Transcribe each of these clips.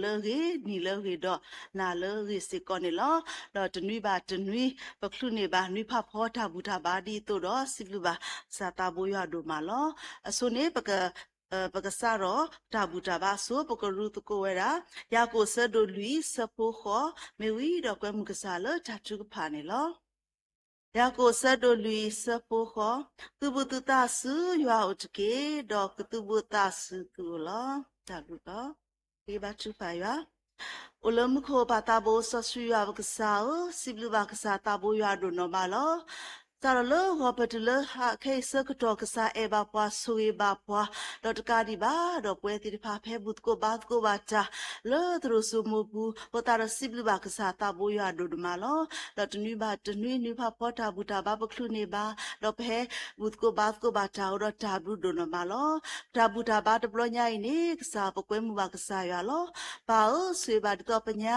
လၢအဂ့ၤ, နံၤလၢအဂ့ၤ, ဒီးနၤလၢအဂ့ၤစ့ၢ်ကီးန့ၣ်လီၤ. ဒီးတနွံဘၣ်တနွံ ပချုးန့ၢ်ဘၣ်နွံဖးဖီတၢ်ဘူၣ်တၢ်ဘါဒ်သိးဒီး စံးဘျုးဘၣ်ကစၢ်သးဘိယွၤဒိၣ်မးလီၤ. အဆိန့ၣ် ပကစးထီၣ်တၢ်ဘူၣ်တၢ်ဘါအဆိ ပကရူးသကိးဝဲဒၣ် ယၤကိာ်အဆၢဒိၣ်လွံၢ် ဆၢဖိဃိး မ့ၢ်ဝံၤဒီးကွဲမုာ်ကစၢ်လၢတၢ်ထုကဖၣ်န့ၣ်လီၤ. ယၤကိာ်အဆၢဒိၣ်လွံၢ် ဆၢဖိဃိး, သုဘူၣ်သုသးဆူယွၤအအိၣ်တက့ၢ်, ဒီးကသုဘူၣ်သးဆူသုအိၣ်လီၤ. တၢ်ဘျုးလီၤ. ပဃ့ဘါထုကဖၣ်ယွၤ. အိၣ်လၢမူခိၣ်ပၢ်သးဘိစီဆှံယွၤပကစၢ်ဧၢ, စံးဘျုးဘၣ်ကစၢ်သးဘိယွၤဒိၣ်နီၢ်မးလီၤ. စးထီၣ်လၢဂီၤပတုၤလၢခဲအံၤဆၢကတီၢ် ကစၢ်အဲၣ်ဘၣ်ပှၤ ဆိၣ်ဂ့ၤဘၣ်ပှၤ, ဒီးတကးဒံးဘၣ်ဒီးပဝဲသ့ၣ်တဖၣ် ဖဲဘူၣ်သကိးဘါသကိးဘၣ်တၢ် လၢသရိာ်စိမိၤပူၤ အဃိသတးဒီးစံးဘျုးဘၣ်ကစၢ်သးဘိယွၤဒိၣ်ဒိၣ်မးလီၤ. ဒီးတနွံဘၣ်တနွံ နွံဖးဖီတၢ်ဘူၣ်တၢ်ဘါပချုးန့ၢ်ဘၣ်, ဒီးပဟဲဘူၣ်သကိးဘါသကိးဘၣ်တၢ်အိၣ်ဒီးတၢ်ဘျုးဒိၣ်နီၢ်မးလီၤ. တၢ်ဘူၣ်တၢ်ဘါတဘျီညါအံၤန့ၣ် ကစၢ်ပကွဲမုာ်ဘၣ်ကစၢ်ယွၤလီၤ. ပၢ်ဧၢ, ဆိၣ်ဂ့ၤဘၣ်ဒ်သိးပညါ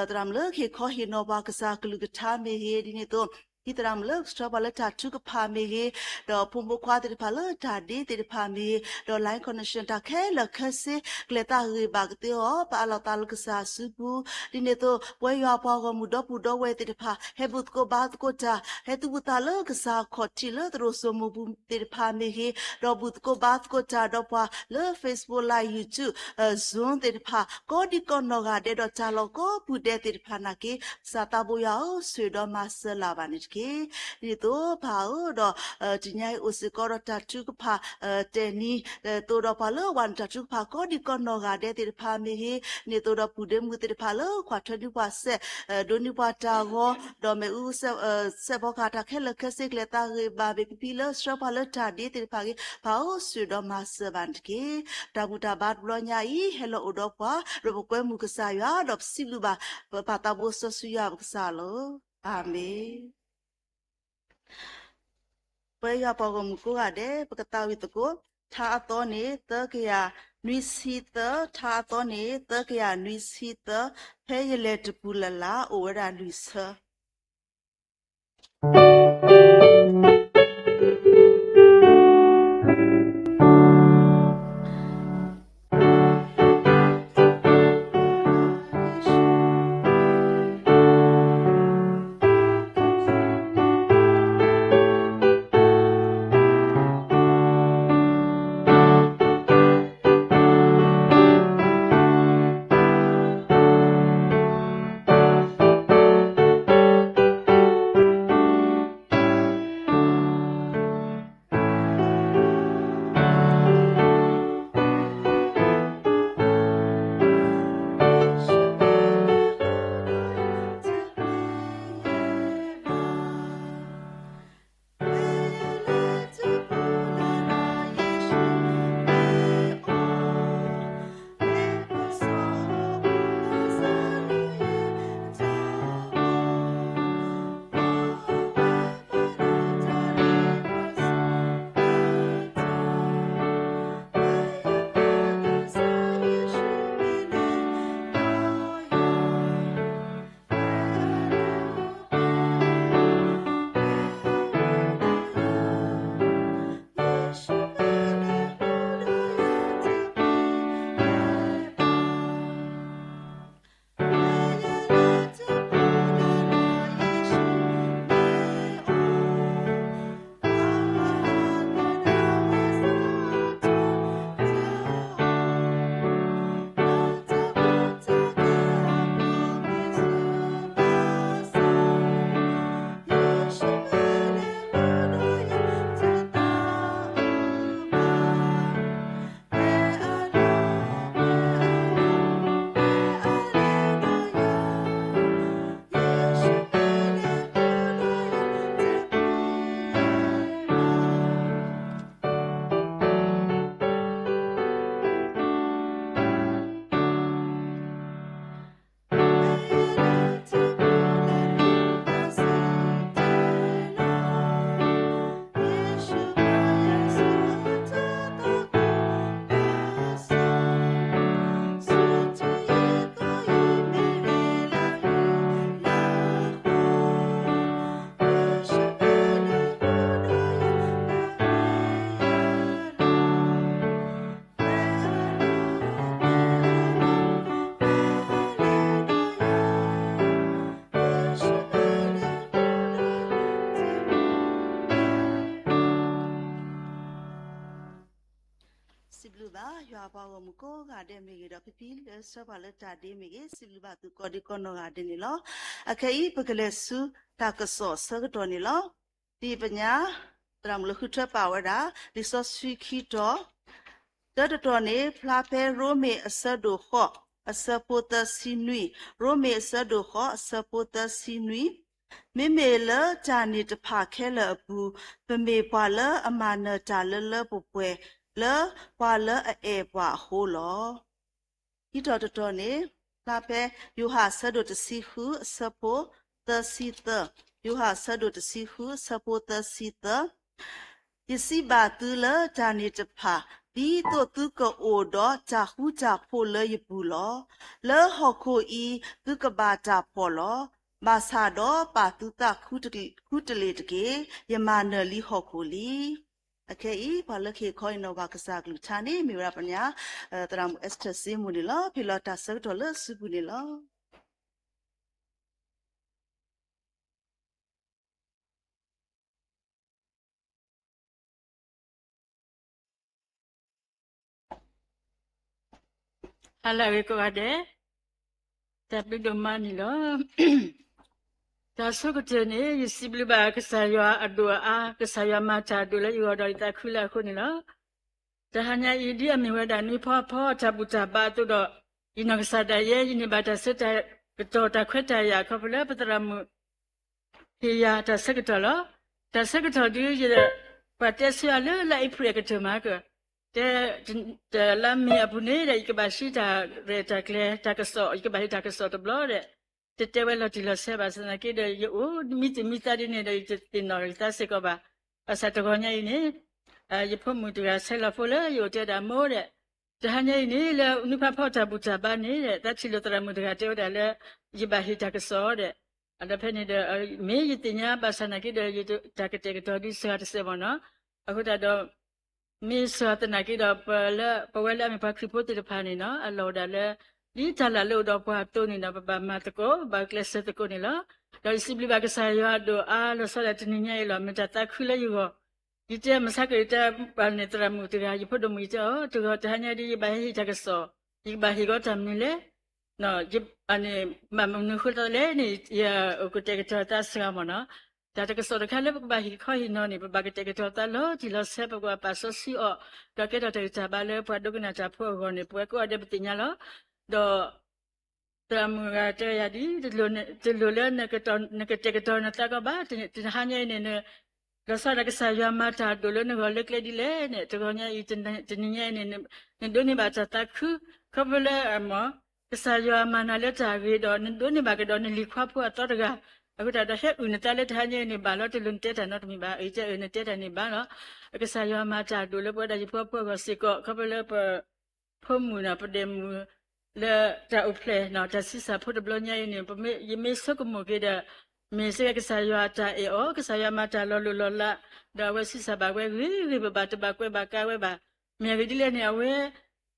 သရၣ်မုၣ်လၢကဟ့ၣ်ခီဟ့ၣ်နီၤပှၤကစၢ်ကလုၢ်ကထါမ့ၢ်ဂ့ၤ, ဒ်န့ၣ်အသိး ဟံးသရၣ်မုၣ်လၢကဆှၢပှၤလၢတၢ်ထုကဖၣ်မ့ၢ်ဂ့ၤ, ဒီးဖိမုၣ်ဖိခွါသ့ၣ်တဖၣ်လၢတၢ်ဒ့သ့ၣ်တဖၣ်မ့ၢ်ဂ့ၤ, ဒီး line connection တၢ်ခဲလၢာ်ခဲဆ့ ကလဲၤသးဂ့ၤဘၣ်ကသ့အီၤ, ပအးလီၤသးလၢကစၢ်စုပူၤ, ဒ်န့ၣ်အသိး ပဝဲယွၤပှၤဂီၢ်မုၢ်ဒီပုၢ်ဒီဝဲၢ်သ့ၣ်တဖၣ် ဟဲဘူၣ်သကိးဘါသကိးတၢ်, ဟဲသူၣ်ဘူၣ်သးလၢကစၢ်ခီၣ်ထံးလၢသရိာ်စိမိၤပူၤသ့ၣ်တဖၣ်မ့ၢ်ဂ့ၤ, ဒီးဘူၣ်သကိးဘါသကိးတၢ်ဒီးပှၤလၢ Facebook Live, YouTube, Zoom သ့ၣ်တဖၣ် ကိးဒံကိးနီၢ်ဂၤဒဲးဒီးတၢ်လီၢ်ကိးပူၤဒဲးသ့ၣ်တဖၣ်နာ်က့ ကစၢ်သးဘိယွၤဧၢ, ဆိၣ်ဂ့ၤဒီးမၤစၢၤလၢ်ဘၣ်န့ၣ်တက့ၢ်. ဒ်န့ၣ်အသိးပၢ်ဧၢ, ဒီး တနံၤအံၤအိၣ်စ့ၢ်ကီးဒီးတၢ်ထုကဖၣ် တဲာ်နံၤ ဒ်သိးဒီးပှၤလၢအဝဲန့ၣ်တၢ်ထုကဖၣ်ကိးဒံကိးနီၢ်ဂၤဒဲးသ့ၣ်တဖၣ်မ့ၢ်ဂ့ၤ, ဒ်န့ၣ်အသိးဒီးပုၢ်ဒ့မုၣ်သ့ၣ်တဖၣ်လၢကွၢ်ထွဲဒုးပှၤစဲး ဒိးန့ၢ်ပှၤတၢ်ဂီၤ, ဒီးမ့ၣ်အူ စဲးဖီကဟၣ်တၢ်ခဲလၢာ်ခဲဆ့ကလဲၤသးဂ့ၤဘၣ်မ့ၢ်ဖံဖံလၢဆှၢပှၤလၢတၢ်ဒ့သ့ၣ်တဖၣ်ဂ့ၤ, ပၢ်ဧၢ, ဆိၣ်ဂ့ၤဒီးမၤစၢၤဘၣ်န့ၣ်တက့ၢ်. တၢ်ဘူၣ်တၢ်ဘါတဘျီညါအံၤ ဟဲလီၤအိၣ်ဒီးပှၤ ဒီးပကွဲမုာ်ကစၢ်ယွၤ ဒီးပစံးဘျုးဘၣ် ပပၢ်သးဘိစီဆှံယွၤပကစၢ်လီၤ. အၤမ့ၣ်. ပဝဲယွၤပှၤဂီၢ်မုၢ်ကိးဂၤဒဲး ပကသးဝံၣ်သကိး ထါအသီန့ၣ် သၢကယၤနွံဆံသၢ, ထါအသီန့ၣ် သၢကယၤနွံဆံသၢ, ဖဲယလဲၤတပူၤလၢ်လၢ် အိၣ်ဝဲဒၣ်လွံၢ်ဆၢ. ကိးဂၤဒဲးမ့ၢ်ဂ့ၤဒီး ဖံဖံလၢဆှၢပှၤလၢတၢ်ဒ့မ့ၢ်ဂ့ၤ စံးဘျုးဘၣ်သုကိးဒံကိးနီၢ်ဂၤဒဲးန့ၣ်လီၤ. အခဲအံၤ ပကလဲၤဆူတၢ်ကစီၣ်အဆၢကတီၢ်န့ၣ်လီၤ. ဒ်အံၤပညါ သရၣ်မုၣ်လၢဃုထၢပာ်ဝဲဒၣ် လံာ်စီဆှံခံတီၤ, တၢတတီၤန့ၣ် ဖျါဖဲရိမ့ၤအဆၢဒိၣ်ဃိး အဆၢဖိသၢဆံနွံ, ရိမ့ၤအဆၢဒိၣ်ဃိး အဆၢဖိသၢဆံနွံ, မ့မ့ၢ်လၢတၢ်န့ၣ်တဖၣ်ခဲလၢာ်အပူၤ ပမ့ၢ်ပှၤလၢအမၤနၢၤတၢ်လၢလၢပှဲၤပှဲၤ လၢပှၤလၢအအဲၣ်ပှၤအဃိလီၤ. ခံတီၤတတီၤန့ၣ် ဖျါဖဲယိၤဟၣ်အဆၢဒိၣ်တဆံဃု အဆၢဖိသၢဆံသၢ, ယိၤဟၣ်အဆၢဒိၣ်တဆံဃု အဆၢဖိသၢဆံသၢ, ယစံးဘၣ်သုလၢတၢ်န့ၣ်တဖၣ် ဒ်သိးသုကအိၣ်ဒီးတၢ်ဃူတၢ်ဖိးလၢယပူၤလီၤ. လၢဟီၣ်ခိၣ်အံၤ သုကဘၣ်တၢ်ဖှီၣ်လီၤ. ဘၣ်ဆၣ်ဒီးပာ်သုသးဃုတလ့ၢ်တက့ၢ်. ယမၤနၢၤလံဟီၣ်ခိၣ်လံ. အခဲအံၤ ပှၤလၢကဟ့ၣ်ခီအံၤနီၣ်ဘၣ်ကစၢ်အကလုၢ်ကထါန့ၣ် မ့ၢ်ဝဲဒၣ်ပညါ သရၣ်မုၣ် Esther စ့မူၣ်န့ၣ်လီၤ. ဟ့ၣ်လီၤတၢ်ဆၢကတီၢ်လၢအစုပူၤန့ၣ်လီၤ. ဟါလၢအဂ့ၤကိးဂၤဒဲး, တၢ်ဘျုးဒိၣ်မးန့ၣ်လီၤ. တၢ်ဆိကတၢၢ်န့ၣ် ယစံးဘျုးဘၣ်ကစၢ်ယွၤအဒိၣ်အအါ, ကစၢ်ယွၤမၤတၢ်အဒိၣ်လၢယဂီၢ်ဒီးယသးခုလၢအဃိန့ၣ်လီၤ. တဟါညါအံၤ ဒ်အမ့ၢ်ဝဲဒၣ်နွံဖီဖီတၢ်ဘူၣ်တၢ်ဘါအသိးဒီး ယနီၢ်ကစၢ်ဒၣ်ယဲ ယန့ၢ်ဘၣ်တၢ်ဆၢကတီၢ်တၢ်ခွဲးတၢ်ယာ်ခီဖျိလၢပသရၣ်မုၣ် ဟ့ၣ်ယၤတၢ်ဆၢကတီၢ်လီၤ. တၢ်ဆၢကတီၢ်ဒ်ယ ပှၤတဲဆၢယၤလၢလါအ့ဖြ့ၣ်အကတၢၢ်မးက တဲ တလါမ့ၤအပူၤန့ၣ်ဒီး ယကဘၣ်ဟံးတၢ်ရဲၣ်တၢ်ကျဲၤတၢ်ကစီၣ်, ယကဘၣ်ဟ့ၣ်တၢ်ကစီၣ်တဘျီဒီး တတဲဝဲလီၤတံၢ်လီၤဆဲးဘၣ်ဆၣ်သနာ်က့ဒီး ယအိၣ်မံတံၤမံသါဒ်န့ၣ်ဒီး ယတသ့ၣ်နီၣ်ယသးစ့ၢ်ကီးဘၣ်. ဘၣ်ဆၣ်တဂီၤညါအံၤန့ၣ် ယဖိမုၣ်တဂၤဆဲးလီၤဖိလၢယအိၣ်တဲဒၣ်မိၢ်ဒီး တဟါညါအံၤန့ၣ် လၢနွံဖီဖီတၢ်ဘူၣ်တၢ်ဘါန့ၣ် သးထံၣ်လိာ်သရၣ်မုၣ်တဂၤတဲဝဲဒၣ်လၢ ယဘၣ်ဟ့ၣ်တၢ်ကစီၣ်ဒီး ဒီးဖဲန့ၣ်ဒီး မ့ၢ်ယသ့ၣ်ညါဘၣ်ဆၣ်သနာ်က့ဒီး ယတၢ်ကတဲာ်ကတီၤဒ်စှၤတစဲးမ့ၢ်နီၤ. အဃိသတးဒီး မ့ၢ်စှၤသနာ်က့ဒီး ပလၢ ပဝဲလၢအမ့ၢ်ပှၤခရံာ်ဖိသ့ၣ်တဖၣ်န့ၣ်နီၤ အလီၢ်ဝဲဒၣ်လၢ ဒ်တၢ်လၢ်လၢအိၣ်ဒီးပှၤအသိးန့ၣ်ဒီး ပဘၣ်မၤသကိး ဘၣ်ကျဲးစၢးသကိးန့ၣ်လီၤ. ဒီးယစံးဘျုးဘၣ်ကစၢ်ယွၤအဒိၣ်အါလီၤဆီဒၣ်တနံၤညါအံၤလီၤ မ့ၢ်တၢ်သးခုလၢယဂီၢ် ယတဲမုၢ်ဆါကတၢၢ် ယတဲဘၣ်န့ၣ် သရၣ်မုၣ်တဂၤ ယဖိဒိၣ်မုၣ် ယတဲအီၤ တဂီၤတဟါညါဒ် ယဘၣ်ဟဲဟ့ၣ်တၢ်ကစီၣ် ယကဘၣ်ဟ့ၣ်ဂီၢ်တၢ်မနုၤလဲၣ် ဘၣ်မနုၤဃိသတးလဲၣ်န့ၣ် ယကတဲာ်ကတီၤသးစှၤမ့ၢ်နီၤ. တၢ်တကစီၣ်တခါလၢပကဘၣ်ဟ့ၣ်ခီဟ့ၣ်နီၤန့ၣ် ပဘၣ်ကတဲာ်ကတီၤသးလီၤတံၢ်လီၤဆဲး ပကဘၣ်ပာ်စီဆှံအီၤ ဒီးကဲထီၣ်တၢ်ဂံၢ်တၢ်ဘါလၢပှၤဒိကနၣ်တၢ်ဖိအဂီၢ်န့ၣ် ပဝဲကိးဂၤဒဲးပသ့ၣ်ညါလီၤ. ဒီး သရၣ်မုၣ်တဂၤတဲယၤဒ် တလိၣ်လၢ နကတဲာ်ကတီၤနသးကီးဘၣ် တဟါညါအံၤန့ၣ် လီၤဆီဒၣ်ကစၢ်ယွၤမၤတၢ်ဒိၣ်လၢနဂီၢ်လၢကျဲဒ်လဲၣ်န့ၣ် တဂီၤညါအံၤ တနံၤညါအံၤန့ၣ် နဒိးန့ၢ်ဘၣ်တၢ်သးခု ခီဖျိလၢ ကစၢ်ယွၤမၤနၤလၢတၢ်ဂ့ၤဒီး နဒိးန့ၢ်ဘၣ်ကဒီးနလံၤခွါဖိအသီတဂၤ အဃိသတးဒီး ဟဲအုၣ်နသးလၢတဟါညါအံၤန့ၣ် ဘၣ်လီၤတလိၣ်နတဲတၢ်နီတမံၤဘၣ် အံၤတဲအၢၣ်နတဲတၢ်န့ၣ်ဘၣ်လီၤ. ကစၢ်ယွၤမၤတၢ်ဒိၣ်လၢပဝဲဒၣ်ယဖိအဖိအဂီၢ်စ့ၢ်ကီး ခီဖျိလၢပ ဖိမုၣ်နီၤ ပဒဲးမုၣ် လၢတၢ်အိၣ်ဖျဲၣ်နီၤ တၢ်ဆံးစၢ်ဖိတဘျီညါအံၤန့ၣ် ယမ့ၢ်ဆိကမိၣ်က့ၤဒီး မ့ၢ်စ့ၢ်ကီးကစၢ်ယွၤတၢ်အဲၣ်အီၤ ကစၢ်ယွၤမၤတၢ်လီၤလိၢ်လီၤလး ဒီးအဝဲဆံးစၢ်ဘၣ်ဝဲဂ့ၤဂ့ၤ ပဘၣ်တဘၣ်ကွဲးဘၣ်ကါဝဲဘၣ်. မ့ၢ်အဂ့ၢ်ဒ်လဲၣ်န့ၣ် အဝဲ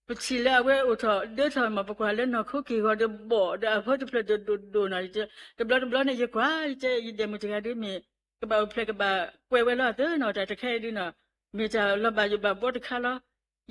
ပထံၣ်လၢအဝဲအိၣ်ထီၣ်ဒၢထီၣ်မ့ၢ် ပကွၢ်လၢနီၢ်ခိက့ၢ်ဂီၤဒီးဘီၣ် ဒီးအဖိတဖျၢၣ်ဒိၣ်ဒိၣ်ဒိၣ်နီၤ တဘျီတဘျီန့ၣ် ယကွၢ် ယတဲ ယဒဲးမုၣ်တဂၤဒုးမ့ၢ် ကဘၣ်အိၣ်ဖျဲၣ်ကဘၣ်ကွဲးဝဲလီၤအသးနီၤ တၢ်တခါအံၤဒုးနီၤ မ့ၢ်တၢ်လီၤဘၣ်ယိၣ်ဘၣ်ဘှီတခါလီၤ.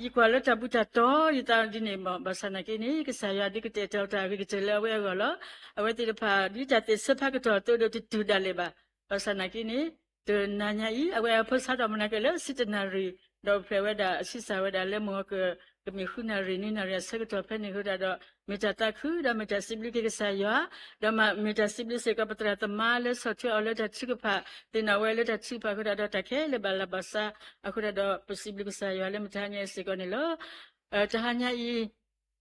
ယကွၢ်လၢတၢ်ဘူၣ်တၢ်တီ ယသးဒ်န့ၣ်မ့ၢ် ဘၣ်ဆၣ်သနာ်က့န့ၣ် ကစၢ်ယွၤဒုးကတဲာ်ကတီၤတၢ်အဂ့ၤကတၢၢ်လၢအဝဲအဂီၢ်လီၤ. အဝဲသ့ၣ်တဖၣ် ဒ်တၢ်သ့ၣ်ဆၢဖးကတီၢ်အသိးဒီးတတုၤဒၣ်လဲာ်ဘၣ်. ဘၣ်ဆၣ်သနာ်က့န့ၣ် တနၤညါအံၤ အဝဲအဖိဆါထီၣ်မနၤက့ၤလၢဆံတနၣ်ရံၣ် ဒီးအိၣ်ဖျဲၣ်ဝဲဒၣ် အဆံးစၢ်ဝဲဒၣ်လၢမုၢ်ဂီၤက ကမ့ၢ်ဃုနၣ်ရံၣ်နွံနၣ်ရံၣ်အဆၢကတီၢ်ဖဲန့ၣ်အဃိသတးဒီး မ့ၢ်တၢ်သးခု ဒီးမ့ၢ်တၢ်စံးဘျုးက့ၤကစၢ်ယွၤ ဒီးမ့ၢ်တၢ်စံးဘျုးစ့ၢ်ကီးပသရၣ်သမါလၢဆီၣ်ထွဲအီၤလၢတၢ်ထုကဖၣ် သ့ၣ်နီၣ်ဝဲလၢတၢ်ထုကဖၣ်အဃိသတးဒီး တၢ်ခဲလၢာ်ဘၣ်လၢ်ဘၣ်ဆါ အဃိသတးဒီး ပစံးဘျုးကစၢ်ယွၤလၢမ့ၢ်တဟါညါအံၤစ့ၢ်ကီးန့ၣ်လီၤ. တဟါညါအံၤ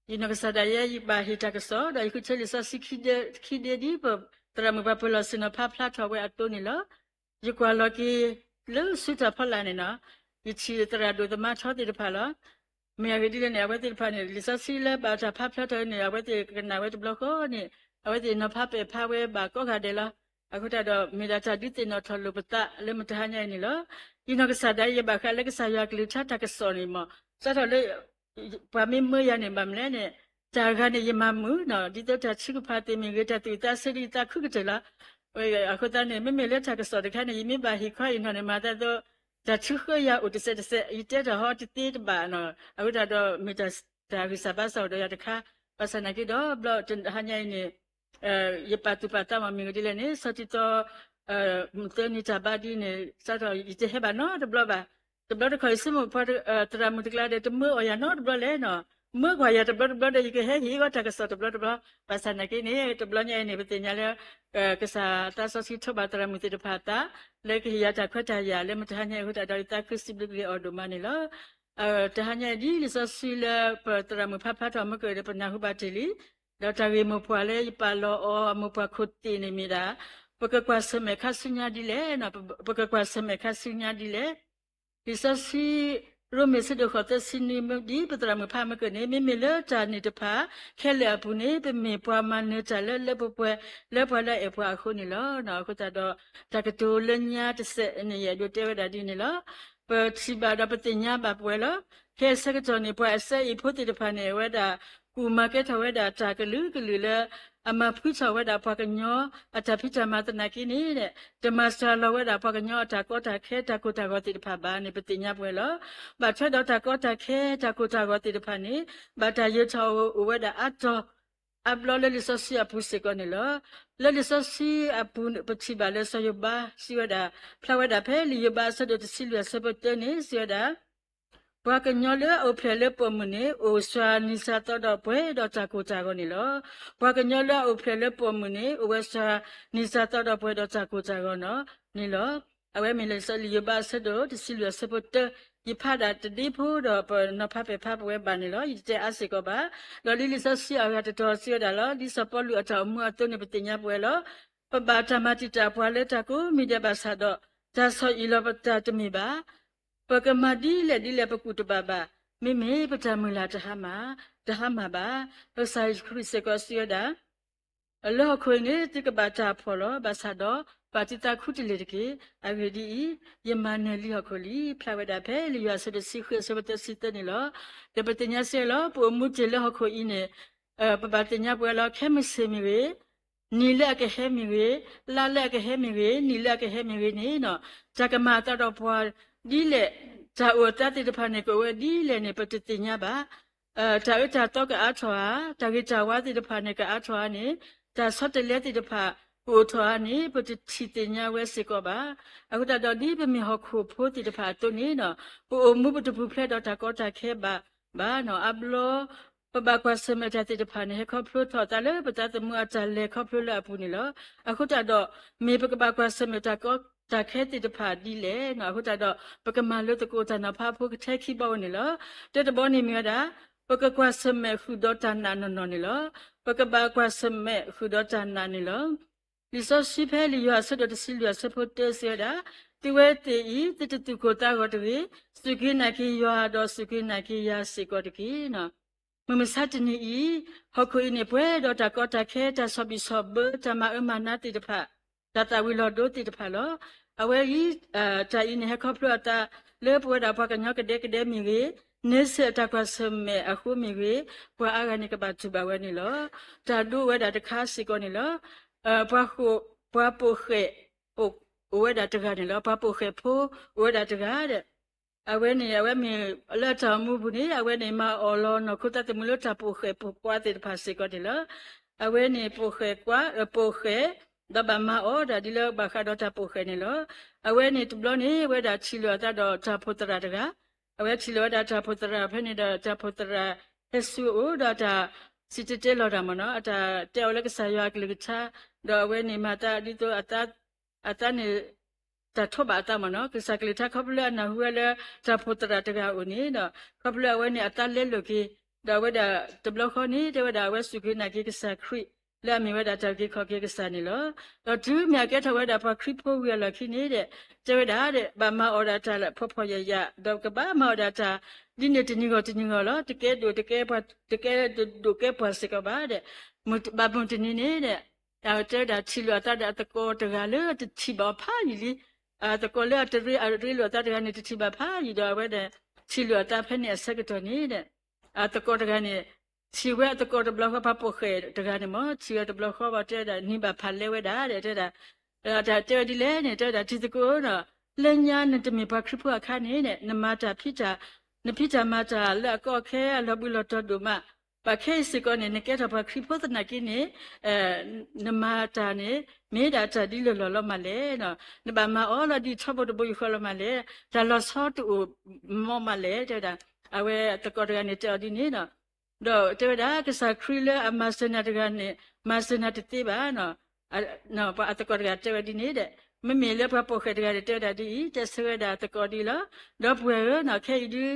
ယနီၢ်ကစၢ်ဒၣ်ယဲ ယဘၣ်ဟ့ၣ်တၢ်ကစီၣ် ဒီးယဃုထၢလံာ်စီဆှံခံဒ့ ခံဒ့ဒ်ပသရၣ်မုၣ်ပှၤပၢၤလီၢ်ဆ့ၣ်နီၤဖးဖျါထီၣ်ဝဲအသိးန့ၣ်လီၤ. ယကွၢ်လီၤက့ၤ လၢဆူတၢ်ဖီလာ်န့ၣ်နီၤ ယထံၣ်သရၣ်ဒိၣ်သမါထီသ့ၣ်တဖၣ်လီၤ. မ့ၢ်အဂ့ၢ်ဒ်လဲၣ်န့ၣ် အဝဲသ့ၣ်တဖၣ်န့ၣ် လံာ်စီဆှံလၢဘၣ်တၢ်ဖးဖျါထီၣ်န့ၣ် အဝဲသ့ၣ်ကနၣ်ဝဲတဘျီဃီန့ၣ် အဝဲသ့ၣ်နီၤဖးပဲာ်ဖးဝဲဘၣ်ကိးဂၤဒဲးလီၤ. အဃိသတးဒီး မ့ၢ်ဒၣ်တၢ်ဒုးသ့ၣ်နီၣ်ထီၣ်လိာ်ပသးလၢမုၢ်တဟါညါအံၤန့ၣ်လီၤ. ယနီၢ်ကစၢ်ဒၣ်ယဲ ယဘၣ်ဃးလၢကစၢ်ယွၤကလုၢ်ကထါတၢ်ကစီၣ်န့ၣ်မ့ၢ် စးထီၣ်လၢ ပှၤမ့ၢ်မၢယၤန့ၣ် ဘၣ်မနုၤလဲၣ်န့ၣ် တၢ်ဂၤန့ၣ် ယမၤမုာ်နီၤ ဒ်သိးတၢ်ထုကဖၣ်သ့ၣ်မ့ၢ်ဂ့ၤ တၢ်သူၣ်ဝံၣ်သးဆၢဒ်ယသးခုကတၢၢ်လီၤ. အဃိသတးန့ၣ် မ့မ့ၢ်လၢတၢ်ကစီၣ်တခါန့ၣ် ယမ့ၢ်ဘၣ်ဟ့ၣ်ခီအံၤနီၤန့ၣ် မၤသးသိး တၢ်ထုဃၢယၤအိၣ်တစဲးတစဲး ယတဲတၢ်ဟီတသ့တဘၣ်နီၤ အဃိသတးဒီး မ့ၢ်တၢ် တၢ်ဂံၢ်စၢ်ဘါစၢ်အိၣ်ဒီးယၤတခါ, ဘၣ်ဆၣ်နာ်က့ဒီးဘျီတဟါညါအံၤန့ၣ် ယပာ်သူၣ်ပာ်သးမ့ၢ်မ့ၢ်ဂ့ၤဒ်လဲၣ်န့ၣ် ဆီတံတီ မုၢ်သၢနံၤတၢ်ဘါဒ်န့ၣ် စးထီၣ်ယတဟဲဘၣ်နီတဘျီဘၣ်. တဘျီတခီၣ်ယဆိကမိၣ်ပှၤသရၣ်မုၣ်တကျါဒီး တမၢအီၣ်ယၤနီတဘျီလဲၣ်နီၤ, မၢကွၢ်ယၤတဘျီတဘျီဒီး ယကဟဲဟ့ၣ်အီၤတၢ်ကစီၣ်တဘျီတဘျီ, ဘၣ်ဆၣ်နာ်က့န့ၣ် တဘျီညါအံၤန့ၣ် ပသ့ၣ်ညါလၢ ကစၢ်သးစီဆှံထိးဘၣ်သရၣ်မုၣ်သ့ၣ်တဖၣ်အသး လၢကဟ့ၣ်ယၤတၢ်ခွဲးတၢ်ယာ်လၢမုၢ်တဟါညါအံၤအဃိသတးဒီး ယသးခုစံးဘျုးက့ၤအီၤဒိၣ်မးန့ၣ်လီၤ. တဟါညါအံၤဒ်လံာ်စီဆှံလၢပသရၣ်မုၣ်ဖးဖျါထီၣ်မ့ၢ်ကဒီး ပနၢ်ဟူဘၣ်တ့ၢ်လံ, ဒီးတၢ်ဂ့ၢ်မိၢ်ပှၢ်လၢယပာ်လီၤအီၤအမိၢ်ပှၢ်ခိၣ်သ့ၣ်န့ၣ်မ့ၢ်ဒၣ် ပကကွၢ်ဆၢၣ်မဲာ်ခါဆူညါဒ်လဲၣ်, ပကကွၢ်ဆၢၣ်မဲာ်ခါဆူညါဒ်လဲၣ်. လံာ်စီဆှံ ရိမ့ၤအဆၢဒိၣ်ဃိးသၢဆံနွံ ဒ်ပသရၣ်မုၣ်ဖးမ့ၢ်ကဒီးန့ၣ် မ့မ့ၢ်လၢတၢ်န့ၣ်တဖၣ်ခဲလၢာ်အပူၤန့ၣ် ပမ့ၢ်ပှၤမၤနၢၤတၢ်လၢလၢပှဲၤပှဲၤ လၢပှၤလၢအအဲၣ်ပှၤအဃိန့ၣ်လီၤ. အဃိသတးဒီး တၢ်ကတိၤလၢညါတစဲးန့ၣ် ယအဲၣ်ဒိးတဲဝဲဒၣ်ဒ်န့ၣ်လီၤ. ပထံၣ်ဘၣ်ဒီးပသ့ၣ်ညါဘၣ်ပဝဲလီၤ. ခဲအံၤဆၢကတီၢ်န့ၣ် ပှၤအစၢအံၤဖိသ့ၣ်တဖၣ်န့ၣ် အဝဲဒၣ်ကူၣ်မၤကဲထီၣ်ဝဲဒၣ်တၢ်ကလုာ်ကလုာ်လၢ အမၤဖှံထီၣ်ဝဲဒၣ်ပှၤကညီအတၢ်ဖံးတၢ်မၤသနာ်က့န့ၣ် တမၤစှၤလီၤဝဲဒၣ်ပှၤကညီအတၢ်ကီတၢ်ခဲတၢ်ကိၢ်တၢ်ဂီၤသ့ၣ်တဖၣ်ဘၣ်န့ၣ် ပသ့ၣ်ညါပဝဲလီၤ. ဘၣ်ထွဲဒီးတၢ်ကီတၢ်ခဲတၢ်ကိၢ်တၢ်ဂီၤသ့ၣ်တဖၣ်န့ၣ် ဘၣ်တၢ်ယၢၤထီၣ်အိၣ်ဝဲဒၣ်အါတီၤ အါဘျီလၢလံာ်စီဆှံအပူၤစ့ၢ်ကီးန့ၣ်လီၤ. လၢလံာ်စီဆှံအပူၤ ပထံၣ်ဘၣ်လၢစီၤယိၤဘးစံးဝဲဒၣ်, ဖျါဝဲဒၣ်ဖဲလံာ်ယိၤဘးအဆၢဒိၣ်တဆံလွံၢ်အဆၢဖိတၢန့ၣ် စံးဝဲဒၣ် ပှၤကညီလၢအအိၣ်ဖျဲၣ်လၢပိာ်မုၣ်န့ၣ် အိၣ်စှၤနံၤစှၤသီဒီးပှဲၤဒီးတၢ်ကိၢ်တၢ်ဂီၤန့ၣ်လီၤ. ပှၤကညီလၢအအိၣ်ဖျဲၣ်လၢပိာ်မုၣ်န့ၣ် အိၣ်ဝဲစှၤနံၤစှၤသီဒီးပှဲၤဒီးတၢ်ကိၢ်တၢ်ဂီၤန့ၣ်လီၤ. အဝဲမ့ၢ်လံာ်ယိၤဘးအဆၢဒိၣ်တဆံလွံၢ်အဆၢဖိတၢ, ယဖးဒၣ်တဒ့ဖိဒီးပနီၤဖးပဲာ်ဖးပဝဲဘၣ်န့ၣ်လီၤ. ယတတဲအါစ့ၢ်ကီးဘၣ်. ဒီးလံာ်လံာ်စီဆှံအဂၤတတီၤစံးဝဲဒၣ်လီၤ. ဒ်စီၤပီလူးအတၢ်အိၣ်မူအသိးန့ၣ် ပသ့ၣ်ညါပဝဲလီၤ. ပဘၣ်တၢ်မၤတံာ်တာ်ပှၤလၢတၢ်ကိးမံၤဒဲးဘၣ်ဆၣ်ဒီး တၢ်ဆီၣ်အံၣ်လီၤပတၢ်တမ့ၢ်ဘၣ်. ပကမၤဒ်လဲၣ်ဒ်လဲၣ်ပကူၣ်တဘၣ်ဘၣ်. မ့မ့ၢ်ပတၢ်မုၢ်လၢ်တဟါမၢ်, တဟါမၢ်ဘၣ်. ကစၢ်ယ့ၣ်ၡူးခရံာ်စ့ၢ်ကီးစံးဝဲဒၣ် လၢဟီၣ်ခိၣ်အံၤန့ၣ် သုကဘၣ်တၢ်ဖှီၣ်လီၤ. ဘၣ်ဆၣ်ဒီး ပာ်သုသးခူတလ့ၢ်တက့ၢ်. အဂ့ၢ်ဒ်အံၤ, ယမၤနၢၤလံဟီၣ်ခိၣ်လံ. ဖျါဝဲဒၣ်ဖဲလံာ်ယိၤဟၣ်အဆၢဒိၣ်တဆံဃုအဆၢဖိသၢဆံသၢန့ၣ်လီၤ. ဒီးပသ့ၣ်ညါစ့ၢ်ကီးလီၤ. ပအိၣ်မူတ့ၢ်လၢဟီၣ်ခိၣ်အံၤန့ၣ် ပဘၣ်သ့ၣ်ညါပဝဲလီၤ. ခဲမုၢ်ဆ့ၣ်မ့ၢ်ဂ့ၤ, နံၤလၢအကဟဲမ့ၢ်ဂ့ၤ, လါလၢအကဟဲမ့ၢ်ဂ့ၤ, နံၤလၢအကဟဲမ့ၢ်ဂ့ၤန့ၣ် တၢ်ကမၤအသးဒီးပှၤဒ်လဲၣ်, တၢ်အိၣ်အသးသ့ၣ်တဖၣ်န့ၣ် ကအိၣ်ဝဲဒ်လဲၣ်န့ၣ် ပတသ့ၣ်ညါဘၣ်. တၢ်အၢတၢ်သီကအါထီၣ်ဧါ, တၢ်ဂ့ၤတၢ်ဝါသ့ၣ်တဖၣ်န့ၣ် ကအါထီၣ်ဧါန့ၣ်, တၢ်ဆီတလဲသ့ၣ်တဖၣ်ကအိၣ်ထီၣ်ဧါန့ၣ် ပတထံၣ်သ့ၣ်ညါဝဲစ့ၢ်ကီးဘၣ်. အဃိသတးဒီး ဒ်ပမ့ၢ်ဟီၣ်ခိၣ်ဖိသ့ၣ်တဖၣ်အသိးန့ၣ် ပအိၣ်မူပတပူၤဖျဲးဒီးတၢ်ကီတၢ်ခဲဘၣ်ဘၣ်နီၤ. အါဘျီ ပဘၣ်ကွၢ်ဆၢၣ်မဲာ်တၢ်သ့ၣ်တဖၣ်န့ၣ် ဟဲခီဖျိထီၣ်အသးလၢပသးသမူအတၢ်လဲၤခီဖျိလၢအပူၤန့ၣ်လီၤ. အဃိသတးဒီး မ့ၢ်ပကဘၣ်ကွၢ်ဆၢၣ်မဲာ်တၢ်ကီတၢ်ခဲသ့ၣ်တဖၣ်ဒ်လဲၣ်နီၤ. အဃိသတးဒီး ပကမၤလိသကိးတၢ်နီၤဖးဖိကထဲခံဘီအိၣ်န့ၣ်လီၤ. တၢတဘီန့ၣ်မ့ၢ်ဝဲဒၣ် ပကကွၢ်ဆၢၣ်မဲာ်ဃုာ်ဒီးတၢ်နာ်နီၢ်နီၢ်န့ၣ်လီၤ. ပကဘၣ်ကွၢ်ဆၢၣ်မဲာ်ဃုာ်ဒီးတၢ်နာ်န့ၣ်လီၤ. လံာ်စီဆှံဖဲလံာ်ယိၤဟၣ်အဆၢဒိၣ်တဆံလွံၢ်အဆၢဖိတၢစံးဝဲဒၣ်, သုဝဲသ့ၣ်အံၤ သုတသူၣ်ကိၢ်သးဂီၤတဂ့ၤ, စူၢ်က့ၤနာ်က့ၤယွၤ ဒီးစူၢ်က့ၤနာ်က့ၤယၤစ့ၢ်ကီးတက့ၢ်နီၤ. မုၢ်မဆါတနံၤအံၤ ဟီၣ်ခိၣ်အံၤန့ၣ် ပှဲၤဒီးတၢ်ကီတၢ်ခဲ တၢ်ဆီၣ်ဘံၣ်ဆီၣ်ဘၢ တၢ်မၤအၢမၤနးသ့ၣ်တဖၣ်, တၢ်သၣ်ဝံၤလီၤဒိသ့ၣ်တဖၣ်လီၤ. အဝဲအံၤ တၢ်အံၤန့ၣ် ဟဲခီဖျိအသးလၢပဝဲဒၣ်ပှၤကညီကဒဲကဒဲမ့ၢ်ဂ့ၤ, န့ဆၢၣ်အတၢ်ကွၢ်ဆၢၣ်မဲာ်အဃိမ့ၢ်ဂ့ၤ, ပှၤအါဂၤန့ၣ်ကဘၣ်တူၢ်ဘၣ်ဝဲန့ၣ်လီၤ. တၢ်ဒိဝဲဒၣ်တခါစ့ၢ်ကီးန့ၣ်လီၤ. ပှၤဃိာ်, ပှၤပိာ်ဃဲၣ် အိၣ်ဝဲဒၣ်တဂၤန့ၣ်လီၤ. ပှၤပိာ်ဃဲၣ်ဖိအိၣ်ဝဲဒၣ်တဂၤဒီး အဝဲန့ၣ် အဝဲမ့ၢ်လၢအတၢ်အိၣ်မူပူၤန့ၣ် အဝဲန့ၣ်မၤအီၣ်လီၤနီၢ်ခိသးသမူလၢတၢ်ပိာ်ဃဲၣ်ပိာ်ကွၢ်သ့ၣ်တဖၣ်စ့ၢ်ကီးန့ၣ်လီၤ. အဝဲန့ၣ်ပိာ်ဃဲၣ်ကွၢ်, ပိာ်ဃဲၣ်, ဒီးဘၣ်မၤအီၣ်ဒၣ်ဒ်လၢဘၣ်ဃးဒီးတၢ်ပိာ်ဃဲၣ်န့ၣ်လီၤ. အဝဲန့ၣ်တဘျီန့ၣ် အဝဲဒၣ်ထံၣ်လိာ်အသးဒီးတၢ်ဖိသရၣ်တဂၤ, အဝဲထံၣ်လိာ်ဝဲဒၣ်တၢ်ဖိသရၣ်ဖဲန့ၣ်ဒီး တၢ်ဖိသရၣ်ဟဲဆူအအိၣ်ဒီးတၢ်စံၣ်တဲၤတဲလီၤတၢ်မ့ၢ်နီၤ, အတၢ်တဲအီၤလၢကစၢ်ယွၤအကလုၢ်ကထါ, ဒီးအဝဲန့ၣ်မၤသးဒ်သိး အသးန့ၣ် တၢ်ထိးဘၣ်အသးမ့ၢ်နီၤ, ကစၢ်ကလုၢ်ကထါခီဖျိလၢအနၢ်ဟူဝဲလၢတၢ်ဖိသရၣ်တဂၤအအိၣ်န့ၣ်ဒီး ခီဖျိအဝဲန့ၣ်အသးလဲလိာ်က့ၤ, ဒီးအဝဲဒၣ်တဘျီဃီန့ၣ် တဲဝဲဒၣ်အဝဲစူၢ်က့ၤနာ်က့ၤကစၢ်ခရံာ် လၢအမ့ၢ်ဝဲဒၣ်တၢ်အုၣ်က့ၤခီၣ်က့ၤကစၢ်န့ၣ်လီၤ. ဒီးတုၤမ့ၢ်အကဲထီၣ်ဝဲဒၣ်ပှၤခရံာ်ဖိဝံၤအလီၢ်ခံန့ၣ်ဒီး တဲဝဲဒၣ်ဒီး ဘၣ်မၤအီၣ်ဒၣ်တၢ်လၢဖှီၣ်ဖှီၣ်ယာ်ယာ်, ဒီးကဘၣ်မၤအီၣ်ဒၣ်တၢ်ဒ်န့ၣ်တနံၤဂီၢ်တနံၤဂီၢ်လီၤ. တကဲဒိၣ်တကဲပှၤ, တကဲဒိၣ်ကဲပှၤစ့ၢ်ကီးဘၣ်ဒီး ဘၣ်မုၢ်တနံၤန့ၣ်ဒီး တဲဝဲဒၣ်ထံၣ်လိာ်အသးဒီးအသကိးတဂၤလၢတထံၣ်ဘၣ်အီၤဖးယံာ်လံ, အသကိးလၢအတရ့အရ့လိာ်အသးတဂၤန့ၣ် တထံၣ်ဘၣ်ဖးယံာ်ဒီး အဝဲဒီးထံၣ်လိာ်အသးဖဲန့ၣ်အဆၢကတီၢ်န့ၣ်ဒီး အသကိးတဂၤန့ၣ် ထံၣ်ဝဲအသကိးတဘျီဃီ ပှၤပိာ်ဃဲၣ်တဂၤန့ၣ်မ့ၢ် ထံၣ်ဝဲတဘျီဃီဘၣ်တဲဝဲဒၣ် နံၤဘၣ်ဖးလဲဝဲဒၣ်ဒီး တဲဝဲဒၣ် တဲဝဲဒ်လဲၣ်န့ၣ် တဲဝဲဒၣ် ထံၣ်သကိးဧၢ, လၢညါနတမ့ၢ်ပှၤခရံာ်ဖိအခါန့ၣ် နမၤတၢ်ဖံးတၢ် နဖံးတၢ်မၤတၢ်လၢအကီအခဲအလီၤဘှံးလီၤတီၤဒိၣ်မး, ဘၣ်ခဲအံၤစ့ၢ်ကီးန့ၣ် နကဲထီၣ်ပှၤခရံာ်ဖိသနာ်က့န့ၣ် နမၤတၢ်န့ၣ် မ့ၢ်ဒၣ်တၢ်ဒ်လဲၣ်လီၤလီၤမးလဲၣ်. နဘၣ်မၤအီၤလီၤဒ်ထီဘိတဘိယူၢ်ဃီလီၤမးလဲၣ်. တၢ်လီၤဆီတအိၣ်မးမးလဲၣ် တဲဝဲဒၣ်. အဝဲသကိးတဂၤန့ၣ်တဲအီၤဒ်န့ၣ်ဒီး ဒီးတဲဝဲဒၣ် ကစၢ်ခရံာ်လၢအမၤစၢၤနၤတဂၤန့ၣ် မၤစၢၤနၤတသ့ဘၣ်. ပှၤအသကိးတဂၤတဲဝဲဒ်န့ၣ်ဒီး မ့မ့ၢ်လၢပှၤပိာ်ဃဲၣ်တဂၤန့ၣ် တဲဝဲဒၣ်ဒ်အံၤ, တဲဆၢဝဲဒၣ်အသကိးဒ်အံၤလီၤ. ဒီပုၢ်ဝဲၢ်ဧၢ, ခဲအံၤဒုး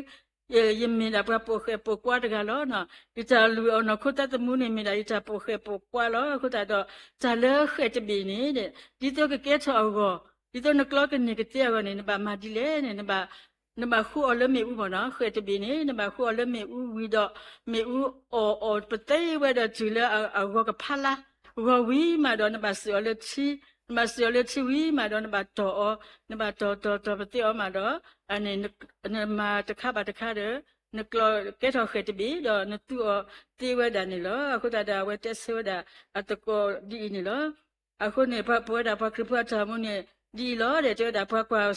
ယမ့ၢ်ဒၣ်ပှၤပိာ်ဃဲၣ်ပိာ်ကွါတဂၤလီၤ. ယတၢ်လုၢ်အီၣ်နီၢ်ခိသးသမူန့ၣ် မ့ၢ်ဒၣ်ယတၢ်ပိာ်ဃဲၣ်ပိာ်ကွါလီၤ. အဃိသတးဒီး တၢ်လၢဃဲၣ်တဘ့ၣ်န့ၣ် ဒ်သိးကကဲထီၣ်အဂီၢ်, ဒ်သိးနကျီကန့ၢ်ကသ့အဂီၢ်န့ၣ် နဘၣ်မၤဒ်လဲၣ်န့ၣ် နဘၣ်ဃုအီၤလၢမ့ၣ်အူမ့ၢ်နီၤ. ဃဲၣ်တဘ့ၣ်န့ၣ် နဘၣ်ဃုအီၤလၢမ့ၣ်အူဝံၤဒီး မ့ၣ်အူအီၣ်အီၣ်ပသ့ဝဲဒီးတုၤလၢအဂီၤကဖးလါ, ဂီၤဝံၤမးဒီး နဘၣ်စံၣ်အီၤလၢထံ, နဘၣ်စံၣ်အီၤလၢထံဝံၤမးဒီး နဘၣ်တီၢ်အီၤ, နဘၣ်တီၢ်တီၢ်တီၢ်ပသ့အီၤမးဒီး နမၤတခါဘၣ်တခါဒီး နကျီကဲထီၣ်ဃဲၣ်တဘ့ၣ်ဒီး နသူအီၤသ့ဝဲဒၣ်န့ၣ်လီၤ. အဃိသတးဒီး အဝဲတဲဆၢဝဲဒၣ်အသကိးဒ်အံၤန့ၣ်လီၤ. အဃိန့ၣ် ပဝဲဒၣ်ပှၤခရံာ်ဖိအတၢ်အိၣ်မူန့ၣ် ဒ်အံၤလီၤ. ဒီးတဲဝဲဒၣ် ပှၤကွၢ်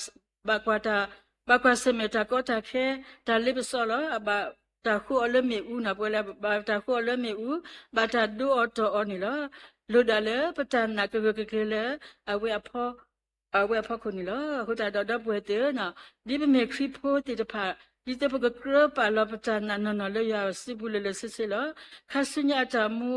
ဘၣ်ကွၢ်တၢ်, ဘၣ်ကွၢ်ဆၢၣ်မဲာ်တၢ်ကီတၢ်ခဲ, တၢ်လ့ပစီလီၤ. ဘၣ်တၢ်ဃုအီၤလၢမ့ၣ်အူနီၤ, ပဝဲလၢဘၣ်တၢ်ဃုအီၤလၢမ့ၣ်အူ, ဘၣ်တၢ်ဒိအီၤတီၢ်အီၤန့ၣ်လီၤ. လိၣ်ဒၣ်လၢပတၢ်နာ်ကဂၢၢ်ကကျၢၤလၢ အဝဲအဖီခိၣ်န့ၣ်လီၤ. အဃိသတးဒီး ဒီပုၢ်ဝဲၢ်သ့ၣ်ဧၢ, ဒ်ပမ့ၢ်ခရံာ်ဖိသ့ၣ်တဖၣ် ဒ်သိးပကကြၢးပာ်လီၤပတၢ်နာ်နီၢ်နီၢ်လၢယွၤအစုပူၤလၢာ်လၢာ်ဆ့ဆ့လီၤ. ခါဆူညါအတၢ်အိၣ်မူ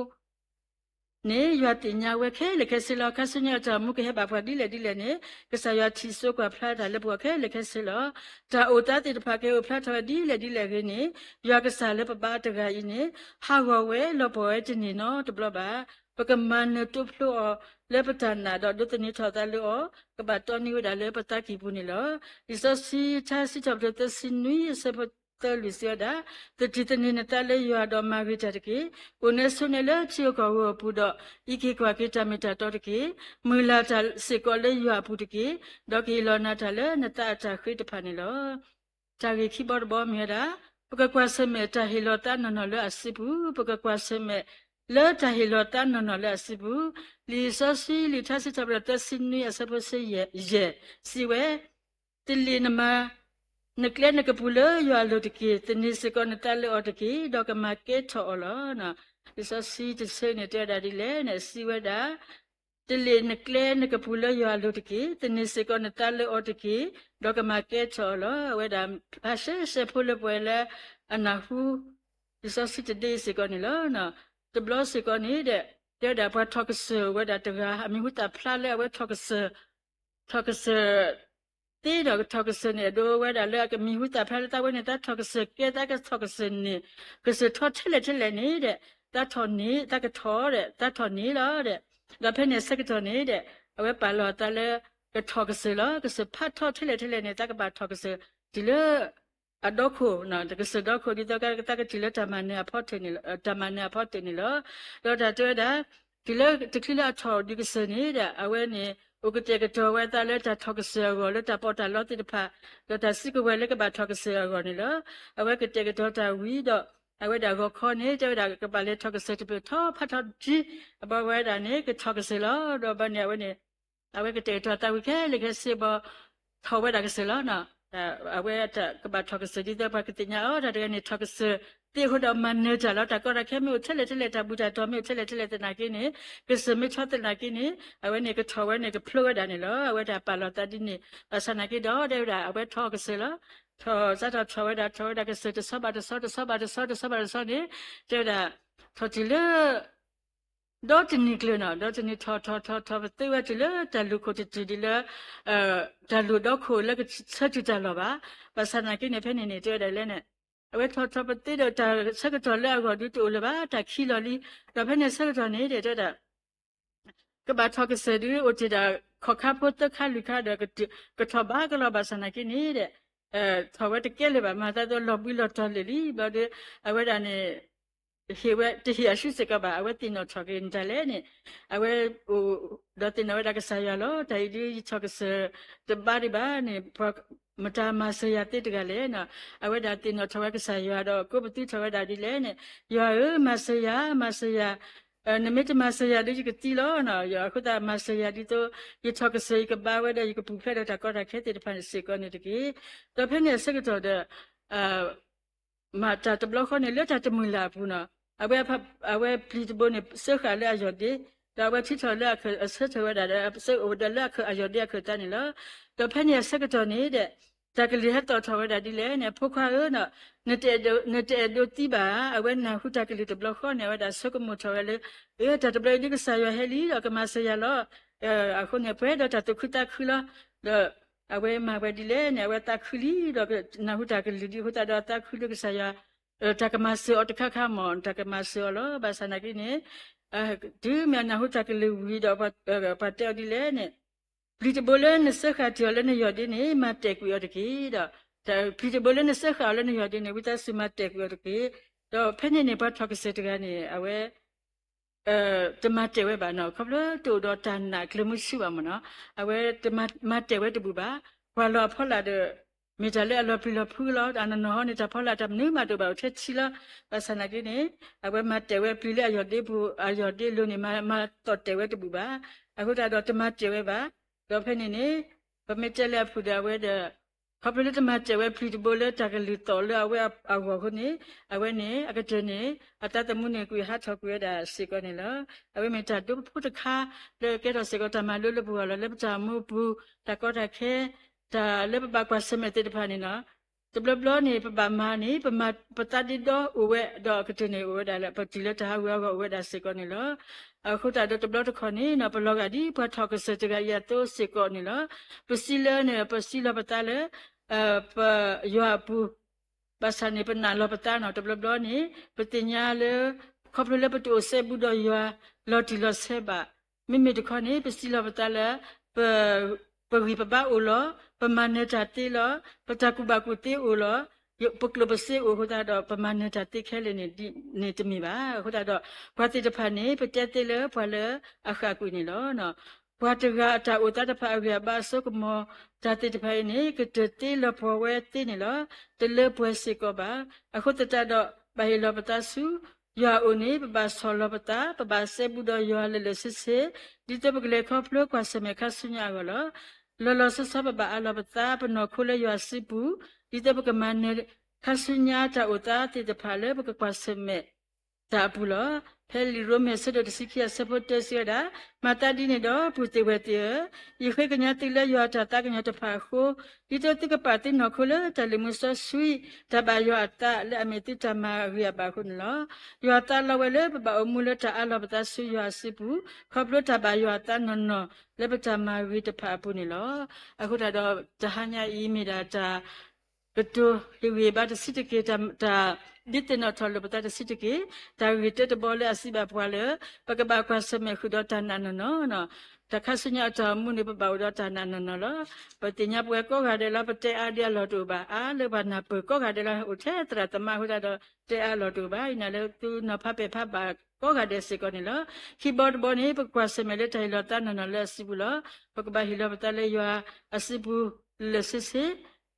န့ၣ် ယွၤသ့ၣ်ညါဝဲခဲလၢာ်ခဲဆ့လီၤ. ခါဆူညါအတၢ်အိၣ်မူကဟဲဘၣ်ပှၤဒ်လဲၣ်ဒ်လဲၣ်န့ၣ် ကစၢ်ယွၤထံၣ်စိကွၢ်ဖျါတၢ်လၢပဂီၢ်ခဲလၢာ်ခဲဆ့လီၤ. တၢ်အိၣ်သးသ့ၣ်တဖၣ်ကဟဲအိၣ်ဖျါထီၣ်ဝဲဒ်လဲၣ်ဒ်လဲၣ်အဂ့ၢ်န့ၣ် ယွၤကစၢ်လၢပဘါတဂၤအံၤန့ၣ် ဟးဂီၤဝဲလီၤပှီၢ်ဝဲတန့ၢ်နီတဘျီဘၣ်. ပကမၤနၢၤတိဖျိအီၤလၢပတၢ်နာ်ဒီးဒိးသန့ၤထီၣ်သးလၢအီၤ ကဘၣ်တီန့ၢ်ဝဲဒၣ်လၢပသးကံၢ်ပူၤန့ၣ်လီၤ. လံာ်စီဆှံထါစံးထီၣ်ပတြၢၤ သၢဆံနွံအဆၢဖိသၢလွံၢ်စံးဝဲဒၣ်, သတံၢ်သန့ၤနသးလၢယွၤဒီးမၤဂ့ၤတၢ်တက့ၢ်. အိၣ်နဲဆိးနဲလၢထံဂုၤကီၢ်ဂီၤအပူၤဒီး အံးက့ၤကွၢ်က့ၤတၢ်မ့ၢ်တၢ်တီတက့ၢ်. မုၢ်လၢ်တၢ်စ့ၢ်ကီးလၢယွၤအပူၤတက့ၢ်. ဒီးကဟ့ၣ်လီၤနၤတၢ်လၢနသးအတၢ်ဃ့တဖၣ်န့ၣ်လီၤ. တၢ်ဂ့ၢ်ခံဘီတဘီမ့ၢ်ဝဲဒၣ် ပကကွၢ်ဆၢၣ်မဲာ်တၢ်ဟ့ၣ်လီၤသးနီၢ်နီၢ်လၢအစုပူၤ, ပကကွၢ်ဆၢၣ်မဲာ်လၢတၢ်ဟ့ၣ်လီၤသးနီၢ်နီၢ်လၢအစုပူၤ. လံာ်စီဆှံလံာ်ထါစံးထီၣ်ပတြၢၤ သၢဆံနွံအဆၢဖိယဲၢ်စံးဝဲ, တလ့ၣ်နမၤ နကျဲနကပူၤလၢယွၤအလိၤတက့ၢ်. သန့ၤစ့ၢ်ကီးနသးလၢအီၤတက့ၢ်, ဒီးကမၤကဲထီၣ်အီၤလီၤ. လံာ်စီဆှံတဆၢန့ၣ်တဲဝဲဒၣ်ဒ်လဲၣ်န့ၣ် စံးဝဲဒၣ် တလ့ၣ်နကျဲနကပူၤလၢယွၤအလိၤတက့ၢ်. သန့ၤစ့ၢ်ကီးနသးလၢအီၤတက့ၢ်, ဒီးကမၤကဲထီၣ်အီၤလီၤ. အဝဲဒၣ်ဖးရှဲရှဲဖိလၢပှၤလၢအနၢ်ဟူ လံာ်စီဆှံတဒ့စ့ၢ်ကီးန့ၣ်လီၤ. တဘျီစ့ၢ်ကီးန့ၣ်ဒီး တဲဝဲဒၣ်ပှၤထီၣ်ကစၢၢ်ဝဲဒၣ်တဂၤ အမံၤဟူသၣ်ဖျါလၢအဝဲထီၣ်ကစၢၢ် ထီၣ်ကစၢၢ်သ့ဒီးကထီၣ်ကစၢၢ်န့ၣ် အဒိဝဲဒၣ်လၢအကမံၤဟူသၣ်ဖျါလၢသးဝဲန့ၣ် သးထီၣ်ကစၢၢ်ကဲ သးကထီၣ်ကစၢၢ်န့ၣ် ကစၢၢ်ထီထဲလဲၣ်ထဲလဲၣ်န့ၣ်ဒီး သးထီၣ်န့ၣ် သးကထီၣ်ဒီး သးထီၣ်န့ၣ်လီၤဒီး ဒီးဖဲန့ၣ်အဆၢကတီၢ်န့ၣ်ဒီး အဝဲပာ်လီၤအသးလၢ ကထီၣ်ကစၢၢ်လီၤ. ကစၢၢ်ဖးထီထဲလဲၣ်ထဲလဲၣ်န့ၣ် သးကဘၣ်ထီၣ်ကစၢၢ်တုၤလၢ အဒီခိၣ် ကစၢၢ်ဒီခိၣ် ဒ်သိးသးကတုၤလၢတၢ်မၤနၢၤအဖီတၢၢ်န့ၣ်လီၤ. ဒီးတၢ်တဲဝဲဒၣ် တုၤလၢတချုးလၢအထီၣ်ဒံးကစၢၢ်န့ၣ်ဒီး အဝဲန့ၣ် အိၣ်ကတဲာ်ကတီၤဝဲသးလၢတၢ်ထီၣ်ကစၢၢ်အဂီၢ် လၢတၢ်ပီးတၢ်လီသ့ၣ်တဖၣ် ဒီးတၢ်စုကဝဲၤလၢကဘၣ်ထီၣ်ကစၢၢ်အဂီၢ်န့ၣ်လီၤ. အဝဲကတဲာ်ကတီၤတၢ်ဝံၤဒီး အဝဲဒၣ်ဂီၤခီန့ၣ် တဲဝဲဒၣ်ကဘၣ်လဲၤထီၣ်ကစၢၢ်တဖျၢၣ်ထီဖးထီတစု အဘၣ်ဝဲဒၣ်န့ၣ် ကထီၣ်ကစၢၢ်လီၤ. ဒီးဘၣ်န့ၣ်အဝဲန့ၣ် အဝဲကတဲာ်ကတီၤသးဝံၤခဲလၢာ်ခဲဆ့ဘၣ် ထီၣ်ဝဲဒၣ်ကစၢၢ်လီၤ. အဝဲကဘၣ်ထီၣ်ကစၢၢ်ဒ်သိးပှၤကသ့ၣ်ညါအီၤ တၢ်တဂၤန့ၣ် ထီၣ်ကစၢၢ်သ့အဃိဒီးမၤနၢၤတၢ်လီၤ. တၢ်ကီတၢ်ခဲမ့ၢ်အိၣ်ထဲလဲၣ်ထဲလဲၣ် တၢ်ဘူၣ်တၢ်တီၤမ့ၢ်အိၣ်ထဲလဲၣ်ထဲလဲၣ်သနာ်က့န့ၣ် ကစၢၢ်မ့ၢ်ထီသနာ်က့န့ၣ် အဝဲန့ၣ်ကထီၣ်ဝဲန့ၣ်ကဖျိဝဲဒၣ်န့ၣ်လီၤ. အဝဲတၢ်ပာ်လီၤသးဒ်န့ၣ် ဘၣ်ဆၣ်သနာ်က့ဒီး တဲဝဲဒၣ် အဝဲထီၣ်ကစၢၢ်လီၤ. ထီၣ် စးထီၣ်ထီၣ်ဝဲဒၣ် ထီၣ်ဝဲဒၣ်ကစၢၢ်တဆီဘၣ်တဆီ တဆီဘၣ်တဆီ တဆီဘၣ်တဆီန့ၣ် တဲဝဲဒၣ် ထီၣ်တုၤလၢ ဒီတနံၤကျၢၤနီၤ ဒီတနံၤထီၣ်ထီၣ်ထီၣ်ထီၣ် ပသ့ဝဲတုၤလၢတၢ်လူၢ်ခိၣ်တတုၤဒ်လၢ တၢ်လူၢ်ဒီခိၣ်လၢကဆၢတုၤတၢ်လီၢ်ဘၣ်. ဘၣ်ဆၣ်သနာ်က့န့ၣ် ဖဲန့ၣ်န့ၣ် တဲဝဲဒၣ်လဲၣ်န့ၣ် အဝဲထီၣ်ထီၣ်ပသ့ဒီးတၢ်ဆၢကတီၢ်လၢအဂီၢ်ဒုးတအိၣ်လၢၤဘၣ် တၢ်ခံလီၤလံ. ဒီးဖဲန့ၣ်ဆၢကတီၢ်န့ၣ်ဒီး တဲဝဲဒၣ် ကဘၣ်ထီၣ်ကစၢၢ်ဒုးအိၣ်တ့ၢ်ဒၣ် ခီၣ်ခါဖိသၢခါလွံၢ်ခါဒီး ကထီၣ်ဘၣ်ကလီၤဘၣ်ဆၣ်သနာ်က့န့ၣ်ဒီး ထီၣ်ဝဲတကဲလၢၤဘၣ် မၤသးသိးလီၤဘှံးလီၤတီၤလၢာ်လံ ဘျီဒီး အဝဲဒၣ်န့ၣ် ဟ့ၣ်ဝဲတဟ့ၣ်အရှုံးစ့ၢ်ကီးဘၣ် အဝဲသ့ၣ်နီၣ်ထီၣ်က့ၤနတၢ်လဲၣ်န့ၣ် အဝဲအိၣ်ဒီးသ့ၣ်နီၣ်ဝဲဒၣ်ကစၢ်ယွၤလီၤ. တၢ်အံၤဒုးယထီၣ်ကစၢၢ်တဘါဒံးဘၣ်န့ၣ် မတၤမၤစၢၤယၤသ့တဂၤလဲၣ်. အဝဲဒၣ်သ့ၣ်နီၣ်ထီၣ်ဝဲကစၢ်ယွၤဒီး ကိးပသူထီၣ်ဝဲဒၣ်ဒ်လဲၣ်န့ၣ် ယွၤဧၢ မၤစၢၤယၤ မၤစၢၤယၤ နမ့ၢ်တမၤစၢၤယၤဒုးယကသံလီၤ. အဃိသတးမၤစၢၤယၤဒ်သိး ယထီၣ်ကစၢၢ်ယကဘါဝဲဒီးယကပူၤဖျဲးဒီးတၢ်ကီတၢ်ခဲသ့ၣ်တဖၣ်န့ၣ်စ့ၢ်ကီးန့ၣ်တက့ၢ်. ဒီးဖဲန့ၣ်အဆၢကတီၢ်ဒီး မၤတၢ်တဘျီဃီန့ၣ် လၢတၢ်တမုာ်လၢ်အပူၤနီၤ, အဝဲ အဝဲပျံၤတဘိန့ၣ် စၢဃာ်လၢအယီၢ်ဒ့, ဒီးအဝဲထံထီၣ်လၢအဆၢထၢၣ်ဝဲဒၣ်ဒီး အိၣ်ဒီးလၢအယီၢ်ဒ့အခိၣ်အသးန့ၣ်လီၤ. ဒီးဖဲန့ၣ်အဆၢကတီၢ်န့ၣ်ဒီး တၢ်ကလုၢ်ဟဲသီၣ်ထီၣ်ဝဲဒၣ်ဒ်လဲၣ်န့ၣ် အဖိခွါဧၢ, နတအဲၣ်ဒိးသံဘၣ်ဧါ, အဝဲနၢ်ဟူတၢ်ကလုၢ်တဘျီဃီန့ၣ် အဝဲဒၣ်ဆိကမိၣ်ထီၣ်ဝဲလၢ အၢ တၢ်တဘျီအံၤဒ်ကစၢ်ယွၤဟဲလံဒီးကမၤစၢၤယၤလီၤ. အဃိန့ၣ် ပှဲၤဒီးတၢ်သူၣ်ခုသးခုလီၤ. ဒီးအဝဲမၤဝဲဒ်လဲၣ်န့ၣ် အဝဲသးခုလံဒီး နၢ်ဟူတၢ်ကလုၢ်ဒ်အဃိသတးဒီးသးခုလၢကစၢ်ယွၤ တၢ်ကမၤစၢၤအီၤတခါခါမ့ၢ် တၢ်ကမၤစၢၤအီၤလီၤ. ဘၣ်ဆၣ်နာ်က့န့ၣ် တုၤမ့ၢ်အနၢ်ဟူတၢ်ကလုၢ်ဝံၤဒီး ပှၤတဲအီၤဒ်လဲၣ်န့ၣ် ပျံၤတဘိလၢနစၢဃာ်တ့ၢ်အီၤလၢနယီၢ်ဒ့န့ၣ် မၤတဲာ်ကွံာ်အီၤတက့ၢ်. ဒီး ပျံၤတဘိလၢနစၢဃာ်အီၤလၢနယီၢ်ဒ့န့ၣ် ဝံသးစူၤမၤတဲာ်ကွံာ်အီၤတက့ၢ်. ဒီးဖဲန့ၣ်န့ၣ် ပှၤထီၣ်ကစၢၢ်တဂၤန့ၣ် အဝဲ တမၤတဲာ်ဝဲဘၣ်နီၤ, ခီဖျိတအိၣ်ဒီးတၢ်နာ်ကျၢၤမုဆူဘၣ်မ့ၢ်နီၤ, အဝဲတမၤတဲာ်ဝဲတဘူၣ်ဘၣ်. ပှၤလီၤအဖီလာ်ဒီး မ့ၢ်တၢ်လၢအလီၤပျံၤလီၤဖုးလီၤ. အနီၢ်နီၢ်ဟီန့ၣ် တၢ်ဖီလာ်တၢ်မနုၤမးတအိၣ်ဘၣ် အိၣ်ထဲထံလီၤ. ဘၣ်ဆၣ်နာ်က့န့ၣ် အဝဲမၤတဲာ်ဝဲပျံၤလၢအယီၢ်ဒ့ပူၤ အယီၢ်ဒ့လိၤန့ၣ် မၤသီၣ်တဲာ်ဝဲတဘူၣ်ဘၣ်. အဃိသတးဒီးတမၤတဲာ်ဝဲဘၣ်. ဒီးဖဲန့ၣ်န့ၣ် ပမ့ၢ်တဲလၢအဖုၣ်ဒီးအဝဲဒီး ခီဖျိလၢတမၤတဲာ်ဝဲပျံၤတဘိလၢတၢ်ကလုၢ်သီၣ်လၢအဝဲအဂီၢ်အဃိန့ၣ် အဝဲန့ၣ် အကတၢၢ်န့ၣ် အသးသမူန့ၣ် ကွံာ်ဟးထီၣ်ကွံာ်ဝဲဒၣ်စ့ၢ်ကီးန့ၣ်လီၤ. အဝဲမ့ၢ်တၢ်ဒိဖိတခါ လၢကဲထီၣ်စ့ၢ်ကီးတၢ်မၤလိလၢပဂီၢ်လီၤ. လၢပတၢ်အိၣ်မူပူၤ တၢ်ကီတၢ်ခဲ တၢ်လၢပဘၣ်ကွၢ်ဆၢၣ်မဲာ်သ့ၣ်တဖၣ်န့ၣ်နီၤ တဘျီဘျီန့ၣ် ပဘၣ်မၤန့ၣ် ပသးဒ့ဒီအိၣ်ဝဲ ဒီးအကတၢၢ်န့ၣ်အိၣ်ဝဲဒၣ်လၢ ပတုၤလၢတၢ်ဟးဂူာ်ဟးဂီၤအိၣ်ဝဲဒၣ်စ့ၢ်ကီးန့ၣ်လီၤ. အဃိသတးဒီးတဘျီတခီၣ်န့ၣ်နီၤ ပလီၤဂာ်ဒ်ပှၤထီၣ်ကစၢၢ်တဂၤအံၤအသိးစ့ၢ်ကီးန့ၣ်လီၤ. ပစံးလၢန့ၣ် ပစံးလီၤပသးလၢ ပယွၤအပူၤ ဘၣ်ဆၣ်န့ၣ် ပနာ်လီၤပသးနီၤ တဘျီဘျီန့ၣ် ပသ့ၣ်ညါလၢ ခီဖျိလၢပတအိၣ်စဲဘူးဒီးယွၤ လီၤတံၢ်လီၤဆဲးဘၣ်. မ့မ့ၢ်တခီန့ၣ် ပစံးလီၤပသးလၢ ပ ပဂံၢ်ပဘါအိၣ်လီၤ, ပမၤနၢၤတၢ်သ့လီၤ, ပတၢ်ကူၣ်ဘၣ်ကူၣ်သ့အိၣ်လီၤ, ပကျိၣ်ပစ့အိၣ်အဃိသတးဒီး ပမၤနၢၤတၢ်သ့ခဲလၢာ်န့ၣ် န့ၣ်တမ့ၢ်ဘၣ်. အဃိသတးဒီး ပှၤသ့ၣ်တဖၣ်န့ၣ် ပတဲသ့လၢပှၤလၢအဃၣ်ကွံာ်န့ၣ်လီၤ. ပှၤတဂၤအတၢ်အိၣ်သးတဖၣ်အဂံၢ်အဘါအစိကမီၤ တၢ်သ့ၣ်တဖၣ်အံၤန့ၣ် ကတၢၢ်သ့လီၤပှီၢ်ဝဲသ့န့ၣ်လီၤ. တလၢပှဲၤစ့ၢ်ကီးဘၣ်. အဃိသတးဒီး ဘၣ်ဟ့ၣ်လီၤပသးဆူ ယွၤအအိၣ်န့ၣ် ပဘၣ်ဆီၣ်လီၤပသး, ပဘၣ်စဲဘူးဒီးယွၤလၢာ်လၢာ်ဆ့ဆ့, ဒ်သိးပကလဲၤခီဖျိကွၢ်ဆၢၣ်မဲာ်ခါဆူညါအဂီၢ်လီၤ. လီၤလီၤဆီဆီပဘၣ်အးလီၤပသး ပနီၢ်ခိလၢယွၤစုပူၤ, ဒ်သိးပကမၤနၢၤခါဆူညါတၢ်အိၣ်သးသ့ၣ်တဖၣ်လၢပကကွၢ်ဆၢၣ်မဲာ်တၢ်အပူၤလီၤ. ဖဲလံာ်ရိမ့ၤအဆၢဒိၣ်တဆံခံအဆၢဖိတၢစံးဝဲဒၣ်, မၤသးဒ်န့ၣ်ဒီး ပုၢ်သ့ၣ်ဝဲၢ်သ့ၣ်ဧၢ, ယဃ့ကညးသုလၢယွၤအတၢ်သးကညီၤတဖၣ်အဃိ, ဒ်သိးသုကပာ်သုနီၢ်ခိလၢတၢ်လုၢ်မူစီဆှံ, တၢ်ဘၣ်ယွၤအသးလၢအမ့ၢ်သုတၢ်မၤဂ့ၤအဘၣ်အဃိန့ၣ်လီၤ. ယွၤသးလီဝဲလၢပဘၣ်အိၣ်မူလၢတၢ်အးလီၤပသးဆူယွၤအစုပူၤ, ခီဖျိတၢ်ဘၣ်ယွၤအသးနီၢ်နီၢ်လၢပတၢ်မၤဂ့ၤတဖၣ်အပူၤန့ၣ်လီၤ. အဃိသတးဒီး တဟါညါအံၤမ့ၢ်ဒၣ်တၢ် ကတိၤဟ့ၣ်ဂံၢ်ဟ့ၣ်ဘါတဆံးတက့ၢ်, တၢ်ဒုးသ့ၣ်နီၣ်ထီၣ်လိာ်ပသးတဆံးတက့ၢ်, တၢ်ဂ့ၢ်တၢတဘီလၢအစံးဘၣ်ပှၤလၢ ပကဘၣ်ကွၢ်ဆၢၣ်မဲာ်ဃုာ်ဒီးတၢ်နာ်နီၢ်နီၢ်, တၢ်ခါဆူညါအတၢ်အိၣ်မူန့ၣ် ပဘၣ်အိၣ်ဒီးတၢ်နာ်နီၢ်နီၢ်လီၤ. ပသ့ၣ်ညါပဝဲကိးဂၤဒဲးလီၤ, ပတဲအါဒံးအလီၢ်တအိၣ်ဘၣ်, အါလၢပှၤနၢ်ပၢၢ်ကိးဂၤဒဲးလီၤ, အိၣ်ထဲသရၣ်သမါအဃိသတးဒီး တဲအါလီၢ်တအိၣ်ဘၣ်, ယနာ်လၢသုနီၤဖးပဲာ်ဖးဘၣ်ကိးဂၤဒဲးစ့ၢ်ကီးန့ၣ်လီၤ. ခံဘီတဘီန့ၣ် ပကကွၢ်ဆၢၣ်မဲာ်လၢတၢ်ဟ့ၣ်လီၤသးနီၢ်နီၢ်လၢအစုပူၤလီၤ. ပကဘၣ်ဟ့ၣ်လီၤပသးလၢယွၤအစုပူၤလၢာ်လၢာ်ဆ့ဆ့,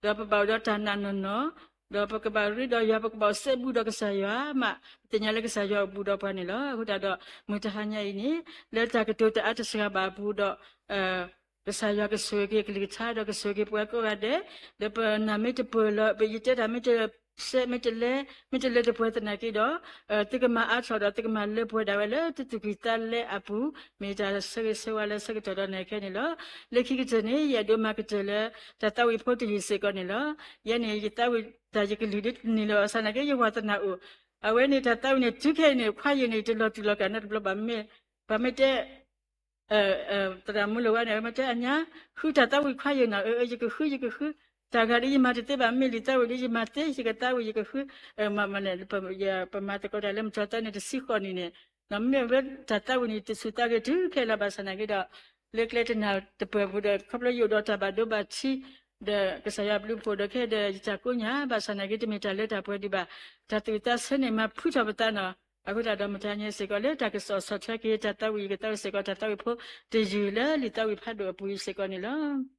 ဒီးပဘၣ်အိၣ်ဒီးတၢ်နာ်နီၢ်နီၢ်, ဒီးပကဘၣ်ရ့ဒီးယွၤ, ပကဘၣ်အိၣ်စဲဘူးဒီးကစၢ်ယွၤမး, ပသ့ၣ်ညါလၢကစၢ်ယွၤအိၣ်ဘူးဒီးပှၤန့ၣ်လီၤ. အဃိသတးဒီး မုၢ်တဟါညါအံၤန့ၣ် လၢတၢ်ကတိၤတအါတစှၤဘၣ်အပူၤဒီး ကစၢ်ယွၤကဆိၣ်ဂ့ၤက့ၤအကလုၢ်ကထါဒီးကဆိၣ်ဂ့ၤက့ၤပဝဲကိးဂၤဒဲး, ဒီးပနာ်မ့ၢ်တပၢၢ်လီၤ, ပယတဲတၢ်မ့ၢ်တစဲးမ့ၢ်တလဲ, မ့ၢ်တလဲတပှဲၤသနာ်က့ဒီး သုကမၤအါထီၣ်ဒီးသုကမၤလၢပှဲၤဒၣ်ဝဲလၢ သုသူၣ်ကံၢ်သးလဲအပူၤ, မ့ၢ်တၢ်ဆၢဂ့ၤဆၢဝါလၢဆၢကတီၢ်ဒီးနၤခဲန့ၣ်လီၤ. လၢခံကတၢၢ်န့ၣ် ယအဲၣ်ဒိးမၤကတၢၢ်လၢ တၢ်သးဝံၣ်ဖိတယုၢ်စ့ၢ်ကီးန့ၣ်လီၤ. ယဲန့ၣ် ယသးဝံၣ်တၢ်ယကလုၢ်ဒ်န့ၣ်လီၤ. ဘၣ်ဆၣ်သနာ်က့ ယဝံသနၣ်အိၣ်, အဝဲန့ၣ်တၢ်သးဝံၣ်န့ၣ် တုၤခဲအံၤန့ၣ် ခွါယုၢ်န့ၣ် တလီၤတူာ်လီၤကာ်နီတဘျီဘၣ်, မ့ၢ် ပှၤမ့ၢ်တဲ သရၣ်မုၣ်လၢဝဲန့ၣ် အဝဲမ့ၢ်တဲအညါ, ဃုတၢ်သးဝံၣ်ခွါယုၢ်နီၤ, ယကဃု ယကဃု, တၢ်ဂၤဒ်ယမၤတသ့ဘၣ်, မ့ၢ်လံာ်သးဝံၣ်ဒ်ယမၤသ့, ယကသးဝံၣ်ယကဃု, မ့ၢ်န့ၣ် ပမၤသကိးတၢ်လၢမုၢ်ထီၣ်သီန့ၣ် တဆံဃိးနံၣ်န့ၣ်, မ့ၢ်ဝဲတၢ်သးဝံၣ်န့ၣ် တဆူၣ်သးဂ့ၤတုၤခဲလၢာ်ဘၣ်ဆၣ်သနာ်က့ဒီး လၢကျဲတနၢ်တပၢၢ်အပူၤဒီး ခီဖျိယအိၣ်ဒီးတၢ်ဘၣ်ဒိဘၣ်ထံး ဒီးကစၢ်ယွၤအဘျုးအဖှိၣ်ဒီးခဲဒီး ယတၢ်ကိးညါ ဘၣ်ဆၣ်သနာ်က့ တမ့ၢ်တၢ်လၢတၢ်ပှဲၤဒံးဘၣ်, တၢ်သူၣ်ဝံၣ်သးဆၢန့ၣ် မၤဖုးထီၣ်ပသးနီၤ, အဃိသတးဒီး မုၢ်တဟါညါစ့ၢ်ကီး လၢတၢ်ကစီၣ်ဆီၣ်ထွဲက့ၤ တၢ်သးဝံၣ် ယကသးဝံၣ်စ့ၢ်ကီး တၢ်သးဝံၣ်ဖိတယုၢ်လၢလံာ်သးဝံၣ်ဖးဒိၣ်အပူၤအံၤစ့ၢ်ကီးန့ၣ်လီၤ.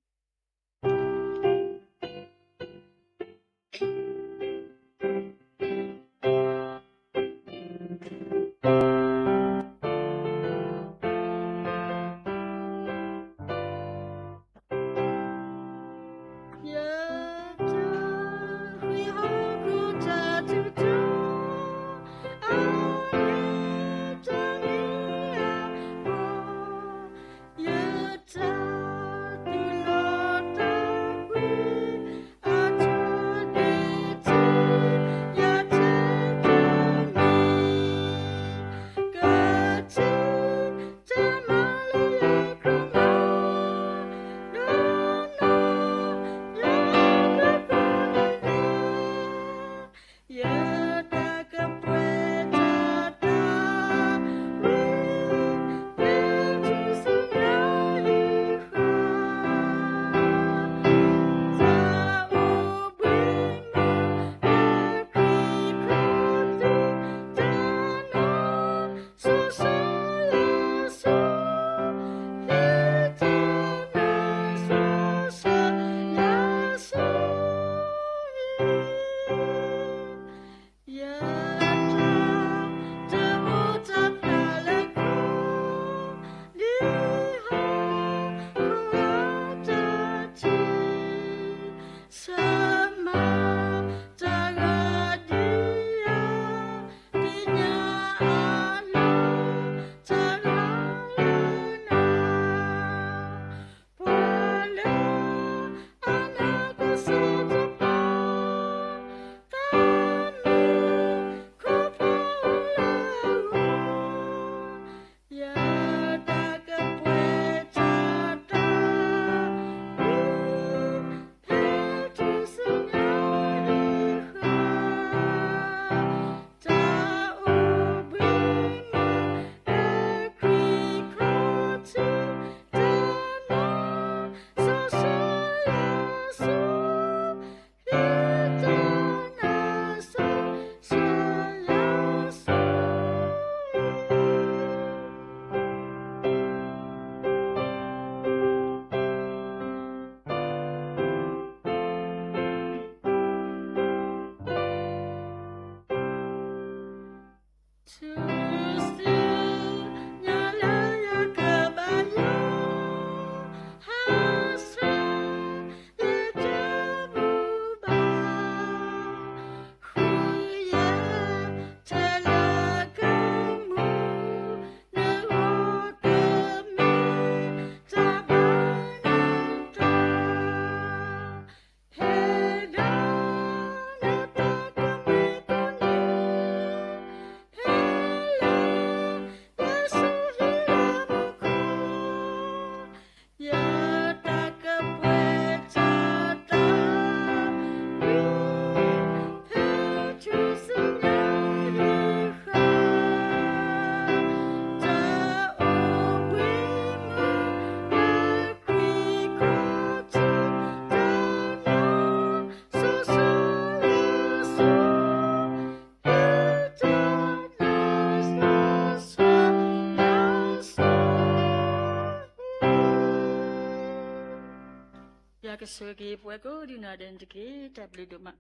ကဆိၣ်ဂ့ၤပှၤကိးဒံနီၢ်ဒဲးန့ၣ်တက့ၢ်. တၢ်ဘျုးဒိၣ်မး.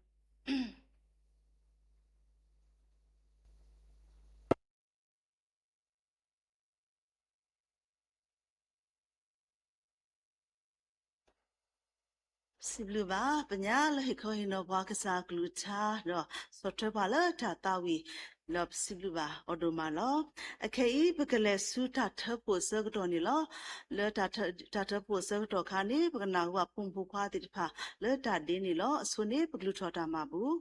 စံးဘျုးဘၣ် ပညါလၢဟ့ၣ်ခီဟ့ၣ်နီၤပှၤကစၢ်အကလုၢ်ကထါ ဒီးဆီၣ်ထွဲပှၤလၢတၢ်သးဝံၣ်, ဒီးပစံးဘျုးဘၣ်အီၤဒိၣ်မးလီၤ. အခဲအံၤ ပကလဲၤဆူတၢ်ထၢဖှိၣ်အဆၢကတီၢ်န့ၣ်လီၤ. လၢတၢ်ထၢဖှိၣ်အဆၢကတီၢ်အခါန့ၣ် ပကနၢ်ဟူဘၣ်ဖိမုၣ်ဖိခွါသ့ၣ်တဖၣ်လၢတၢ်ဒ့န့ၣ်လီၤ. အဆိန့ၣ် ပကလူၤထီၣ်တၢ်မၤဘူၣ်.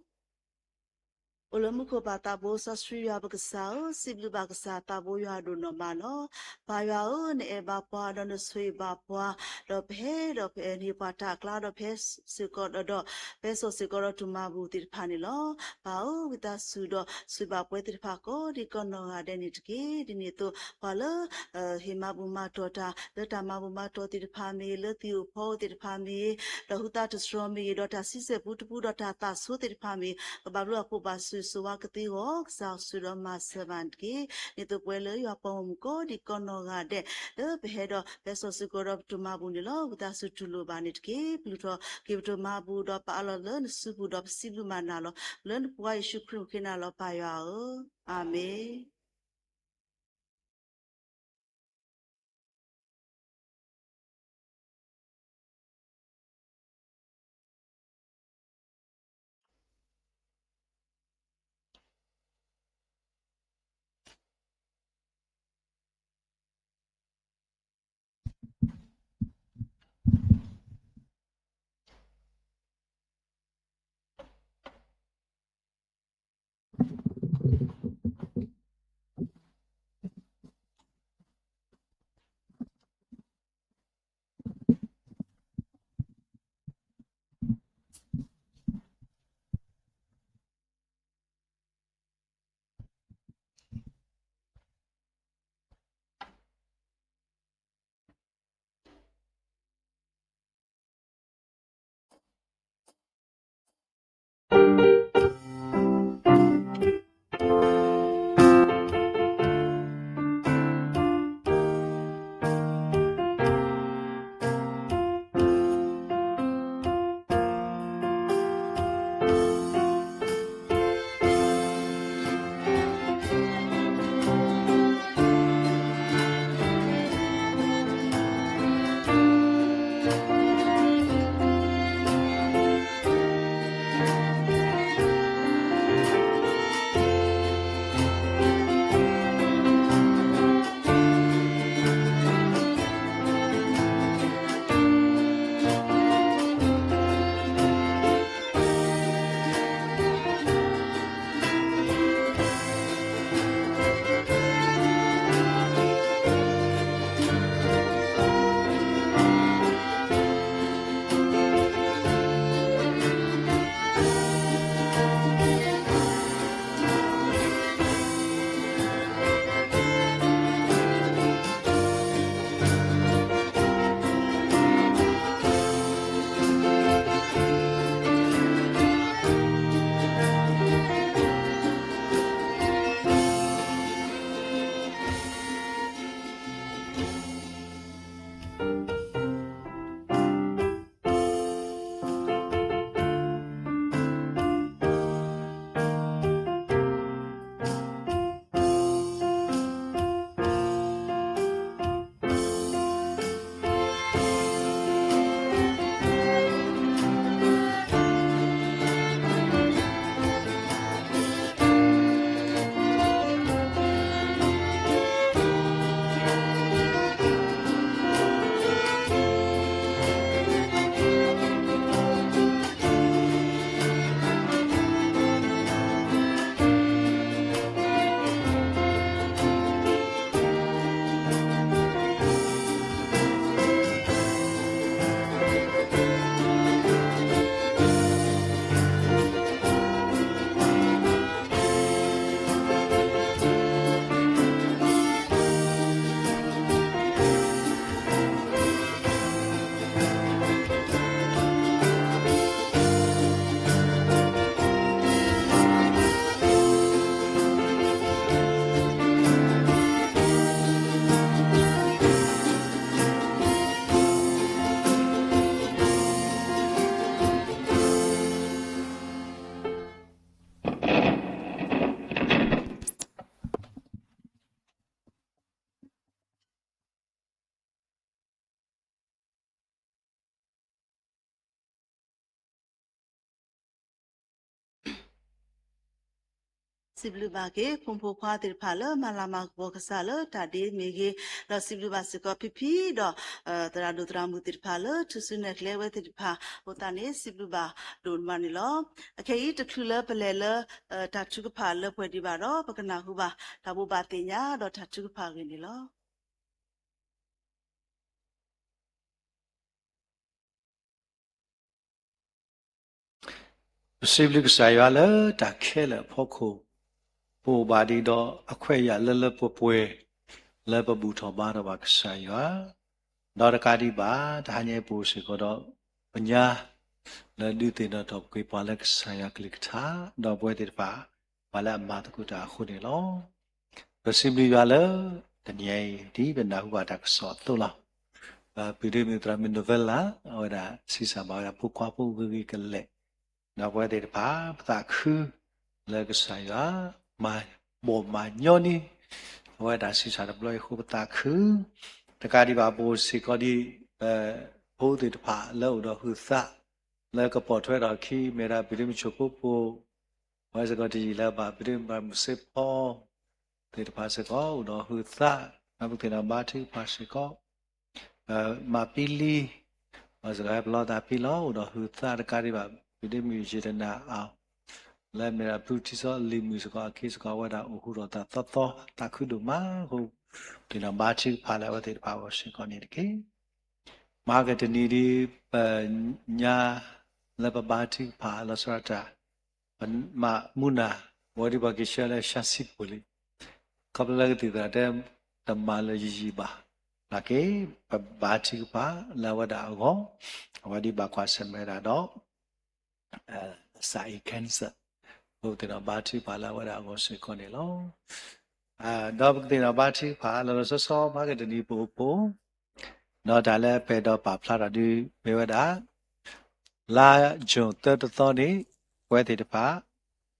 အိၣ်လၢမူခိၣ်ပၢ်သးဘိစီဆှံယွၤပကစၢ်ဧၢ, စံးဘျုးဘၣ်ကစၢ်သးဘိယွၤဒိၣ်နီၢ်မးလီၤ. ပၢ်ယွၤဧၢ, နအဲၣ်ဘၣ်ပှၤဒီးနဆိၣ်ဂ့ၤဘၣ်ပှၤ, ဒီးပဟဲဒီးပဟ့ၣ်ပှၤတၢ်အကျါဒီးပဟဲစ့ၢ်ကီးဒီး ဒီးပဟဲစိာ်စ့ၢ်ကီးဒီးတၢ်မၤဘူၣ်သ့ၣ်တဖၣ်န့ၣ်လီၤ. ပၢ်ဧၢ, ဝံသးစူၤဒီးဆိၣ်ဂ့ၤဘၣ်ပှၤသ့ၣ်တဖၣ်ကိးဒံးကိးနီၢ်ဂၤဒဲးန့ၣ်တက့ၢ်. ဒ်န့ၣ်အသိး ပှၤလၢ ဟ့ၣ်မၤဘူၣ်မၤတီၢ်တၢ် လၢတၢ်မၤဘူၣ်မၤတီၢ်သ့ၣ်တဖၣ်မ့ၢ်ဂ့ၤ, လၢသံၣ်အိၣ်ဖီအိၣ်သ့ၣ်တဖၣ်မ့ၢ်ဂ့ၤ, ဒီးဟူသါတတြီၤမ့ၢ်ဂ့ၤ, ဒီးတၢ်ဆံဆဲၣ်ပူတပူဒီးတၢ်သးဆိသ့ၣ်တဖၣ်မ့ၢ်ဂ့ၤ, ကဘၣ်ဘျုးအဖှိၣ်ဘၣ်ဆိၣ်ဂ့ၤဆိၣ်ဝါကသ့အဂီၢ် ကစၢ်ဆိၣ်ဒီးမၤစၢၤဘၣ်န့ၣ်တက့ၢ်. ဒ်သိးပဝဲလၢယွၤပှၤဂီၢ်မုၢ်ကိးဒံးကိးနီၢ်ဂၤဒဲး လၢပဟဲဒီးပဟဲစိာ်စ့ၢ်ကီးဒီးပတၢ်မၤဘူၣ်န့ၣ်လီၤ. ဝံသးစူၤတူၢ်လိာ်ဘၣ်န့ၣ်တက့ၢ်. ပလူၤထီၣ်က့ၤပတၢ်မၤဘူၣ်ဒီးပအးလီၤလၢနစုပူၤဒီးပစံးဘျုးမၤနၢ်လီၤ. လၢနဖိခွါယ့ၣ်ၡူးခရံာ်အမံၤဃ့နၤလီၤ ပၢ်ယွၤဧၢ, အၤမ့ၣ်. စံးဘျုးဘၣ်က့ၤ ဖိမုၣ်ဖိခွါသ့ၣ်တဖၣ်လၢမၤလၤမၤကပီၤကစၢ်လၢတၢ်ဒ့မ့ၢ်ဂ့ၤ, ဒီးစံးဘျုးဘၣ်စ့ၢ်ကီးဖံဖံဒီး သရၣ်ဒိၣ်သရၣ်မုၣ်သ့ၣ်တဖၣ်လၢထူၣ်စုနဲၣ်ကျဲဝဲသ့ၣ်တဖၣ် အဃိသတးန့ၣ် စံးဘျုးဘၣ်ဒိၣ်မးန့ၣ်လီၤ. အခဲအံၤတချုးလၢပလဲၤလၢ တၢ်ထုကဖၣ်လၢပှဲၤဒံးဘၣ်ဒီး ပကနၢ်ဟူဘၣ်တၢ်ဘိးဘၣ်သ့ၣ်ညါဒီးတၢ်ထုကဖၣ်အဂ့ၢ်န့ၣ်လီၤ. ပစံးဘျုးကစၢ်ယွၤလၢတၢ်ခဲလၢာ်အဖီခိၣ်, ပအိၣ်ဘၣ်ဒံးဒီးအခွဲးအယာ်လၢလၢပှဲၤပှဲၤ လၢပဘူၣ်ထီၣ်ဘါထီၣ်ဘၣ်ကစၢ်ယွၤ, ဒီးတကးဒံးဘၣ် တဟါညါအံၤပအိၣ်စ့ၢ်ကီးဒီး ပညါ လၢဒုးသ့ၣ်နီၣ်ထီၣ်ပှဲၤပှၤလၢကစၢ်ယွၤကလုၢ်ကထါ ဒီးပဝဲသ့ၣ်တဖၣ် ပှၤလၢအမၤသကိးတၢ်အဃိန့ၣ်လီၤ. ပစံးဘျုးယွၤလၢ တနံၤအံၤ ဒ်ပနၢ်ဟူဘၣ်တၢ်ကစီၣ်အသိးလီၤ. ပပုၢ်ဒ့မုၣ်သရၣ်မုၣ် Novella အဝဲဒၣ်ဆံးစၢ်ဘၣ်ဝဲဒၣ်ဖိခွါဖိဂ့ၤဂ့ၤကလဲာ်, ဒီးပဝဲသ့ၣ်တဖၣ် ပသးခု လၢကစၢ်ယွၤ မၤဘီၣ်မၤညီနုၢ် အဝဲဒၣ်ဆံးစၢ်တဘျီအံၤအဃိ ပသးခု တကးဒံးဘၣ် ပအိၣ်စ့ၢ်ကီးဒ် ပဖိသ့ၣ်တဖၣ်လၢအိၣ်ဒီးဟုးသး လၢကပိာ်ထွဲထီၣ်အခံ မ့ၢ်ဝဲဒၣ်ပုၢ်ဒ့မုၣ်ဆိၣ်ဖိဖိ အဝဲစ့ၢ်ကီးတယံာ်လၢၤဘၣ် ပုၢ်ဒ့မုၣ်မုၢ်စ့ဖီ သ့ၣ်တဖၣ်စ့ၢ်ကီး အိၣ်ဒီးဟုးသး ဒီးပကသ့ၣ်နီၣ်ဘါထုကဖၣ်စ့ၢ်ကီး မၤပံလံ အဝဲစ့ၢ်ကီးဟဲပလီၢ်သးဖံလီၤ အိၣ်ဒီးဟုးသးတကးဒံးဘၣ် ပုၢ်ဒ့မုၣ်ယတနၢ်အီၤ လၢမ့ၢ်ဒၣ်ဖုထံစီလံၤမုၣ်စ့ၢ်ကီး အခ့စ့ၢ်ကီး အဝဲဒၣ်အိၣ်ဃူဒီးသးသီသီ သးခုဒိၣ်မးအဃိ သ့ၣ်နီၣ်ဘါထုကဖၣ်လၢအဝဲသ့ၣ်တဖၣ်အဂီၢ်စ့ၢ်ကီးန့ၣ်တက့ၢ်. မဟါကတနံၤဒ် ပညါ လၢပဘါထုကဖၣ်လီၤဆီဒၣ်တၢ် ပမၤမူနၤ ပဝဲဒ်ပှၤက့ၤဆှၢလၢ ရှမ်းစံးပူၤလံ ခီဖျိလၢကသံၣ်သရၣ်တဲ တမၤလၢယံာ်ယံာ်ဘၣ် နာ်က့ ပဘါထုကဖၣ်လၢအဝဲဒၣ်အဂီၢ် အဝဲဒ်ဘၣ်ကွၢ်ဆၢၣ်မဲာ်ဒၣ်ဒီး စးအံၤ cancer ပကသ့ၣ်နီၣ်ဘါထုကဖၣ်လၢအဝဲဒၣ်အဂီၢ်စ့ၢ်ကီးန့ၣ်လီၤ. ဒီးပကသ့ၣ်နီၣ်ဘါထုကဖၣ်လီၤလီၤဆီဆီ မဟါကတနံၤပအိၣ်ဖှိၣ် ဒီးတၢ်လၢပအဲၣ်ဒိးပာ်ဖျါထီၣ်ဒုးမ့ၢ်ဝဲဒၣ် လါယူၤသၢတသီန့ၣ် ပဝဲသ့ၣ်တဖၣ်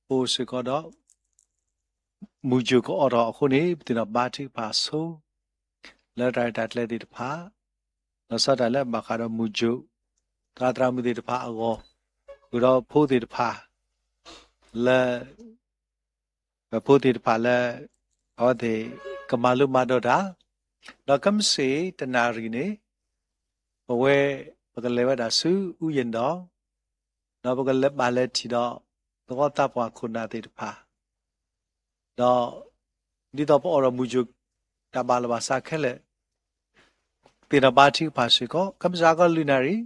ပအိၣ်စ့ၢ်ကီးဒီး မုၢ်ယိၤကအိးထီၣ်အဃိန့ၣ် ပသ့ၣ်နီၣ်ဘါထုကဖၣ်ဆိ လၢတၢ်ရဲၣ်တၢ်ကျဲၤသ့ၣ်တဖၣ် လီၤဆီဒၣ်တၢ်လၢဘၣ်ဃးဒီးမုၢ်ယိၤ သရၣ်သရၣ်မုၣ်သ့ၣ်တဖၣ်အဂီၢ် ဃုာ်ဒီးဖိသ့ၣ်တဖၣ် လၢ ပဖိသ့ၣ်တဖၣ်လၢ အဝဲသ့ၣ်ကမၤလိမၤဒိးတၢ် ဒီးကမ့ၢ်စ့ၢ်တနၣ်ရံၣ်န့ၣ် ပဝဲ ပကလဲၤဝဲဒၣ်ဆူအူယဲၢ်ဒီး ဒီးပကလဲၤဘၣ်လဲၤထံၣ်ဒီး သဝီသးပှၢ်ခိၣ်နၢ်သ့ၣ်တဖၣ် ဒီး ဒ်သိးပအိၣ်ဒီးမုၢ်ယိၤ တၢ်ဘၣ်လီၤဘၣ်စးခဲလၢာ် သ့ၣ်နီၣ်ဘါထုကဖၣ်စ့ၢ်ကီး ကမ့ၢ်စ့ၢ်ကီးလွံၢ်နၣ်ရံၣ်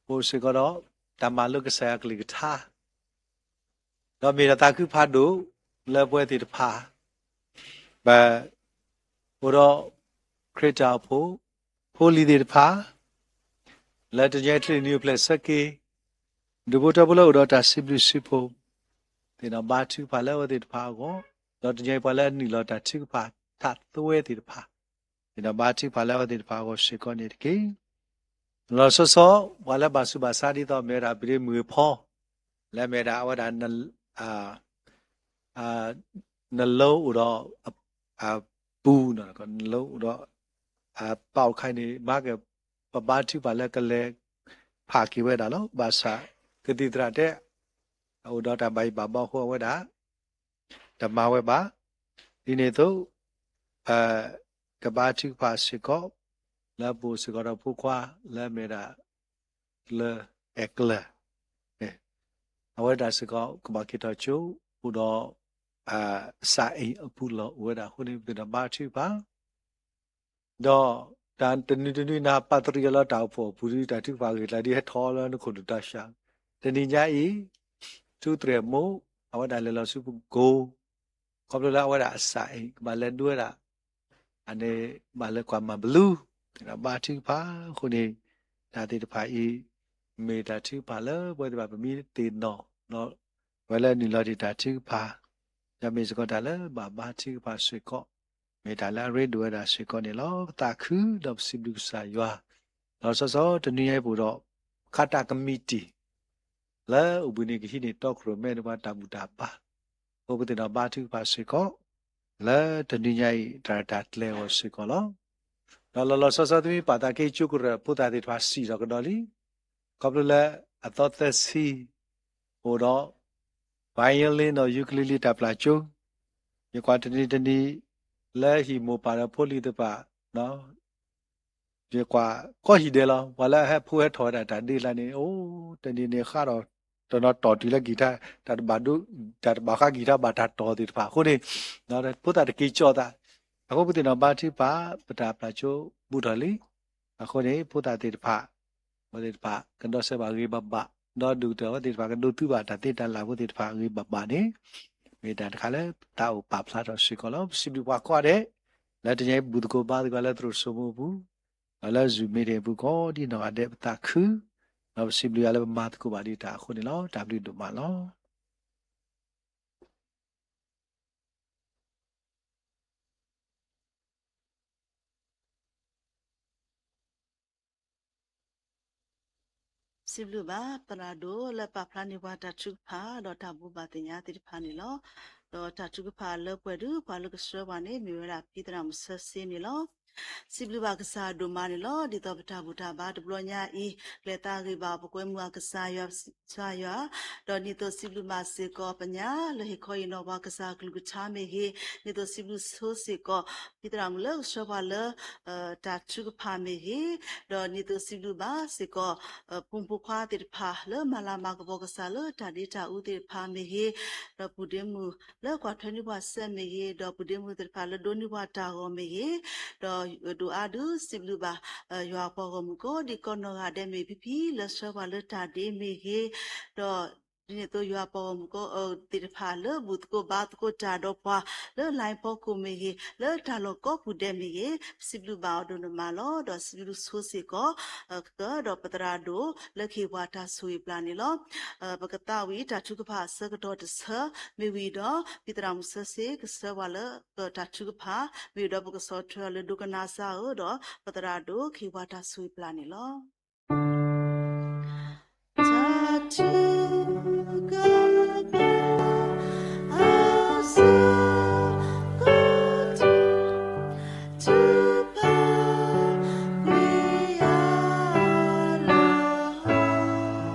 ပအိၣ်စ့ၢ်ကီးဒီး တၢ်မၤလိကစၢ်ယွၤကလုၢ်ကထါ ဒီးမ့ၢ်တၢ်သးခုဖးဒိၣ်လၢပဝဲသ့ၣ်တဖၣ် ပ အိၣ်ဒီး ခရံာ်တၢ်အိၣ်ဖှိၣ် ဖိလံၤသ့ၣ်တဖၣ် လၢတနံၤအံၤချ့နံၤအိၣ်ဖျဲၣ်ဆၢက့ၤ ဒူၣ်ဖိထၢဖိလၢအိၣ်ဒီးတၢ်စံးဘျုးစံးဖှိၣ် သ့ၣ်နီၣ်ဘါထုကဖၣ်လၢအဝဲသ့ၣ်တဖၣ်အဂီၢ် ဒီးတနံၤအံၤပှၤလၢအနုာ်လီၤတၢ်ထုကဖၣ်ထးသွဲသ့ၣ်တဖၣ် သ့ၣ်နီၣ်ဘါထုကဖၣ်လၢအဝဲသ့ၣ်တဖၣ်အဂီၢ်စ့ၢ်ကီးန့ၣ်တက့ၢ်. လီၤဆီဆီ ပှၤလၢဘၣ်ဆူးဘၣ်ဆါဒ်သိးမ့ၢ်ဝဲဒၣ် ပုၢ်ဒ့မုၣ်အဖီ လၢမ့ၢ်ဝဲဒၣ်အဝဲဒၣ် နလိအိၣ်ဒီး အပူၤ နလိအိၣ်ဒီး ပာ်အိၣ်ခါအံၤန့ၣ် မၤက ပဘါထုကဖၣ်လၢကလဲၤဖးက့ၤဝဲဒၣ်လီၤ. ဘၣ်ဆၣ် ကသံၣ်သရၣ်တဲ အအိၣ်ဒီးတၢ်ဘၣ်ယိၣ်ဘၣ်ဘီအဃိအဝဲဒၣ် တမၤဝဲဘၣ်. ဒ်န့ၣ်အသိး ပကဘါထုကဖၣ်စ့ၢ်ကီး လၢပအိၣ်စ့ၢ်ကီးဒီးဖိခွါ လၢမ့ၢ်ဒၣ် ကျၢၤ အဲၣ်ကျၢၤ အဝဲဒၣ်စ့ၢ်ကီး ကဘၣ်က့ၤထီၣ်ကၠိ အိၣ်ဒီး စးအံၤအပူၤလီၢ်အိၣ်ဝဲဒၣ်အဃိန့ၣ် ပသ့ၣ်နီၣ်ဘါထုကဖၣ် ဒီးတၢ်တနွံတနွံနၤ ပာ်တရံးအီၤလၢတၢ်အိၣ်ဖှိၣ်အပူၤဒီး တၢ်ထုကဖၣ်ဂ့ၢ်ကျၢၤဒ်ဟဲထီၣ်လၢနခိၣ်နူာ်တၢ်ဆါ, တနံၤညါအံၤ ထူသရဲၣ်မိၢ် အဝဲဒၣ်လဲၤလီၤဆူပကိၤ ခီဖျိလၢအဝဲဒၣ်အစးအံၤ ကဘၣ်လဲၤဒိဝဲဒၣ် အန့ၣ် ဘၣ်လဲၤကွၢ်မၤဘလူး သ့ၣ်နီၣ်ဘါထုကဖၣ်အဃိန့ၣ် တၢ်သ့ၣ်တဖၣ်အံၤ မ့ၢ်တၢ်ထုကဖၣ်လၢပဝဲသ့ၣ်တဖၣ်ပမ့ၢ်သ့ၣ်နီၣ်ဒီး ပဝဲလၢနုာ်လီၤတ့ၢ်တၢ်ထုကဖၣ် ဒီးမ့ၢ်စ့ၢ်ကီးတၢ်လၢဘၣ်ဘါထုကဖၣ်စ့ၢ်ကီး မ့ၢ်တၢ်လၢအရ့ဒိၣ်ဝဲဒၣ်စ့ၢ်ကီးန့ၣ်လီၤ. ပသးခုဒီးပစံးဘျုးကစၢ်ယွၤ လီၤဆီဆီတနွံညါအံၤပအိၣ်ဒီး ခးတၢ်ကမံးတံာ် လၢအိၣ်ဘှံးနံၤကဟံးန့ၢ်တီခိၣ်ရိၣ်မဲန့ၣ်ပှၤတၢ်ဘူၣ်တၢ်ဘါ အဃိပသ့ၣ်နီၣ်ဘါထုကဖၣ်စ့ၢ်ကီး လၢတနွံညါအံၤ တၢ်ရဲၣ်တၢ်ကျဲၤအဂီၢ်စ့ၢ်ကီးလီၤ. ဒီးလီၤလီၤဆီဆီသုမ့ၢ်ပာ်သးက့ၤကၠိကရၢၢ်ဖိသၣ်သ့ၣ်တဖၣ်စံၣ်ထီၣ်ကဒီးလံ ခီဖျိလၢအသီသၢဆံ အိၣ်ဒီး violin ဒီး ukulele တၢ်ပျၢ်ကၠိ, ယကွၢ်တနံၤတနံၤ လၢဟံၣ်မိၢ်ပၢ်ဒီးဖိလံၤသ့ၣ်တဖၣ် ယကွၢ်ကိးဟံၣ်ဒဲးလီၤ. ပှၤလၢအဟဲဖိဟဲထီၣ်ဝဲဒၣ်တၢ်ဒ့လၢန့ၣ် အိၣ်တနံၤန့ၣ်ဃးဒီး တနီၤတီၢ်တုၤလၢကံၢ်ထါ တၢ်တဘၣ်ဒိ တၢ်တဘၣ်ဃးကံၢ်ထါဘၣ်တၢ်တီၢ်သ့ၣ်တဖၣ်အဃိန့ၣ် ဖိသၣ်တက့ၤကၠီၣ်သး. အဃိပသ့ၣ်နီၣ်ဘါထုကဖၣ် ပတၢ်ပျၢ်ကၠိဘူးထီၣ်လံ. အဃိန့ၣ် ဖိသၣ်သ့ၣ်တဖၣ် အဝဲသ့ၣ်တဖၣ် ကဒီးစဲးဘၣ်ဂ့ၤဘၣ်ဘၣ်, ဒီးဒိၣ်ကတၢၢ်အဝဲသ့ၣ်တဖၣ် ကဒိးသူဘၣ်တၢ်သ့တၢ်လၢ်ဖိသ့ၣ်တဖၣ်ဂ့ၤဘၣ်ဘၣ်န့ၣ် မ့ၢ်တၢ်တခါလၢတၢ်အိၣ်ပာ်ဖျါထီၣ်စ့ၢ်ကီးလီၤ. ပစံးဘျုးပှၤကိးဂၤဒဲး လၢတနံၤအံၤဘူၣ်သကိးဘါသကိးလၢသရိာ်စိမိပူၤ, ဒီးလၢ Zoom meeting အပူၤ ကိးဒံနီၢ်ဂၤဒဲးပသးခု, ဒီးပစံးဘျုးယွၤလၢပမၤသကိးဘၣ်ဒံးတၢ်အဃိန့ၣ်လီၤ. တၢ်ဘျုးဒိၣ်မးလီၤ. စံးဘျုးဘၣ်သရၣ်ဒိၣ်လၢပာ်ဖျါန့ၢ်ပှၤတၢ်ထုကဖၣ် ဒီးတၢ်ဘိးဘၣ်သ့ၣ်ညါသ့ၣ်တဖၣ်န့ၣ်လီၤ. ဒီးတၢ်ထုကဖၣ်လၢပှဲၤဒုးပှၤလၢကဆှၢပှၤန့ၣ် မ့ၢ်ဝဲဒၣ်ဖံသရၣ်မုၣ်ဆၢစ့န့ၣ်လီၤ. စံးဘျုးဘၣ်ကစၢ်ဒိၣ်မးန့ၣ်လီၤ. ဒ်သိးပတၢ်ဘူၣ်တၢ်ဘါတဘျီညါအံၤ ကျဲၤသးဂ့ၤဘၣ်ပကွဲမုာ်အကစၢ်ယွၤ, ဒီးဒ်သိးစံးဘျုးဘၣ်စ့ၢ်ကီးပညါ လၢဟ့ၣ်ခီဟ့ၣ်နီၤပှၤကစၢ်အကလုၢ်ကထါမ့ၢ်ဂ့ၤ, ဒ်သိးစံးဘျုးဆိစ့ၢ်ကီး ဖံသရၣ်မုၣ်လၢကဆှၢပှၤလၢ တၢ်ထုကဖၣ်မ့ၢ်ဂ့ၤ, ဒီးဒ်သိးစံးဘျုးဘၣ်စ့ၢ်ကီး ဖိမုၣ်ဖိခွါသ့ၣ်တဖၣ်လၢမၤလၤမၤကပီၤကစၢ်လၢတၢ်ဒ့တၢ်အူသ့ၣ်တဖၣ်မ့ၢ်ဂ့ၤ, ဒီးပုၢ်ဒ့မုၣ်လၢကွၢ်ထွဲန့ၢ်ပှၤစဲးမ့ၢ်ဂ့ၤ, ဒီးပုၢ်ဒ့မုၣ်သ့ၣ်တဖၣ်လၢဒိးန့ၢ်ပှၤတၢ်ဂီၤမ့ၢ်ဂ့ၤ, ဒီးဒိၣ်အါဒုးစံးဘျုးဘၣ် ယွၤပှၤဂီၢ်မုၢ်ကိးဒံးကိးနီၢ်ဂၤဒဲးမ့ၢ်ဖံဖံ လၢဆှၢပှၤလၢတၢ်ဒ့မ့ၢ်ဂ့ၤ, ဒီးဒ်န့ၣ်အသိးယွၤပှၤဂီၢ်မုၢ်ကိးသ့ၣ်တဖၣ်လၢဘူၣ်သကိးဘါသကိးတၢ်ဒီးပှၤ လၢ line ဖီခိၣ်မ့ၢ်ဂ့ၤ, လၢတၢ်လီၢ်ကိးပူၤဒဲးမ့ၢ်ဂ့ၤ, ပစံးဘျုးဘၣ်အီၤဒိၣ်ဒိၣ်မးလီၤ. ဒီးစံးဘျုးဆိစ့ၢ်ကီး ကဒီးပသရၣ်ဒိၣ်လၢကဟ့ၣ်ပှၤတၢ်ဆိၣ်ဂ့ၤပျၢ်န့ၣ်လီၤ. ပကသးဝံၣ်တၢ်ထုကဖၣ်အဆၢကတီၢ်တဆၢ မ့ၢ်ဝံၤဒီး ဖံသရၣ်မုၣ်ဆၢစ့ကဆှၢပှၤလၢတၢ်ထုကဖၣ် မ့ၢ်ဝံၤဒီးပကဆီၣ်ထွဲအီၤလၢဒိကနၣ်စၢ်ဧၢ, ဒီးပသရၣ်ဒိၣ်ကဟ့ၣ်ပှၤတၢ်ဆိၣ်ဂ့ၤပျၢ်န့ၣ်လီၤ. တၢ်ထုကဖၣ် အဆၢက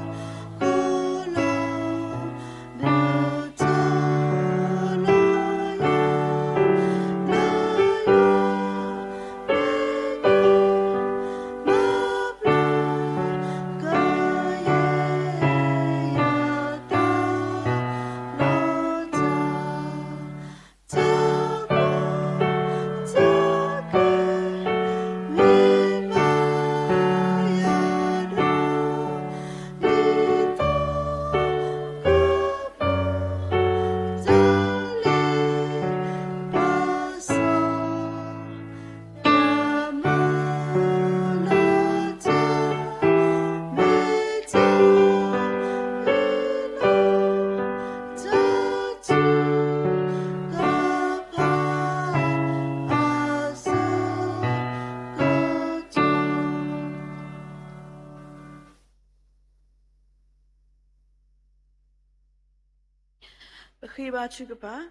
တီၢ် ထုကဖၣ်ကွံာ်အလီၢ် ဃိလီၤ ဒုးတီလီၤယွၤ လၢယွၤ ပဃ့ဘါထုကဖၣ်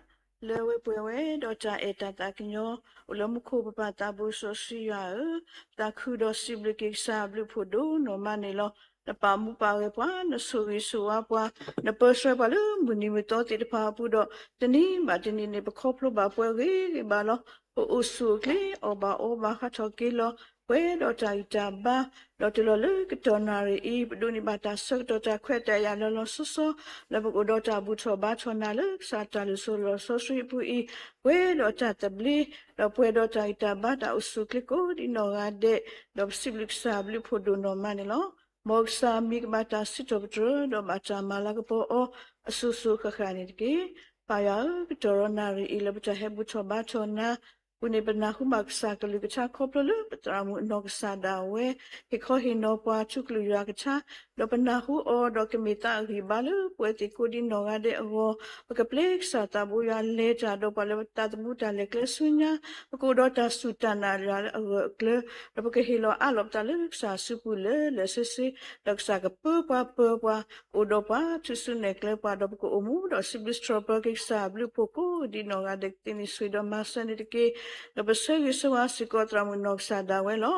လၢဝဲပှဲၤဝဲဒီးတၢ်အဲၣ်တၢ်သးကညီၤ အိၣ်လၢမူခိၣ် ပပၢ်သးဘိစီဆှံယွၤဧၢ, ပသးခုဒီးစံးဘျုးက့ၤကစၢ်အဘျုးဖးဒိၣ်နီၢ်မးန့ၣ်လီၤ. နပာ်မူပာ်ဂဲၤပှၤ, နဆိၣ်ဂ့ၤဆိၣ်ဝါပှၤ, နပၢဆှၢပှၤလၢမုၢ်နံၤမုၢ်သီသ့ၣ်တဖၣ်အပူၤဒီး တနံၤဘၣ်တနံၤန့ၣ် ပခီဖျိဘၣ်ပှၤဂ့ၤဂ့ၤဘၣ်လီၤ. ပအိၣ်ဆူၣ်အိၣ်ချ့ အီၣ်ဘၣ်အီဘၣ် ဟးထီၣ်က့ၤလီၤ ပှဲၤဒီးတၢ်ဂံၢ်တၢ်ဘါ, ဒီးတုၤလီၤလၢကတီၢ်နၣ်ရံၣ်အံၤ ပဒိးန့ၢ်ဘၣ်တၢ်ဆၢကတီၢ်တၢ်ခွဲးတၢ်ယာ်လီၤလီၤဆီဆီ လၢပကအိၣ်ဒီးတၢ်ဘူၣ်ထီၣ်ဘါထီၣ်နၤလၢကစၢ်တၢ်လုၢ်စိလီၤစီဆှံအပူၤအံၤ, ပှဲၤဒီးတၢ်သဘျ့, ဒီးပှဲၤဒီးတၢ်ဂံၢ်တၢ်ဘါတၢ်အိၣ်ဆူၣ်အိၣ်ချ့ကိးဒံးနီၢ်ဂၤဒဲး, ဒီးပစံးဘျုးကစၢ်အဘျုးဖးဒိၣ်နီၢ်မးန့ၣ်လီၤ. မ်ကစၢ်မံၤကဘၣ်တၢ်စံးထီၣ်ပတြၢၤ ဒီးဘၣ်တၢ်မၤလၤကပီၤအီၤ အစိၤစိၤဃၣ်ဃၣ်န့ၣ်တက့ၢ်. ပၢ်ယွၤဧၢ, ကတီၢ်ဒီးနၣ်ရံၣ်အံၤ လၢပတၢ်ဟဲဘူၣ်ထီၣ်ဘါထီၣ်နၤ အပူၤန့ၣ် ပနၢ်ဟူဘၣ်ကစၢ်ကလုၢ်ကထါခီဖျိလၢပသရၣ်မုၣ်အနီၢ်ကစၢ်ဒၣ်ဝဲ ဟ့ၣ်ခီဟ့ၣ်နီၤပှၤထူကလုၢ်ယွၤကထါ, ဒီးပနၢ်ဟူအီၤ ဒီးကမ့ၢ်သးအဂံၢ်ဘါလၢပဝဲသ့ၣ်ကိးဒံးနီၢ်ဂၤဒဲးအဂီၢ်, ပကပျဲကစၢ်သးဘိယွၤလဲၤတၢ်ဒီးပှၤလၢပသးသမူတၢ်လဲၤကျဲဆူညါ, ပကအိၣ်ဒီးတၢ်စူၢ်တၢ်နာ်ယွၤလၢအဂၢၢ်အကျၢၤ, ဒီးပကဟ့ၣ်လီၤအးလီၤပသးလၢကစၢ်အစုပူၤလၢလၢဆ့ဆ့, ဒီးကစၢ်ကပၢပှၤပၢပှၤ, အိၣ်ဒီးပှၤ ထုးစုနဲၣ်ကျဲပှၤ, ဒီးပကအိၣ်မူဒီးစံးဘျုးစံးထီၣ်ပတြၢၤက့ၤကစၢ်အဘျုးအဖှိၣ်ကိးဒံးနီၢ်ဂၤဒဲး ကသ့န့ၢ်ဆိၣ်ဒီးမၤစၢၤန့ၣ်တက့ၢ်. ဒီးပဆၢဂ့ၤဆၢဝါစ့ၢ်ကီးသရၣ်မုၣ်နီၢ်ကစၢ်ဒၣ်ဝဲလီၤ.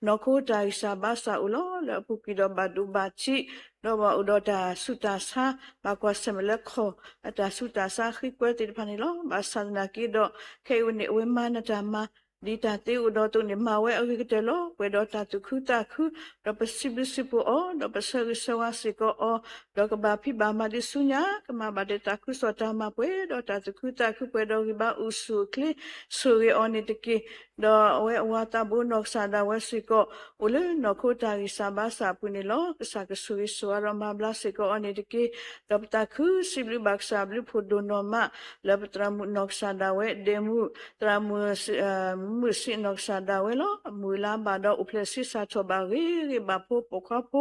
နီၢ်ခိတၢ်ဂံၢ်စၢ်ဘါစၢ်အိၣ်လီၤ လၢအပူၤကွံာ်ဒီးဘၣ်ဒိဘၣ်ထံး ဒီးဘၣ်အိၣ်ဒီးတၢ်ဆူးတၢ်ဆါ, ဘၣ်ကွၢ်ဆၢၣ်မဲာ်လၢခီၣ်အတၢ်ဆူးတၢ်ဆါဃံကွဲသ့ၣ်တဖၣ်န့ၣ်လီၤ. ဘၣ်ဆၣ်သနာ်က့ဒီး ခဲအံၤန့ၣ် အဝဲမၤနၢၤတၢ်မၤ ဒ်တၢ်သ့အိၣ်ဒီးအသိးန့ၣ် မၤဝဲအဂ့ၤကတၢၢ်လီၤ. ပှဲၤဒီးတၢ်သူၣ်ခုသးခု, ဒီးပစံးဘျုးစံးဖှိၣ်အီၤ, ဒီးပဆၢဂ့ၤဆၢဝါစ့ၢ်ကီးအီၤ, ဒီးကဘၣ်ဖံးဘၣ်မၤဒ်ဆူညါ, ကမၤဘၣ်ဒီးတၢ်သးခုကစီၣ်တၢ်မၤပှဲၤဒီးတၢ်သူၣ်ခုသးခု ပှဲၤဒီးဂံၢ်ဘါအိၣ်ဆူၣ်အိၣ်ချ့ ဆိၣ်ဂ့ၤအီၤန့ၣ်တက့ၢ်. ဒီးအဝဲအဝၤသးဘိနီၢ်ကစၢ်ဒၣ်ဝဲစ့ၢ်ကီး အိၣ်လၢနီၢ်ခိတၢ်ဂံၢ်စၢ်ဘါစၢ်အပူၤန့ၣ်လီၤ. ကစၢ်ကဆိၣ်ဂ့ၤဆိၣ်ဝါဒီးမၤဘျါစ့ၢ်ကီးအီၤန့ၣ်တက့ၢ်. ဒီးပသးခုစံးဘျုးဘၣ်ကစၢ်ဘျုးဖှိၣ်ဒိၣ်နီၢ်မး လၢပသရၣ်မုၣ်နီၢ်ကစၢ်ဒၣ်ဝဲ ဒဲးမုၣ် သရၣ်မုၣ် မုၣ်စံးနီၢ်ကစၢ်ဒၣ်ဝဲလီၤ. အမုၢ်လၢ်ဘၣ်ဒီးအိၣ်ဖျဲၣ်ဆံးစၢ်ထီၣ်ဘၣ်ဂ့ၤဂ့ၤဘၣ်ဖိပိာ်ခွါဖိ,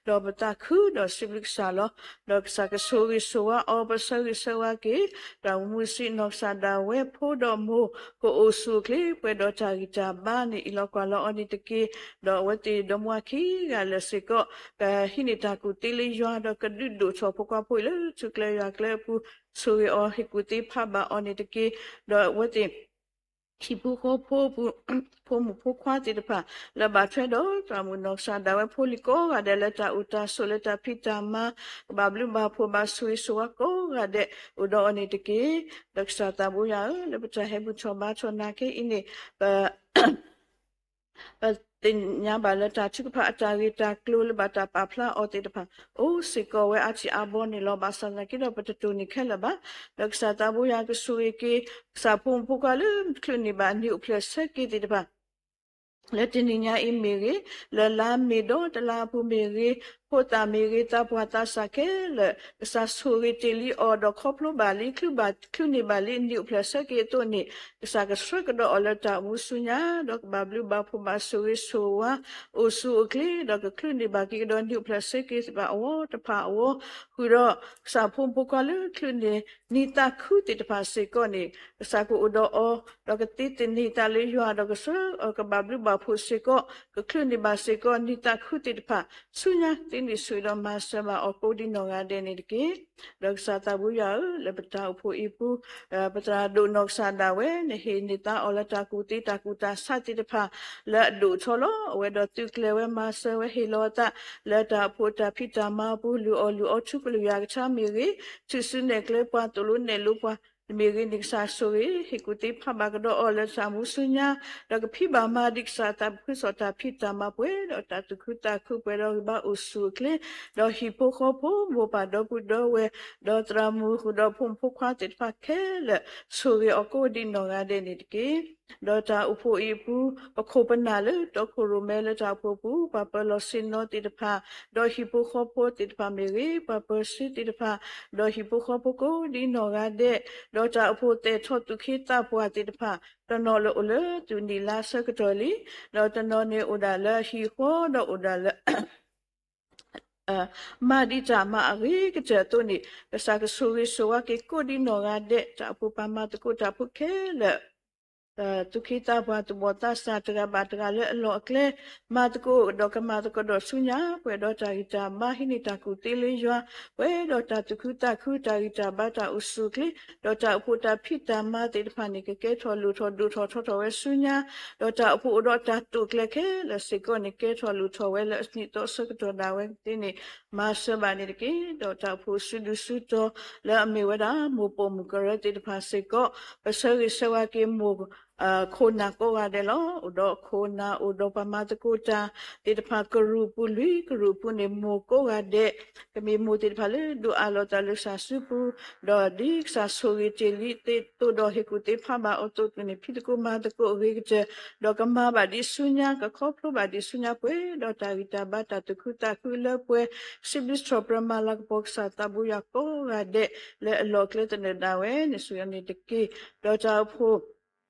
ဒီးပသးခုဒီးစံးဘျုးကစၢ်လီၤ. ဒီးကစၢ်ကဆိၣ်ဂ့ၤဆိၣ်ဝါအီၤ ပဆၢဂ့ၤဆၢဝါက့ၤ သရၣ်မုၣ်မုၣ်စံးနီၢ်ကစၢ်ဒၣ်ဝဲဖိဒီးမိၢ် ကအိၣ်ဆူၣ်အိၣ်ချ့ ပှဲၤဒီးတၢ်ဂံၢ်တၢ်ဘါန့ၣ် အံးလီၤကွၢ်လီၤအီၤန့ၣ်တက့ၢ်. ဒီးအဝဲသ့ၣ်ဒီမါဝၤခံဂၤလၢာ်စ့ၢ်ကီး ကဟံးန့ၢ်တၢ်ကူၣ်သ့လၢယွၤ ဒီးကဒုးဒိၣ်ထီၣ်ဖိခွါဖိအံၤလၢထူကျဲယွၤကျဲအပူၤ ဆိၣ်ဂ့ၤအီၤ ဟ့ၣ်ကူၣ်သ့ဖးဘၣ်အီၤန့ၣ်တက့ၢ်. ဒီးအဝဲသ့ၣ် ဟံၣ်ဖိဃီဖိအပူၤ ဖိမုၣ်ဖိခွါသ့ၣ်တဖၣ် လၢဘၣ်ထွဲဒီးသရၣ်မုၣ်နီၢ်ကစၢ်ဒၣ်ဝဲဖိလံၤကိးဂၤဒဲး လၢတၢ်အိၣ်တၢ်ဆိး လၢတၢ်ဖံးတၢ်မၤ ကဘၣ်ဘျုးဘၣ်ဖှိၣ်ဘၣ်ဆိၣ်ဂ့ၤဆိၣ်ဝါကိးဂၤဒဲး အိၣ်ဒီးအီၤန့ၣ်တက့ၢ်. ဒီးကစၢ်သးဘိယွၤဧၢ, လၢပတၢ်ဟဲဘူၣ်ထီၣ်ဘါထီၣ်နာ်က့အံၤန့ၣ် ပ ပသ့ၣ်ညါဘၣ်လၢတၢ်ထုကဖၣ်အတၢ်ဂ့ၢ်တၢ်ကျိၤလၢဘၣ်တၢ်ပာ်ဖျါအီၤသ့ၣ်တဖၣ် အိၣ်စ့ၢ်ကီးဝဲအါထံၣ်အါဘီန့ၣ်လီၤ. ဘၣ်ဆၣ်သနာ်က့ဒီး ပတတိၢ်နီၣ်ခဲလၢာ်ဘၣ်. ဒီးကစၢ်သးဘိယွၤကဆိၣ်ဂ့ၤက့ၤ ကစၢ်ဖိမုၣ်ဖိခွါလၢ ချုးန့ၢ်ဘၣ်နံၣ်အိၣ်ဖျဲၣ်ဆၢက့ၤသ့ၣ်တဖၣ် လၢတနံၤညါအံၤမ့ၢ်ဂ့ၤ, လၢလါမ့ၤဒီတလါအပူၤမ့ၢ်ဂ့ၤ, ဖိသၣ်မ့ၢ်ဂ့ၤ, သးပှၢ်သးစၢ်ခဲလၢာ် ကစၢ်ဆိၣ်ဂ့ၤတ့ၢ်လံအီၤ ဒီးခီဖျိဘၣ်လံ ချုးဘၣ် ချုးန့ၢ်ဘၣ်လံနံၣ်အိၣ်ဖျဲၣ်ဆၢက့ၤအသိးန့ၣ် ကစၢ်ကဆှၢကဒီးအီၤလၢတၢ်အိၣ်မူဆူညါ ဒီးကဘၣ်ဘျုးဘၣ်ဖှိၣ်ဘၣ်ဆိၣ်ဂ့ၤဆိၣ်ဝါ အိၣ်ဆူၣ်အိၣ်ချ့ ဒီးကချုးန့ၢ်ဘၣ်က့ၤကဒီးနံၣ်အိၣ်ဖျဲၣ်ဆၢက့ၤသ့ၣ်တဖၣ်အဝဲတဖၣ်အဝဲ ဃုာ်ဒီး ကစၢ်ဖိမုၣ်ဖိခွါလၢချုးန့ၢ် နံၣ်သးခုသ့ၣ်တဖၣ်စ့ၢ်ကီးန့ၣ် ကစၢ်ကအိၣ်ဒီးအီၤ ဒီးကသ့သန့ၤသးလၢယွၤ ဒီးကဆှၢအီၤကဘၣ်ဘျုးဘၣ်ဖှိၣ်စ့ၢ်ကီး ကချုးန့ၢ်ဘၣ်စ့ၢ်ကီး နံၣ်သးခုသ့ၣ်တဖၣ် ဆူညါသ့န့ၣ်ဆူၣ်ဒီးမၤစၢၤဘၣ်အီၤကိးဒ်နီၢ်ဂၤဒဲးန့ၣ်တက့ၢ်. ဒီးကစၢ်သးဘိယွၤဧၢ, လၢပတၢ်အိၣ်ဖှိၣ်အံၤပူၤ ပသရၣ်ဒိၣ်နီၢ်ကစၢ်ဒၣ်ဝဲ နဟ့ၣ်န့ၢ်သါအီၤလၢတၢ်ကူၣ်သ့တၢ်ကူၣ်တၢ်ဆးသ့ၣ်တဖၣ် လၢအဒိၣ်ထီၣ်လီၤ. အဝဲဒီးသုးကျဲၤဝဲမၤစၢၤဝဲဟ့ၣ်လီၤအသး လၢတၢ်အိၣ်ဖှိၣ်တၢ်ဖံးတၢ်မၤအပူၤ လုၢ်အီၣ်လုၢ်အီထူကလုၢ်ယွၤကထါမ့ၢ်ဂ့ၤ, ထူၣ်စုနဲၣ်ကျဲပှၤသိၣ်လိနဲၣ်လိပှၤ မ့ၢ်ဂ့ၤန့ၣ် ကစၢ်ဆိၣ်ဂ့ၤ ဟ့ၣ်ကူၣ်သ့ဖးဘၣ်ကဒီးအီၤလၢတၢ်မူဆူညါ ဒီးကဖံးဘၣ်မၤဒံးကစၢ်သးခုကစီၣ်တၢ်ဖံးတၢ်မၤပှဲၤဒီးတၢ်သူၣ်ခုသးခုပှဲၤဒီးဂံၢ်ဘါအိၣ်ဆူၣ်အိၣ်ချ့ ဒီးဟံၣ်ဖိဃီဖိ မိၢ်ပၢ်ဒီပုၢ်ဒီဝဲၢ် ဒီးသရၣ်မုၣ်ဃုာ်ဒီးဖိမုၣ်ဖိခွါသ့ၣ်တဖၣ်ခဲလၢာ် ဆိၣ်ဂ့ၤအီၤကိးဒ်နီၢ်ဂၤဒဲးန့ၣ်တက့ၢ်. ဒီးတၢ်အိၣ်ဖှိၣ်အံၤအပူၤ ပခိၣ်ပနၢ်လၢတီခိၣ်ရိၣ်မဲလၢတၢ်အိၣ်ဖှိၣ်ပူၤ ပှၤပၢၤလီၢ်ဆ့ၣ်နီၤသ့ၣ်တဖၣ် ဒီးဟံၣ်ဖိဃီဖိသ့ၣ်တဖၣ်မ့ၢ်ဂ့ၤ, ပှၤပၢၤဆ့သ့ၣ်တဖၣ် ဒီးဟံၣ်ဖိဃီဖိကိးဒ်နီၢ်ဂၤဒဲး, ဒီးတၢ်အိၣ်ဖှိၣ်သဲးထီၣ်သူၣ်က့သးပှၢ်သ့ၣ်တဖၣ် တနီၤလၢအိၣ်လၢသူၣ်နံၣ်လါဆၢကတီၢ်လံ, ဒီးတနီၤန့ၣ်အိၣ်ဒၣ်လၢဟံၣ်ဃီဒီးအိၣ်ဒၣ်လၢ မၤဒံးတၢ်မၤအဂ့ၤကတၢၢ်အသိးန့ၣ် ကစၢ်ကဆိၣ်ဂ့ၤဆိၣ်ဝါက့ၤကိးဒ်နီၢ်ဂၤဒဲး တၢ်အိၣ်ဖှိၣ်ပှၤမၤသကိးတၢ်ဖိခဲလၢာ် သူၣ်က့သးပှၢ်သူၣ်ဘီၣ်သးစၢ်တဂၤဘၣ်တဂၤလၢအလီၢ်အကျဲ မၤသကိးဒီးကမၤသကိးဒီးဆူညါ ပှဲၤဒီးတၢ်ဂံၢ်တၢ်ဘါဟံးန့ၢ်တၢ်ကူၣ်သ့လၢယွၤ ပှဲၤဒီးတၢ်သူၣ်ခုသးခုတၢ်ဂံၢ်တၢ်ဘါတၢ်အိၣ်ဆူၣ်အိၣ်ချ့ ဒီးတၢ်အိၣ်ဖှိၣ်တၢ်ဖံးတၢ်မၤသ့ၣ်တဖၣ်န့ၣ် ကကဲထီၣ်လိၣ်ထီၣ်ဒိၣ်ထီၣ်ထီထီၣ်ဝဲဆူညါ ဒီးတၢ်အိၣ်ဖှိၣ်အိၣ်ဒီးတၢ်တိာ်ကျဲၤခဲလၢာ်စ့ၢ်ကီးန့ၣ် ကဲထီၣ်လိၣ်ထီၣ်ဝဲလၢအနံၣ်သီအဆၢကတီၢ်ဒၣ်ဝဲသ့ၣ်န့ၣ် မၤစၢၤဘၣ်န့ၣ်တက့ၢ်. ဒီးတၢ်အိၣ်ဖှိၣ်စုဒုၣ်စုတီၤ လၢအမ့ၢ်ဝဲဒၣ်မိၢ်ပိာ်မုၣ်ကရၢသ့ၣ်တဖၣ်စ့ၢ်ကီး ပဆၢဂ့ၤဆၢဝါက့ၤမိၢ် ခိၣ်နၢ်ကိးဂၤဒဲးလီၤ. အိၣ်ဒီးခိၣ်နၢ် အိၣ်ဒီးပှၤမၤသကိးတၢ်သ့ၣ်တဖၣ် ကရူၢ်ပူၤလွံၢ်ကရူၢ်ပူၤန့ၣ် မိၢ်ကိးဂၤဒဲး ကမ့ၢ်မိၢ်သ့ၣ်တဖၣ်လၢဒိးအးလီၤသးလၢကစၢ်စုပူၤ ဒီးဒ်ကစၢ်ဆိၣ်ဂ့ၤတ့ၢ်လံသ့ၣ်သိးဒီးဟ့ၣ်ကူၣ်သ့ဖးဘၣ်အီၤသိးန့ၣ် ဖံးသကိးမၤသကိးအဂ့ၤကတၢၢ် ဒီးကမၤဘၣ်ဒံးဆူညါ ကခီဖျိဘၣ်ဒံးဆူညါပှဲၤ ဒီးတၢ်ဂံၢ်တၢ်ဘါတၢ်သူၣ်ခုသးခုလၢပှဲၤ စံးဘျုးစံးထီၣ်ပတြၢၤမၤလၤကပီၤကစၢ်သးဘိယွၤကိးဂၤဒဲး လၢအလီၢ်အကျဲသနၢၣ်ဒၣ်ဝဲန့ၣ် ဆိၣ်ဂ့ၤအီၤန့ၣ်တက့ၢ်. ဒီးတၢ်အိၣ်ဖှိၣ်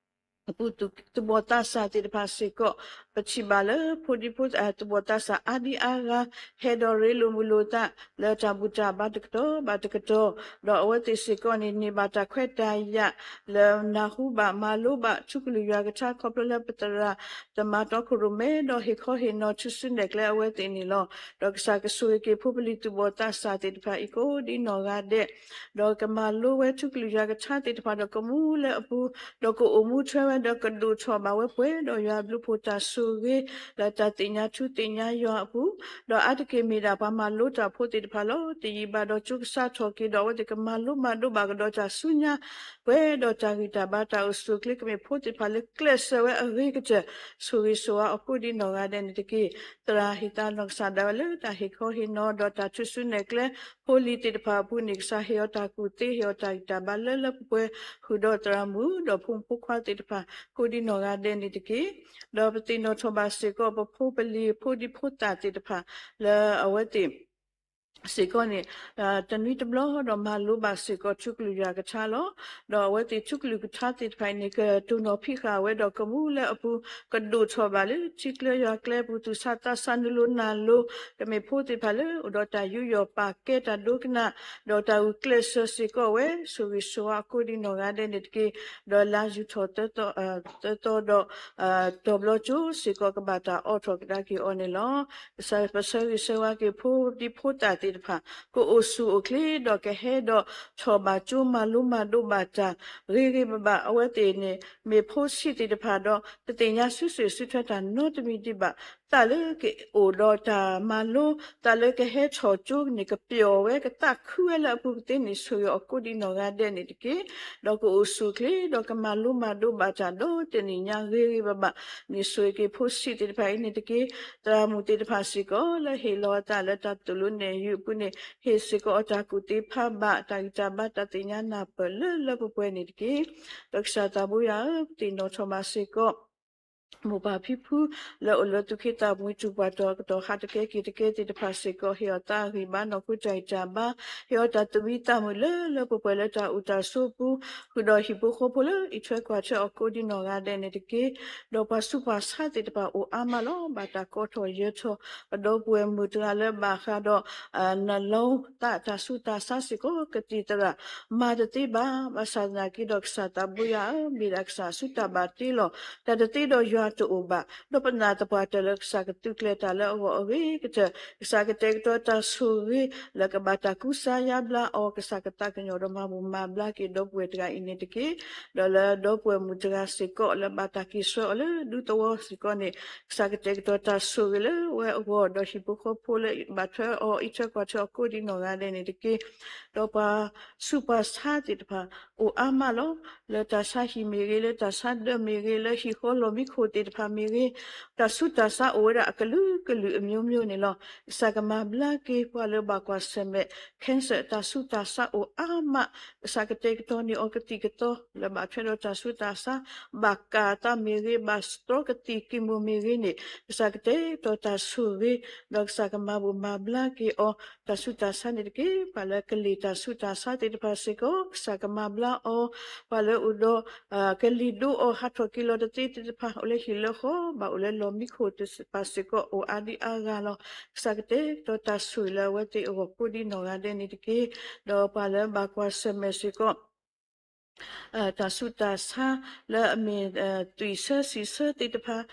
အပူၤသူၣ်ဘီၣ်သးစၢ်သ့ၣ်တဖၣ်စ့ၢ်ကီး ပထံၣ်ဘၣ်လၢဖိဒံဖိသၣ် သူၣ်ဘီၣ်သးစၢ်အါဒံအါဂၤ ဟဲဒီးရ့လိာ်မုာ်လိာ်သး လၢတၢ်ဘူၣ်တၢ်ဘါတကတီၢ်ဘၣ်တကတီၢ် ဒီးအဝဲသ့ၣ်စ့ၢ်ကီးန့ၣ် န့ၢ်ဘၣ်တၢ်ခွဲးတၢ်ယာ် လၢနၢ်ဟူဘၣ်မၤလိဘၣ် ထူကလုၢ်ယွၤကထါ ခီဖျိလၢပသရၣ်သမါတီခိၣ်ရိၣ်မဲ ဒီးဟ့ၣ်ခီဟ့ၣ်နီၤထူစုနဲၣ်ကျဲအဝဲသ့ၣ်န့ၣ်လီၤ. ဒီးကစၢ်ကဆိၣ်ဂ့ၤက့ၤဖိပလံၤသူၣ်ဘီၣ်သးစၢ်သ့ၣ်တဖၣ်အံၤကိးဒ်နီၢ်ဂၤဒဲး ဒီးကမၤလိဝဲထူကလုၢ်ယွၤကထါသ့ၣ်တဖၣ်ဒီးကမူလၢအပူၤ ဒီးကအိၣ်မူထွဲဝဲ ဒီးကဒိၣ်ထီၣ်ဘၣ်ဝဲပှဲၤဒီးယွၤအဘျုးအဖှိၣ်တၢ်ဆိၣ်ဂ့ၤ လၢတၢ်သ့ၣ်ညါထူသ့ၣ်ညါယွၤအပူၤ, ဒီးအါတက့ၢ်မ့ၢ်ဒၣ်ပှၤမၤလိတၢ်ဖိသ့ၣ်တဖၣ်လီၤ. တယံာ်ဘၣ်ဒီးကၠိကစးထီၣ်က့ၤဒီး အဝဲသ့ၣ်ကမၤလိမၤဒိးဘၣ်ကဒီးတၢ်ဆူညါ ပှဲၤဒီးတၢ်ဂံၢ်တၢ်ဘါတၢ်အိၣ်ဆူၣ်အိၣ်ချ့ ကမ့ၢ်ဖိသ့ၣ်တဖၣ်လၢကျဲးစၢးဝဲအဂ့ၤကတၢၢ် ဆိၣ်ဂ့ၤဆိၣ်ဝါအီၤကိးဒ်နီၢ်ဂၤဒဲးန့ၣ်တက့ၢ်. သရၣ်ဟ့ၣ်သးနီၢ်ကစၢ်ဒၣ်ဝဲလၢတၢ်ဟ့ၣ်ခီဟ့ၣ်နီၤ ဒီးတၢ်ထူၣ်စုနဲၣ်ကျဲ ဖိလံၤသ့ၣ်တဖၣ်အပူၤန့ၣ် ကစၢ်ဟ့ၣ်အီၤတၢ်ကူၣ်သ့ ဟ့ၣ်အီၤတၢ်ဂံၢ်တၢ်ဘါလၢလၢပှဲၤပှဲၤ ဃုာ်ဒီးသရၣ်မုၣ် ဒီးဖိမုၣ်ဖိခွါသ့ၣ်တဖၣ် ကိးဒ်နီၢ်ဂၤဒဲးန့ၣ်တက့ၢ်. ဒီးပသ့ၣ်နီၣ်ထီၣ်ဘၣ်စ့ၢ်ကီး ပဖိပလံၤဖိဒံဖိသၣ်သ့ၣ်တဖၣ် လၢအဝဲသ့ၣ် စ့ၢ်ကီးန့ၣ် တနွံတဘျီဒီးမၤလိဘၣ်စ့ၢ်ကီးထူကလုၢ်ယွၤကထါလီၤ. ဒီးအဝဲသ့ၣ်ထူကလုၢ်ကထါသ့ၣ်တဖၣ်အံၤန့ၣ် ကတိၢ်နီၣ်ဖံးဃာ်ဝဲဒီးကမူလၢအပူၤ ကဒိၣ်ထီၣ်ဘၣ်လၢထံကျဲယွၤကျဲပူၤ သူၣ်ဆးသးဆးနုာ်လိၤနၢ်လိၤ ကမ့ၢ်ဖိသ့ၣ်တဖၣ်လၢအိၣ်ဒီးတၢ်ယူးယီၣ်ပာ်ကဲတၢ်ဒိကနၣ် ဒီးတၢ်ဂုာ်ကျဲးစၢးစ့ၢ်ကီးဝဲ ဆိၣ်ဂ့ၤဆိၣ်ဝါအီၤကိးဒ်နီၢ်ဂၤဒဲးန့ၣ်တက့ၢ်. ဒီးလါယူၤထီၣ်သၢသီ သၢသီဒီး တီၤဘျီကၠိစ့ၢ်ကီးကဘၣ်တၢ်အိးထီၣ်ကဒါက့ၤအီၤန့ၣ်လီၤ. ကစၢ်ပဆၢဂ့ၤဆၢဝါက့ၤဖိဒံဖိသၣ်သ့ၣ်တဖၣ် ကအိၣ်ဆူၣ်အိၣ်ချ့ဒီးကဟဲဒီးထီၣ်ဘၣ်ကၠိမၤလိမၤဒိးဘၣ်တၢ် ဂ့ၤဂ့ၤဘၣ်ဘၣ် အဝဲသ့ၣ်န့ၣ် မ့ၢ်ဖိဆံးသ့ၣ်တဖၣ်ဒီး တသ့ၣ်ညါစုစ့ၣ်စုထွဲတၢ်နီတမံၤဒံးဘၣ် သးလၢကအိၣ်ဒီးတၢ်မၤလိ သးလၢကဟဲထီၣ်ကၠိန့ၣ် ကပျီၢ်ဝဲ ကသးခုဝဲလၢအပူၤကသ့န့ၣ် ဆိၣ်ဂ့ၤအီၤကိးဒ်နီၢ်ဂၤဒဲးန့ၣ်တက့ၢ်. ဒီးကအိၣ်ဆူၣ်အိၣ်ချ့ ဒီးကမၤလိမၤဒိးဘၣ်တၢ်ဒီးတနံၤညါဂ့ၤဂ့ၤဘၣ်ဘၣ်န့ၣ် ဆိၣ်ဂ့ၤက့ၤဖိဆံးသ့ၣ်တဖၣ်အံၤန့ၣ်တက့ၢ်. သရၣ်မုၣ်သ့ၣ်တဖၣ်စ့ၢ်ကီး လၢဟ့ၣ်လီၤအသးလၢတၢ်သိၣ်လိနဲၣ်ယုၤအပူၤန့ၣ် ဟ့ၣ်စ့ၢ်ကီးအီၤတၢ်ကူၣ်သ့ဖးဘၣ် တၢ်ဂံၢ်တၢ်ဘါတၢ်သ့ၣ်ညါနၢ်ပၢၢ်လၢလၢပှဲၤပှဲၤန့ၣ်တက့ၢ်. ဒီးကစၢ်သးဘိယွၤဧၢ, ပသ့ၣ်နီၣ်ထီၣ်ဘၣ်စ့ၢ်ကီး မိၢ်ပၢ်ဖံဖု လၢအိၣ်လၢသူၣ်က့သးပူၤ တူၢ်ပှၤတီၤကတီၤ ဟးတကဲက့ၤတကဲသ့ၣ်တဖၣ်စ့ၢ်ကီး ဟ့ၣ်အီၤသးအဂံၢ်ဘါ နီၢ်ခိတၢ်ဂံၢ်တၢ်ဘါ, ဟ့ၣ်အီၤတၢ်သူၣ်မံသးမုာ်လၢလၢပှဲၤပှဲၤလၢတၢ်အိၣ်တၢ်ဆိးပူၤ, ဃုာ်ဒီးဟံၣ်ဖိဃီဖိလၢ အံးထွဲကွၢ်ထွဲအီၤကိးဒ်နီၢ်ဂၤဒဲးန့ၣ်တက့ၢ်. ဒီးပှၤဆူးပှၤဆါသ့ၣ်တဖၣ်အိၣ်အါမးလီၤ. ဘၣ်တၢ်ကိးထီၣ်ယၢၤထီၣ် ပဒီပုၢ်ဝဲၢ်မုၣ်တဂၤလၢဘၣ်ဃးဒီး နလီတၢ်ဆူးတၢ်ဆါစ့ၢ်ကီး ကသံၣ်သရၣ် မၤတသ့ဘၣ်. ဘၣ်ဆၣ်သနာ်က့ဒီး ကစၢ်သးဘိယွၤဧၢ, မ့ၢ်ဒၣ်ကစၢ်ဆူးတၢ်ဘၣ်တ့လီၤ. တၢ်တသ့ဒီးယွၤတအိၣ်ဘၣ်. ဒီးပနာ်သပှၢ်တၢၢ်လၢကစၢ်ကသုးကျဲၤတၢ်လၢအဂီၢ်အဂ့ၤကတၢၢ်, ကစၢ်ကတဲာ်ကတီၤတၢ်ဆိၣ်ဂ့ၤ လၢကဘၣ်တၢ်ကူစါယါဘျါအီၤ, ကစၢ်ကသးကညီၤဒီးမၤဘူၣ်မၤဘျါက့ၤဒီပုၢ်ဝဲၢ်တဂၤအံၤန့ၣ်တက့ၢ်. ဒီးလၢဒီပုၢ်ဝဲၢ်မုၣ်တဂၤစ့ၢ်ကီး လၢဘၣ်တၢ်က့ၤဆှၢအီၤလၢဒူသဝီစ့ၢ်ကီးန့ၣ် ကစၢ်ကတဲာ်ကတီၤတၢ်ဆိၣ်ဂ့ၤလၢဝဲအဂီၢ်, ဒီးဟံၣ်ဖိဃီဖိလၢဘၣ်ထွဲအီၤ အံးထွဲကွၢ်ထွဲအီၤကိးဒ်နီၢ်ဂၤဒဲးန့ၣ်တက့ၢ်. ဒီးပှၤဆူးပှၤဆါသ့ၣ်တဖၣ် အိၣ်အါမးလီၤ. လၢတၢ်ဆါဟံၣ်မ့ၢ်ဂ့ၤ, လၢတၢ်ဆါဒၢးမ့ၢ်ဂ့ၤ, လၢဟံၣ်ဃီလီၢ်မံခိၣ်သ့ၣ်တဖၣ်မ့ၢ်ဂ့ၤ, တၢ်ဆူးတၢ်ဆါအိၣ်ဝဲဒၣ်အကလုာ်ကလုာ်အမျိုးမျိုးန့ၣ်လီၤ. ကစၢ်ကမၤဘျါက့ၤပှၤလၢဘၣ်ကွၢ်ဆၢၣ်မဲာ် cancer တၢ်ဆူးတၢ်ဆါအိၣ်အါမး, ကစၢ်ကတဲာ်ကတီၤန့ၢ်အီၤကသံၣ်ကသီ လၢဘၣ်ထွဲဒီးတၢ်ဆူးတၢ်ဆါ, ဘၣ်ကၢ်သးမ့ၢ်ဂ့ၤ, ဘၣ်သတြီကသံၣ်ကံၢ်မူမ့ၢ်ဂ့ၤန့ၣ် ကစၢ်ကတဲာ်ကတီၤတၢ်ဆိၣ်ဂ့ၤ, ဒီးကစၢ်ကမၤဘူၣ်မၤဘျါက့ၤအီၤ တၢ်ဆူးတၢ်ဆါန့ၣ်တက့ၢ်. ပှၤလၢကလ့ၢ်တၢ်ဆူးတၢ်ဆါသ့ၣ်တဖၣ်စ့ၢ်ကီး ကစၢ်ကမၤဘျါအီၤ, ပှၤလၢအိၣ်ဒီး ကလံၤဒိအီၤ ဟးထီၣ်က့ၤလီၤတသ့သ့ၣ်တဖၣ် အိၣ်လၢဟံၣ်လၢဃီ ဘၣ်အိၣ်လၢလီၢ်မံခိၣ်သ့ၣ်တဖၣ်စ့ၢ်ကီး အိၣ်အါဒံအါဂၤလီၤ. ကစၢ်ကတဲာ်ကတီၤတၢ်ဆိၣ်ဂ့ၤလၢအဝဲသ့ၣ်အဂီၢ်ကိးဒ်နီၢ်ဂၤဒဲးန့ၣ်တက့ၢ်. ဒီးပှၤလၢဘၣ်ကွၢ်ဆၢၣ်မဲာ်စ့ၢ်ကီး တၢ်ဆူးတၢ်ဆါလၢအမ့ၢ် သွံၣ်ဆၢစံာ်ဆၢသ့ၣ်တဖၣ်,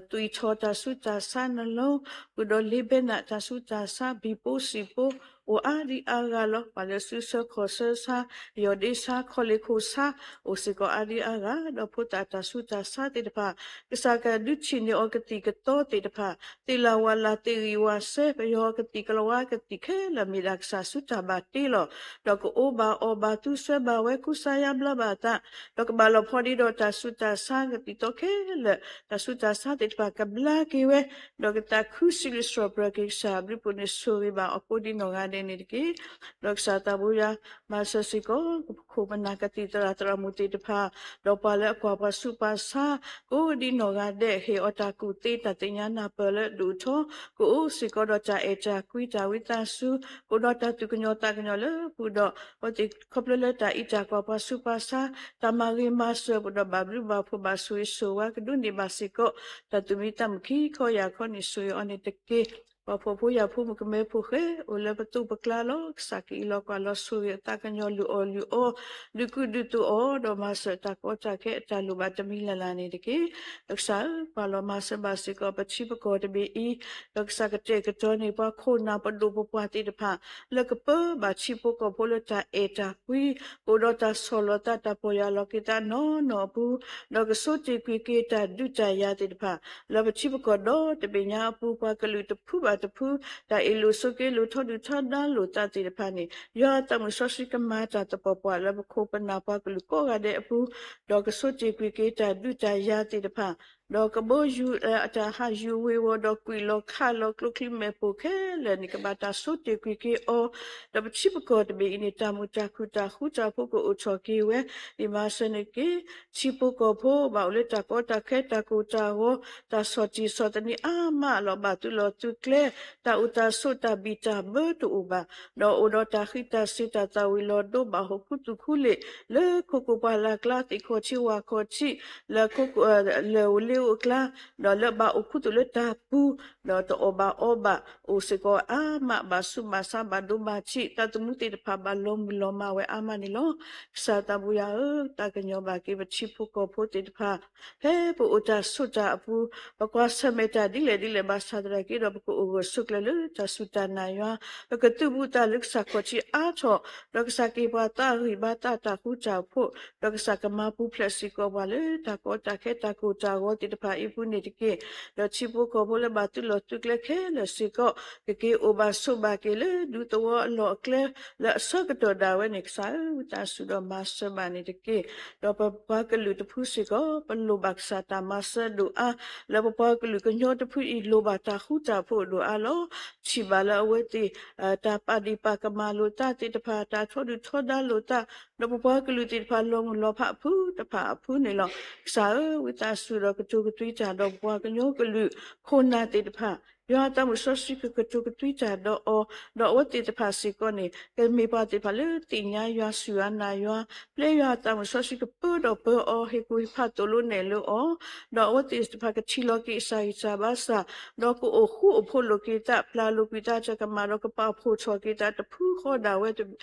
သွံၣ်ထီၣ်တၢ်ဆူးတၢ်ဆါနလီ, ဃုာ်ဒီးလ့ဘဲနၣ်တၢ်ဆူးတၢ်ဆါ ဘံၣ်ပိစံာ်ပိ အိၣ်အါဒံအါဂၤလီၤ. ပှၤလၢစုဆၢခီၣ်ဆၢဆါ, ယီၢ်ဒ့ဆါ, ခီၣ်လ့ၣ်ခိၣ်ဆါ အိၣ်စ့ၢ်ကီးအါဒံအါဂၤ, ဒီးဖိသၣ်တၢ်ဆူးတၢ်ဆါသ့ၣ်တဖၣ် ကစၢ်ကဒုးထံၣ်န့ၢ်အီၤကသံၣ်ကသီသ့ၣ်တဖၣ်, သ့ၣ်လၣ်ဝၣ်လၣ်သ့ၣ်ဂံၢ်ဝၣ်စဲ ပယီၤကသံၣ်ကလၤဝါကသံၣ်ခဲလၢာ် မ့ၢ်ဒၣ်ကစၢ်ဆူးတၢ်ဘၣ်တ့လီၤ. ဒီးကအိးဘၣ်အီၣ်ဘၣ်သူ ဆှၢဘၣ်ဝဲ ကူစါယါဘျါဘၣ်အသး, ဒီးကဘၣ်လီၤဖီဒံးဒီးတၢ်ဆူးတၢ်ဆါ ကသံၣ်သီခဲလၢာ်, တၢ်ဆူးတၢ်ဆါသ့ၣ်တဖၣ်ကဘျါက့ၤဝဲ, ဒီးကသးခုစံးဘျုးစံးထီၣ်ပတြၢၤက့ၤကစၢ်အဘျုးအဖှိၣ်န့ၣ် ဆိၣ်ဂ့ၤဘၣ်အီၤကိးဒ်နီၢ်ဂၤဒဲးန့ၣ်တက့ၢ်. ဒီးကစၢ်သးဘိယွၤ မၤစၢၤစ့ၢ်ကီး ပခိၣ်ပနၢ်ကသံၣ်သရၣ်သရၣ်မုၣ်သ့ၣ်တဖၣ်, ဒီးပှၤလၢအကွၢ်ပှၤဆူးပှၤဆါ ကိးဒ်နီၢ်ဂၤဒဲး ဟ့ၣ်အီၤတၢ်ကူၣ်သ့တၢ်သ့ၣ်ညါနၢ်ပၢၢ်လၢဒိၣ်ထီ ကအိၣ်စ့ၢ်ကီးဒီးတၢ်အဲၣ်တၢ်ကွံတၢ်ဝံသးစူၤ, ကအိၣ်ဒီးတၢ်သူၣ်ကညီၤသးကညီၤလၢပူၤဒီး အဝဲသ့ၣ်ခီဖျိလၢတၢ်အံးတၢ်ကွၢ်ပှၤဆူးပှၤဆါ, တၢ်မၤဂ့ၤမၤစၢၤပူၤဒီးဘၣ်ဘျုးဘၣ်ဖှိၣ်ဘၣ်ဆိၣ်ဂ့ၤဆိၣ်ဝါကဒိးန့ၢ်ဘၣ်စ့ၢ်ကီး တၢ်သူၣ်မံသးမုာ်ခံခီယာ်ခီန့ၣ် ဆိၣ်ဂ့ၤအီၤန့ၣ်တက့ၢ်. ပှၤဖှီၣ်ဖိယာ်ဖိမုၣ်ကမဲဖိဃဲ အိၣ်လၢပသိးပကျါလီၤ. ကစၢ်ကအံးလီၤကွၢ်လီၤဆိၣ်ဂ့ၤအသးကညီၤလုၢ်အီၣ်လုၢ်အီ ဒုးကူဒုးသိးအီၤ ဒီးမၤစၢၤတၢ်ကီတၢ်ခဲအတၢ်လိၣ်ဘၣ်တမံၤလၢ်လၢ်န့ၣ်တက့ၢ်. ဒီးကစၢ်ဧၢ, ကွၢ်လီၤမၤစၢၤဘၣ်စ့ၢ်ကီးပထံပကီၢ်တဘ့ၣ်အံၤ, ဒီးကစၢ်ကတဲာ်ကတီၤန့ၢ်ပှၤခိၣ်နၢ်ပဒိၣ်ပပှၢ်သ့ၣ်တဖၣ် လၢကပၢဘၣ်ထံဖိကီၢ်ဖိလၢတၢ်အဲၣ်တၢ်ကွံ, ကအိၣ်ဒီးတၢ်ဆီၣ်လီၤသးတၢ်ပီၢ်ယၢ်လီၤက့ၤသးနီၢ်နီၢ်အပူၤ, ဒီးကဆိတ့ၢ်ကွံာ်က့ၤတၢ်ဒုးတၢ်ယၤသ့ၣ်တဖၣ် လၢပထံပကီၢ်ဒီတဘ့ၣ်ညါအပူၤ ပှၤကလုာ်တဖုဘၣ်တဖု တၢ်အ့ၣ်လိာ်ဆိးက့လိာ်ထီဒုၣ်ထီဒါလိာ်သးသ့ၣ်တဖၣ်န့ၣ် ယွၤအသးမုၣ်စီဆှံကမၤတၢ်သပှၢ်ပှၢ်လၢပခိၣ်ပနၢ်ပှၤကလုာ်ကိးဂၤဒဲးအပူၤ, ဒီးကဆိတ့ၢ်ကွံာ်က့ၤတၢ်ဒုးတၢ်ယၤသ့ၣ်တဖၣ်, ဒီးကဘီယူၤအတၢ်ဟးယူၤဝ့ၤဝီၤ ဒီးကွံာ်လီၤခးလီၤကျိချံမဲာ်ပိၢ်ခဲလၢာ်န့ၣ် ကဘၣ်တၢ်ဆိတ့ၢ်ကွံာ်က့ၤအီၤ, ဒီးပထံပကီၢ်တဘ့ၣ်အံၤန့ၣ် တၢ်မုာ်တၢ်ခုၣ်တၢ်ဃူတၢ်ဖိးကအိၣ်ထီၣ်က့ၤဝဲ, ဒ်မၤစၢၤန့ၣ်တက့ၢ်. ထံဖိကီၢ်ဖိဘၣ်အိၣ်လၢတၢ်ကီတၢ်ခဲတၢ်ကိၢ်တၢ်ဂီၤ တၢ်ဆီၣ်တံၢ်ဆီၣ်သနံးအါမးလီၤ. ဘၣ်သုးလီၢ်သုးကျဲ တၢ်အိၣ်တၢ်ဆိးတၢ်ဘံၣ်တၢ်ဘၢတအိၣ်ဘၣ်, ဒီးအိၣ်ဒီးတၢ်ဃံးတၢ်စ့ၤတၢ်သၣ်ဝံၤလီၤဒိ ဘၣ်ဟီၣ်ခူသူၣ်ခူလ့ၣ် လၢခိခိၣ်ပှၢ်လၢ်ကျါ သ့ၣ်ခီၣ်ထံးဝၣ်ခီၣ်ထံး လၢ လၢၢ်အိၣ်လ့ၤအိၣ်အကျါ, ဒီးလၢဘၣ်အိၣ်ခူသူၣ်လၢတၢ်ပူၤ, ဒီးတအီၣ်ဘၣ်အီဘၣ် အိၣ်စ့ၢ်ကီးအါမး ဘၣ်ဆူးဘၣ်ဆါ ဘၣ်ဒိဘၣ်ထံး သးသမူသ့ၣ်တဖၣ်ဘၣ်လီၤမုၢ်လီၤမၢ်ဝဲအါမးန့ၣ်လီၤ. ကစၢ်သးဘိယွၤဧၢ, သးကညီၤဘၣ်က့ၤပထံဖိကီၢ်ဖိသ့ၣ်တဖၣ် ဖဲပအိၣ်တၢ်ဆိးတၢ်အပူၤ, ပကွၢ်ဆၢၣ်မဲာ်တၢ်ဒ်လဲၣ်ဒ်လဲၣ်ဘၣ်ဆၣ်သနာ်က့ဒီး ပကအိၣ်ဂၢၢ်ဆိးကျၢၤလၢတၢ်စူၢ်တၢ်နာ်ယွၤ, ပကသုးဘူးသးလၢကစၢ်ခီၣ်ထံးအါထီၣ်, ဒီးကစၢ်ကဟ့ၣ်ပှၤသးဂံၢ်ဘါသးတၢ်ဃူတၢ်ဖိး, ဒီးကစၢ်ကမၤပူၤဖျဲးစ့ၢ်ကီးပှၤလၢတၢ်ကီတၢ်ခဲတၢ်ကိၢ်တၢ်ဂီၤသ့ၣ်တဖၣ်အံၤအပူၤန့ၣ်တက့ၢ်. ဒီးထံဖိကီၢ်ဖိလၢဘၣ်သုးလီၢ်သုးကျဲခဲလၢာ်စ့ၢ်ကီး ကက့ၤအိၣ်ဘၣ်ဆိးဘၣ်က့ၤလၢဒူသဝီအလီၢ်အကျဲ လၢအဆၢကတီၢ်ဒၣ်ဝဲန့ၣ် ကစၢ်ဧၢ, ဝံသးစူၤဒီးမၤစၢၤဘၣ်န့ၣ်တက့ၢ်. ဒီးပပှၤကလုာ်တဖုစ့ၢ်ကီး ပလိၣ်ဘၣ်ကစၢ်တၢ်မၤစၢၤဒိၣ်အါ, လၢပပှၤကလုာ်ကညီတဖုအံၤ လိၣ်ဘၣ်တၢ်ဃူတၢ်ဖိးဒိၣ်အါလီၤ. ထံၣ်ဘၣ်လၢအဝဲသ့ၣ် တၢ်ပာ်ဒ့ၣ်ပာ်ကမၣ်လိာ်သးသ့ၣ်တဖၣ် တၢ်ထီဒုၣ်ထီဒါလိာ်သး, ဒီးပပှၤကလုာ်သ့ၣ်တဖၣ်လီၤမုၢ်လီၤဖးအဖုတဖၣ်အဖုန့ၣ်လီၤ. ကစၢ်ဧၢ, ဝံသးစူၤဒီးကတိၤကသွံတၢ်ဒီးပပှၤကညီကလုာ်ခိၣ်နၢ်သ့ၣ်တဖၣ်, ယွၤအသးမုၣ်စီဆှံကကတိၤကသွံတၢ်ဒီးအီၤ, ဒီးအဝဲသ့ၣ်တဖၣ်စ့ၢ်ကီးန့ၣ် ကမ့ၢ်ပှၤသ့ၣ်တဖၣ်လၢသ့ၣ်ညါယွၤ စူၢ်ယွၤနာ်ယွၤ, ပျဲယွၤအသးမုၣ်စီဆှံကပၢဒီးပၢအီၤ ဟ့ၣ်ကူၣ်ဟ့ၣ်ဖးသိၣ်လိနဲၣ်လိအီၤ, ဒီးအဝဲသ့ၣ်တဖၣ်ကထံၣ်လီၤက့ၤအစၢ်ဂံၢ်စၢ်ဘါစၢ်, ဒီးကအိၣ်ဃူအိၣ်ဖိးလိာ်က့ၤသး ပျၢ်လိာ်ကွံာ်သးတၢ်ကမၣ် ဒီးကပာ်ဖှိၣ်ထီၣ်က့ၤသးတဖုဃီဒၣ်ဝဲ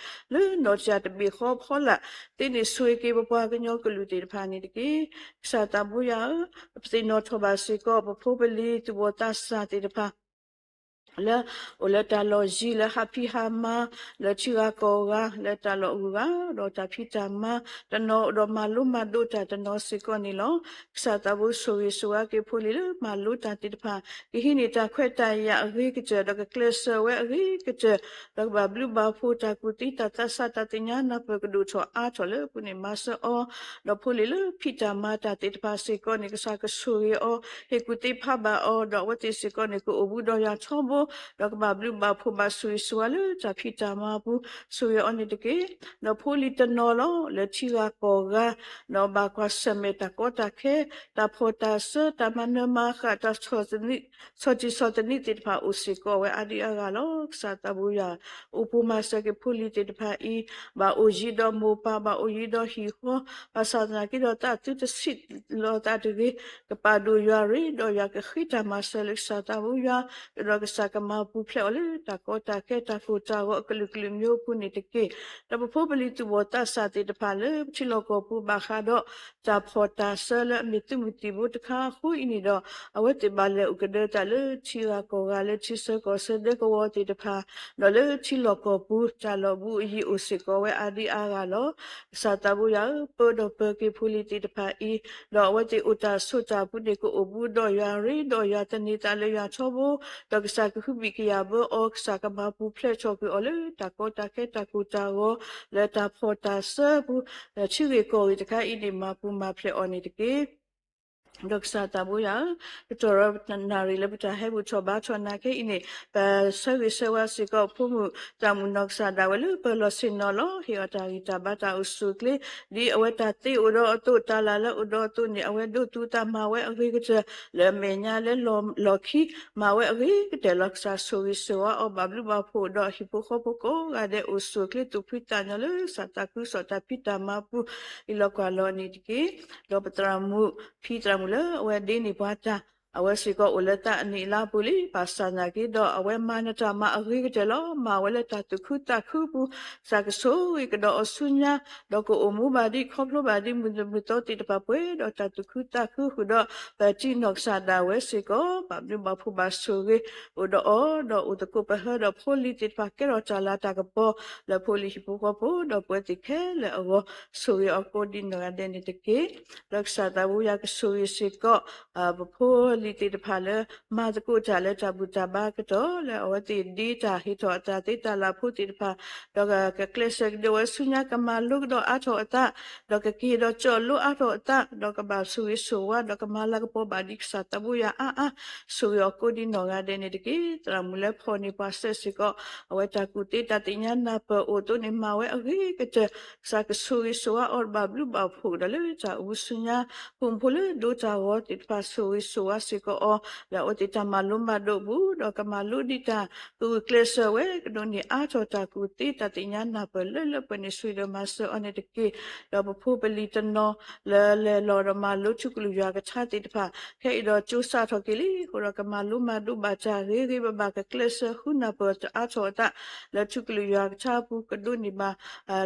လၢနီၢ်တယၢ်တဘ့ၣ်ဃီဖီလာ်သ့န့ၣ် ဆိၣ်ဂ့ၤက့ၤပပှၤကညီကလုာ်သ့ၣ်တဖၣ်န့ၣ်တက့ၢ်. ကစၢ်သးဘိယွၤဧၢ, ပသ့ၣ်နီၣ်ထီၣ်ဘၣ်စ့ၢ်ကီး ပဖိပလံၤသူၣ်ဘီၣ်သးစၢ်သ့ၣ်တဖၣ် လၢအိၣ်လၢတၢ်လီၢ်ယံၤ လၢဟးဖံးဟးမၤ လၢထံဂၤကီၢ်ဂၤ လၢတၢ်လီၢ်အဂုၤအဂၤ ဒီးတၢ်ဖံးတၢ်မၤတနီၤ ဒီးမၤလိမၤဒိးတၢ်တနီၤစ့ၢ်ကီးန့ၣ်လီၤ. ကစၢ်သးဘိဆိၣ်ဂ့ၤဆိၣ်ဝါက့ၤဖိလံၤလၢမၤလိတၢ်သ့ၣ်တဖၣ် ကဟံးန့ၢ်တၢ်ခွဲးတၢ်ယာ်အဂ့ၤကတၢၢ် ဒီးကကျဲးစၢးဝဲအဂ့ၤကတၢၢ် ဒီးကဘၣ်ဘျုးဘၣ်ဖှိၣ်တၢ်ကူၣ်သံ တၢ်သးစၢ်တၢ်သ့ၣ်ညါနၢ်ပၢၢ်ကဒိၣ်ထီၣ်အါထီၣ်လၢအပူၤန့ၣ်မၤစၢၤအီၤ, ဒီးဖိလံၤလၢဖံးတၢ်မၤတၢ်သ့ၣ်တဖၣ်စ့ၢ်ကီးန့ၣ် ကစၢ်ကဆိၣ်ဂ့ၤအီၤ ဟ့ၣ်ကူၣ်သ့ဖးဘၣ်အီၤ ဒီးအဝဲသ့ၣ်စ့ၢ်ကီးန့ၣ် ကအိၣ်ဘူးဒီးယွၤထီဘိ ဒီးကဘၣ်ဘျုးဘၣ်ဖှိၣ်ဘၣ်ဆိၣ်ဂ့ၤဆိၣ်ဝါလၢတၢ်ဖံးတၢ်မၤအပူၤ ဆိၣ်ဂ့ၤအီၤန့ၣ်တက့ၢ်. ဒီးဖိလံၤတနီၤလီၤ လၢထံဂၤကီၢ်ဂၤ ဒီးဘၣ်ကွၢ်ဆၢၣ်မဲာ်တၢ်ကီတၢ်ခဲ တၢ်ဖှီၣ်တၢ်စၢ တၢ်မၤနၢၤမၤဃၣ် တၢ်ဆီၣ်သနံး ဆီၣ်တံၢ်ဆီၣ်သနံးသ့ၣ်တဖၣ်အိၣ်စ့ၢ်ကီးဝဲအါဒံအါဂၤလီၤ. ကစၢ်သးဘိယွၤ အိၣ်ပိၢ်မၤစၢၤက့ၤဖိလံၤသ့ၣ်တဖၣ်အံၤ ဘၣ်အိၣ်ယံၤဒီးမိၢ်ပၢ် ဘၣ်အိၣ်ယံၤဒီးဟံၣ်ဃီ ဘၣ်ဆၣ်သနာ်က့ဒီးသးသုတဆံးလီၤသးတဂ့ၤ ကပာ်ဒိၣ်ယွၤရ့ဒီးယွၤ ကဃ့တၢ်မၤစၢၤလၢကစၢ်သးဘိယွၤ ဒီးကစၢ်ကမၤပူၤဖျဲးအီၤလၢတၢ်ကီတၢ်ခဲတၢ်ကိၢ်တၢ်ဂီၤအကလုာ်ကလုာ်မျိုးအပူၤန့ၣ်တက့ၢ်. ဒီးပဖိပလံၤသူၣ်ဘီၣ်သးစၢ်သ့ၣ်တဖၣ်လၢပထံလီၢ်ကီၢ်ပူၤဘၣ်ဃးဒီး တၢ်ဖှီၣ်တၢ်စၢလၢအမ့ၢ်သုးမုၢ်သံၣ်ဘိတခါအဃိအံၤန့ၣ်ဒီး အဝဲသ့ၣ်ဘၣ်လဲၤအိၣ်ကဒၢတၢ်လၢထံဂၤကီၢ်ဂၤလၢထံဆၢကီၢ်ဆၢဒဲကဝီၤသ့ၣ်တဖၣ် ဒီးလၢထံလီၢ်ကီၢ်ပူၤ တၢ်လီၢ်ဘူးအယံၤအိၣ်စ့ၢ်ကီးဝဲအါဒံအါဂၤလီၤ. ကစၢ်သးဘိယွၤဧၢ, ပၢဒီးပၢက့ၤဖိလံၤသ့ၣ်တဖၣ်အံၤ, ဒီးအဝဲသ့ၣ်အိၣ်တၢ်ဆိးတၢ်အပူၤန့ၣ် ကအိၣ်ဘူးဒီးယွၤရ့ဒီးယွၤသန့ၤသးလၢယွၤထီဘိ, ဒီးကစၢ်ကဟုဘံၣ်ကယာ်ဘၢအီၤ, ကစၢ်ကမၤပူၤဖျဲးထီၣ်ကွံာ်အီၤလၢတၢ်ကီတၢ်ခဲတၢ်ကိၢ်တၢ်ဂီၤ လၢတၢ်ဖှီၣ်တၢ်စၢပူၤ, ဒီးထံဂ့ၢ်ကီၢ်ဂ့ၢ်တခါအံၤန့ၣ် မၤပူၤမၤဖျဲးအီၤန့ၣ်တက့ၢ်. ဒီးကစၢ်သးဘိယွၤဧၢ, ကတီၢ်ဒီးနၣ်ရံၣ်လၢပတၢ်ဟဲဘူၣ်ထီၣ်ဘါထီၣ်နာ်က့အံၤန့ၣ် ပဆၢဂ့ၤဆၢဝါစ့ၢ်ကီးဖိမုၣ်သးမုၣ်နီၢ်ကစၢ်ဒၣ်ဝဲလၢပၢၤလီၢ်ဆ့ၣ်နီၤလီၤ. ဟ့ၣ်အီၤတၢ်ဂံၢ်တၢ်ဘါတၢ်အိၣ်ဆူၣ်အိၣ်ချ့, ဒ်အဝဲတၢ်သ့အိၣ်ဒီးအသိး တၢ်လၢ်လၢအိၣ်ဒီးအသိးန့ၣ် အဝဲဒိးသူသးမၤဝဲအဂ့ၤကတၢၢ် လၢအမဲာ်ညါလၢလီၢ်ခံ မၤဝဲအဂ့ၤကတၢၢ်လီၤ. ကစၢ်ဆိၣ်ဂ့ၤဆိၣ်ဝါအီၤ ဘၣ်ဘျုးဘၣ်ဖှိၣ်ဒီးဟံၣ်ဖိဃီဖိကိးဂၤဒဲး အိၣ်ဆူၣ်အိၣ်ချ့သူၣ်ဖှံသးညီလၢကစၢ်သးခုကစီၣ်တၢ်ဖံးတၢ်မၤပူၤ အံၤလီၤကွၢ်လီၤန့ၣ်တက့ၢ်. ဒီးပသရၣ်မုၣ် ဖံသရၣ်မုၣ်လၢအဝဲဒ့န့ၢ်ပှၤတၢ် အဝဲစ့ၢ်ကီးအိၣ်လၢတၢ်အနံၣ်အလါအပူၤလံ, ဘၣ်ဆၣ်သနာ်က့ဒီး အဝဲမၤနတၢ်မၤအဂ့ၤကတၢၢ်လီၤ. မၤဝဲလၢတၢ်သူၣ်ခုသးခုပူၤ, ကစၢ်ကဆိၣ်ဂ့ၤကဒီးအီၤဆူညါ, ဒီးကအိၣ်မူဘၣ်ဒ်ခီဖျိဘၣ်ဒ်မုၢ်မုၢ်သီသ့ၣ်တဖၣ်ပှဲၤဒီးတၢ်သူၣ်ခုသးခုဃုာ်ဒီး ပတံၢ်နီၢ်ကစၢ်ဒၣ်ဝဲစ့ၢ်ကီး, ဘၣ်ဘျုးဘၣ်ဖှိၣ်ဘၣ်ဆိၣ်ဂ့ၤအိၣ်ဒီးအီၤ, ဒီးအိၣ်သကိးပဟၢဒီးဖိလံၤသ့ၣ်တဖၣ်ကဲထီၣ်တၢ်လၤတၢ်ကပီၤ လၢဖိလံၤဟံၣ်ဖိဃီဖိ ဒီးပဝဲသ့ၣ်ခဲလၢာ်အဂီၢ်, ဆိၣ်ဂ့ၤအီၤကိးဒံနီၢ်ဂၤဒဲးန့ၣ်တက့ၢ်. ဒီးကစၢ်သးဘိယွၤကဆိၣ်ဂ့ၤစ့ၢ်ကီး ပဖိလံၤသ့ၣ်တဖၣ်လၢ မၤသကိးတၢ်လၢတၢ်ဘူၣ်တၢ်ဘါအကတီၢ် လၢအဝဲသ့ၣ်ဒ့တၢ်ဟ့ၣ်ထီၣ်အသးသ့တၢ်လၢဖိသ့ၣ်တဖၣ်, ဒီးကကျဲးစၢးကဒုးဝဲဆူညါ ကမၤလိကဒီးအါထီၣ်အသး, ဒီးကက့ၤဒီးကၠီၣ်လိအါထီၣ်အသး, ဒီးကဘၣ်ဆိၣ်ဂ့ၤဆိၣ်ဝါ ဒီးကမၤလၤကပီၤဘၣ်ဒ်ကစၢ်သးဘိယွၤအါအါ, ဆိၣ်ဂ့ၤအီၤကိးဒံနီၢ်ဂၤဒဲးန့ၣ်တက့ၢ်. သရၣ်မုၣ်လၢဖီၣ်န့ၢ်ပှၤစဲးစ့ၢ်ကီး အဝဲတၢ်ကူၣ်သ့တၢ်သ့ၣ်ညါနၢ်ပၢၢ်အိၣ်အသိးန့ၣ် မၤဝဲအဂ့ၤကတၢၢ်, ကစၢ်ကဆိၣ်ဂ့ၤဆိၣ်ဝါအီၤ ဘၣ်ဘျုးဘၣ်ဖှိၣ်ကဒီးလၢတၢ်အိၣ်မူဆူညါ, ဖိမုၣ်ဖိလၢဒိတၢ်ဂီၤသ့ၣ်တဖၣ် ဆိၣ်ဂ့ၤဆိၣ်ဝါစ့ၢ်ကီးအီၤ လၢအဝဲသ့ၣ်တၢ်မၤလိမၤဒိးအပူၤ, ဒီးကမၤလိဒ်တၢ်ကဂုာ်ကျဲးစၢးဝဲ ကဒိးန့ၢ်အါထီၣ်တၢ်ကူၣ်သ့တၢ်သ့ၣ်ညါနၢ်ပၢၢ်လၢလၢပှဲၤန့ၣ် ဆိၣ်ဂ့ၤဒီးမၤစၢၤအီၤန့ၣ်တက့ၢ်. ဒီးပဖိပလံၤတနီၤလၢလဲၤလီၤဒီးမၤလိထူကလုၢ်ယွၤကထါသ့ၣ်တဖၣ် ခဲအံၤဒီးကၠိစးထီၣ်က့ၤလံအဃိဒီး ကမၤလိမၤဒိးဘၣ်တၢ်ဂ့ၤဂ့ၤဘၣ်ဘၣ် ကကျဲးစၢးဃုနၢ်ပၢၢ်အါထီၣ်အသး လၢထူကလုၢ်ယွၤကထါအပူၤ ကဒိးန့ၢ်ဘၣ်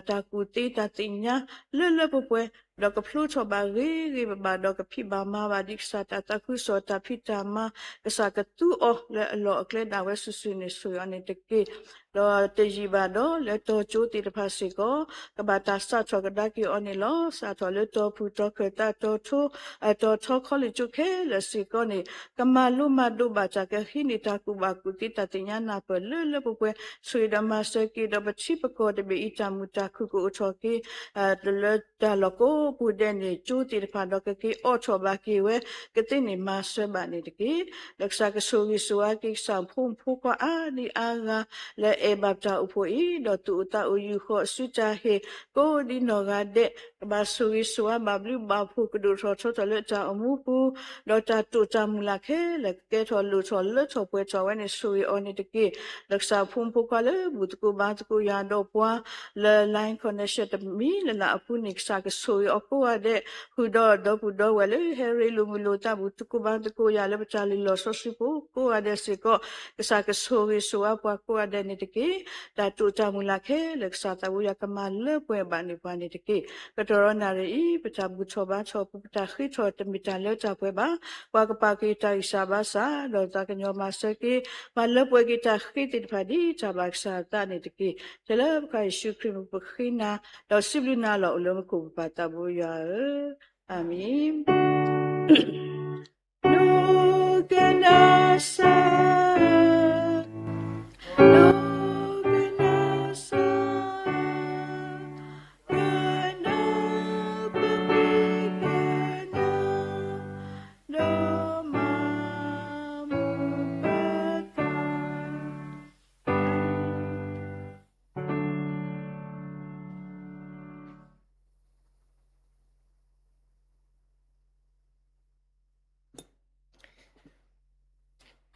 တၢ်ကူၣ်သ့တၢ်သ့ၣ်ညါလၢလၢပှဲၤပှဲၤ, ဒီးကဖျိထီၣ်ဘၣ်ဂ့ၤဂ့ၤဘၣ်ဘၣ် ဒီးကဖံးဘၣ်မၤဘၣ်ဒ်ကစၢ်တၢ်သးခုကစီၣ်တၢ်ဖံးတၢ်မၤ, ကစၢ်ကသူအီၤလၢအလီၢ်အကျဲဒၣ်ဝဲစုာ်စုာ်န့ၣ် ဆိၣ်ဂ့ၤအီၤန့ၣ်တက့ၢ်. ဒီးတယံာ်ဘၣ်ဒီး လၢတီၤကၠိသ့ၣ်တဖၣ်စ့ၢ်ကီး ကဘၣ်တၢ်စးထီၣ်ကဒါက့ၤအီၤန့ၣ်လီၤ. စးထီၣ်လၢတီၤဖုၣ်တီၤခၢၣ်သး တီၤထိ တီၤထီ college ကၠိခဲလၢာ်စ့ၢ်ကီးန့ၣ် ကမၤလိမၤဒိးဘၣ်တၢ်ကဟံးန့ၢ်တၢ်ကူၣ်ဘၣ်ကူၣ်သ့တၢ်သ့ၣ်ညါနၢ်ပၢၢ်လၢလၢပှဲၤပှဲၤ, ဆိၣ်ဂ့ၤဒီးမၤစၢၤက့ၤဒီးပထံပကီၢ်တဘ့ၣ်အံၤ တၢ်မုာ်တၢ်ခုၣ်ကအိၣ်ထီၣ်က့ၤ လၢတၢ်လီၢ်ကိးပူၤဒဲးန့ၣ် ကၠိသ့ၣ်တဖၣ်ဒီးကက့ၤအိးထီၣ်ဘၣ်က့ၤဝဲ ကသ့န့ၢ်မၤစၢၤဘၣ်န့ၣ်တက့ၢ်. ဒီးကစၢ်ကဆိၣ်ဂ့ၤဆိၣ်ဝါက့ၤ ကစၢ်ဖိမုၣ်ဖိခွါအါဒံအါဂၤ လၢအဲၣ်ဘၣ်တၢ်အိၣ်ဖှိၣ်အံၤ ဒီးသူၣ်အိၣ်သးအိၣ်ယူၢ်ဃီၤအစုတၢ်ဟ့ၣ် ကိးဒံနီၢ်ဂၤဒဲး ကဘၣ်ဆိၣ်ဂ့ၤဆိၣ်ဝါဘၣ်ဘျုးဘၣ်ဖှိၣ် ကဒိၣ်ထီၣ်ထီထီၣ်လၢတၢ်အိၣ်မူပူၤ, ဒီးတၢ်တိာ်တၢ်မုၢ်လၢ်ခဲလၢာ် ကကဲထီၣ်လိၣ်ထီၣ်လၢထီၣ်ပှဲၤထီၣ်ဝဲန့ၣ် ဆိၣ်ဂ့ၤအီၤန့ၣ်တက့ၢ်. ဒီးကစၢ်ဖိမုၣ်ဖိခွါလၢဘူၣ်သကိးဘါသကိးယွၤဒီးပှၤ လၢ line connection တမံၤလၢ်လၢ်အပူၤန့ၣ် ကစၢ်ကဆိၣ်ဂ့ၤအီၤကိးဂၤဒဲး, ဃုာ်ဒီးဒီပုၢ်ဒီဝဲၢ်လၢဟဲရ့လိာ်မုာ်လိာ်သး ဘူၣ်သကိးဘါသကိးယွၤလၢပတၢ်လုၢ်လီၢ်စီဆှံပူၤကိးဂၤဒဲးစ့ၢ်ကီး, ကစၢ်ကဆိၣ်ဂ့ၤဆိၣ်ဝါပှၤကိးဂၤဒဲးန့ၣ်တက့ၢ်. တၢ်တိာ်တၢ်မုၢ်လၢ်ခဲလၢာ် ကစၢ်သးဘိယွၤကမၤလၢပှဲၤဘၣ်န့ၢ်ပှၤန့ၣ်တက့ၢ်. ကတီၢ်ဒီးနၣ်ရံၣ်အံၤ ပတၢ်ဘူၣ်ထီၣ်ဘါထီၣ်ပူၤ ပတၢ်ဃ့ထီၣ်တမ့ၢ်တၢ်လၢတၢ်ပှဲၤဘၣ်. ပှၤကပာ်က့ၤတၢ်ဂံၢ်စၢ်ဘါစၢ် ဒီးသးကညီၤမၤစၢၤက့ၤ မၤလၢပှဲၤက့ၤတၢ်ဃ့သ့ၣ်တဖၣ် ဒ်တၢ်ဘၣ်ကစၢ်အသးန့ၣ်တက့ၢ်. ထဲလၢပကစၢ်ယ့ၣ်ၡူးခရံာ်မံၤပဃ့နၤ ဒီးစံးဘျုးနၤလီၤ အိၣ်လၢမူခိၣ်ပပၢ်သးဘိယွၤဧၢ, အၤမ့ၣ်.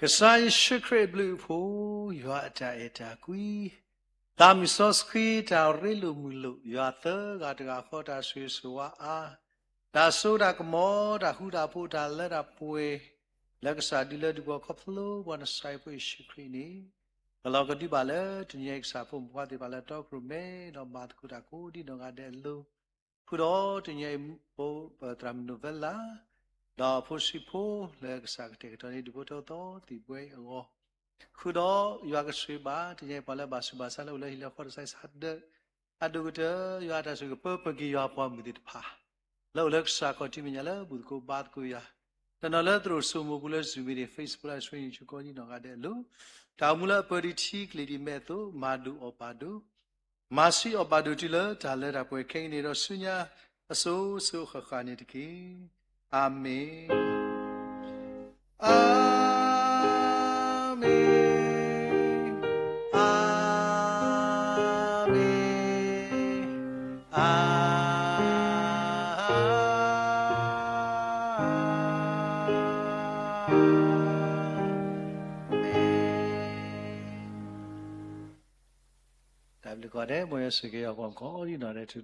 ကစၢ်ယ့ၣ်ၡူးခရံာ်အဘျုးအဖှိၣ်, ယွၤအတၢ်အဲၣ်တၢ်ကွံ, သးမုၢ်စီဆှံတၢ်ရ့လိာ်မုာ်လိာ်, ယွၤသၢဂၤတဂၤဃီတၢ်ဆိၣ်ဂ့ၤဆိၣ်ဝါအါ, တၢ်စိတၢ်ကမီၤ တၢ်ဃူတၢ်ဖိး တၢ်လၢတၢ်ပှဲၤ လၢကစၢ်ဒုးလၢဒုးပှၤခီဖျိပှၤနစၤယဖိယ့ၣ်ၡူးခရံာ်န့ၣ်, ကလီၤကဒုဘၣ်လၢတနံၤအံၤ ကစၢ်ဖိမုၣ်ဖိခွါသ့ၣ်တဖၣ်လၢတီခိၣ်ရိၣ်မဲ ဒီးမၤသကိးတၢ်ကိးဒံနီၢ်ဂၤဒဲးအလိၤ, ဃုာ်ဒီးတနံၤအံၤ ပသရၣ်မုၣ်နိၣ်ဝဲလၤ ဒီးအဖိဆံးဖိလၢကစၢ်ကတဲာ်ကတီၤန့ၢ်ဒုးဖိထၢသီသံၣ်ဘှဲအံၤအဂီၢ်, ဃုာ်ဒီးယွၤကဆိၣ်ဂ့ၤဘၣ် တနံၤအံၤပှၤလၢဘၣ်ဆူးဘၣ်ဆါလၢအိၣ်လၢဟံၣ်လၢဃီ တစဲးစးဒၢး အဒိၣ်ကတၢၢ် ယွၤအတၢ်ဆိၣ်ဂ့ၤပၢပှဲၤက့ၤယွၤပှၤမုၢ်သ့ၣ်တဖၣ် လၢအိၣ်လၢကစၢ်ခီၣ်ထံးမဲာ်ညါလၢဘူၣ်သကိးဘါသကိးယွၤ, တနီၤလၢသရိာ်စိမိၤပူၤလၢ Zoom မ့ၢ်ဂ့ၤ Facebook လၢ stream ကိးဒံနီၢ်ဂၤဒဲးအလိၤ, တၢ်အိၣ်မူလၢအပၢဒံးထံကလံၤဒံးမဲာ်အသိး မၤဒိၣ်အီၣ်ဘၣ်ဒိး မၤဆံးအီၣ်ဘၣ်ဒိးတုၤလၢတၢ်လၢတၢ်ပှဲၤခဲကနံၣ်အံၤဒီးဆူညါ အစိၤစိၤအဃၣ်ဃၣ်န့ၣ်တက့ၢ်. အၤမ့ၣ်. အၤမ့ၣ်, အၤမ့ၣ်, အၤမ့ၣ်. တၢ်ဘျုးကိးဂၤဒဲး မ်ယွၤဆိၣ်ဂ့ၤက့ၤပှၤကိးဒံနီၢ်ဂၤဒဲး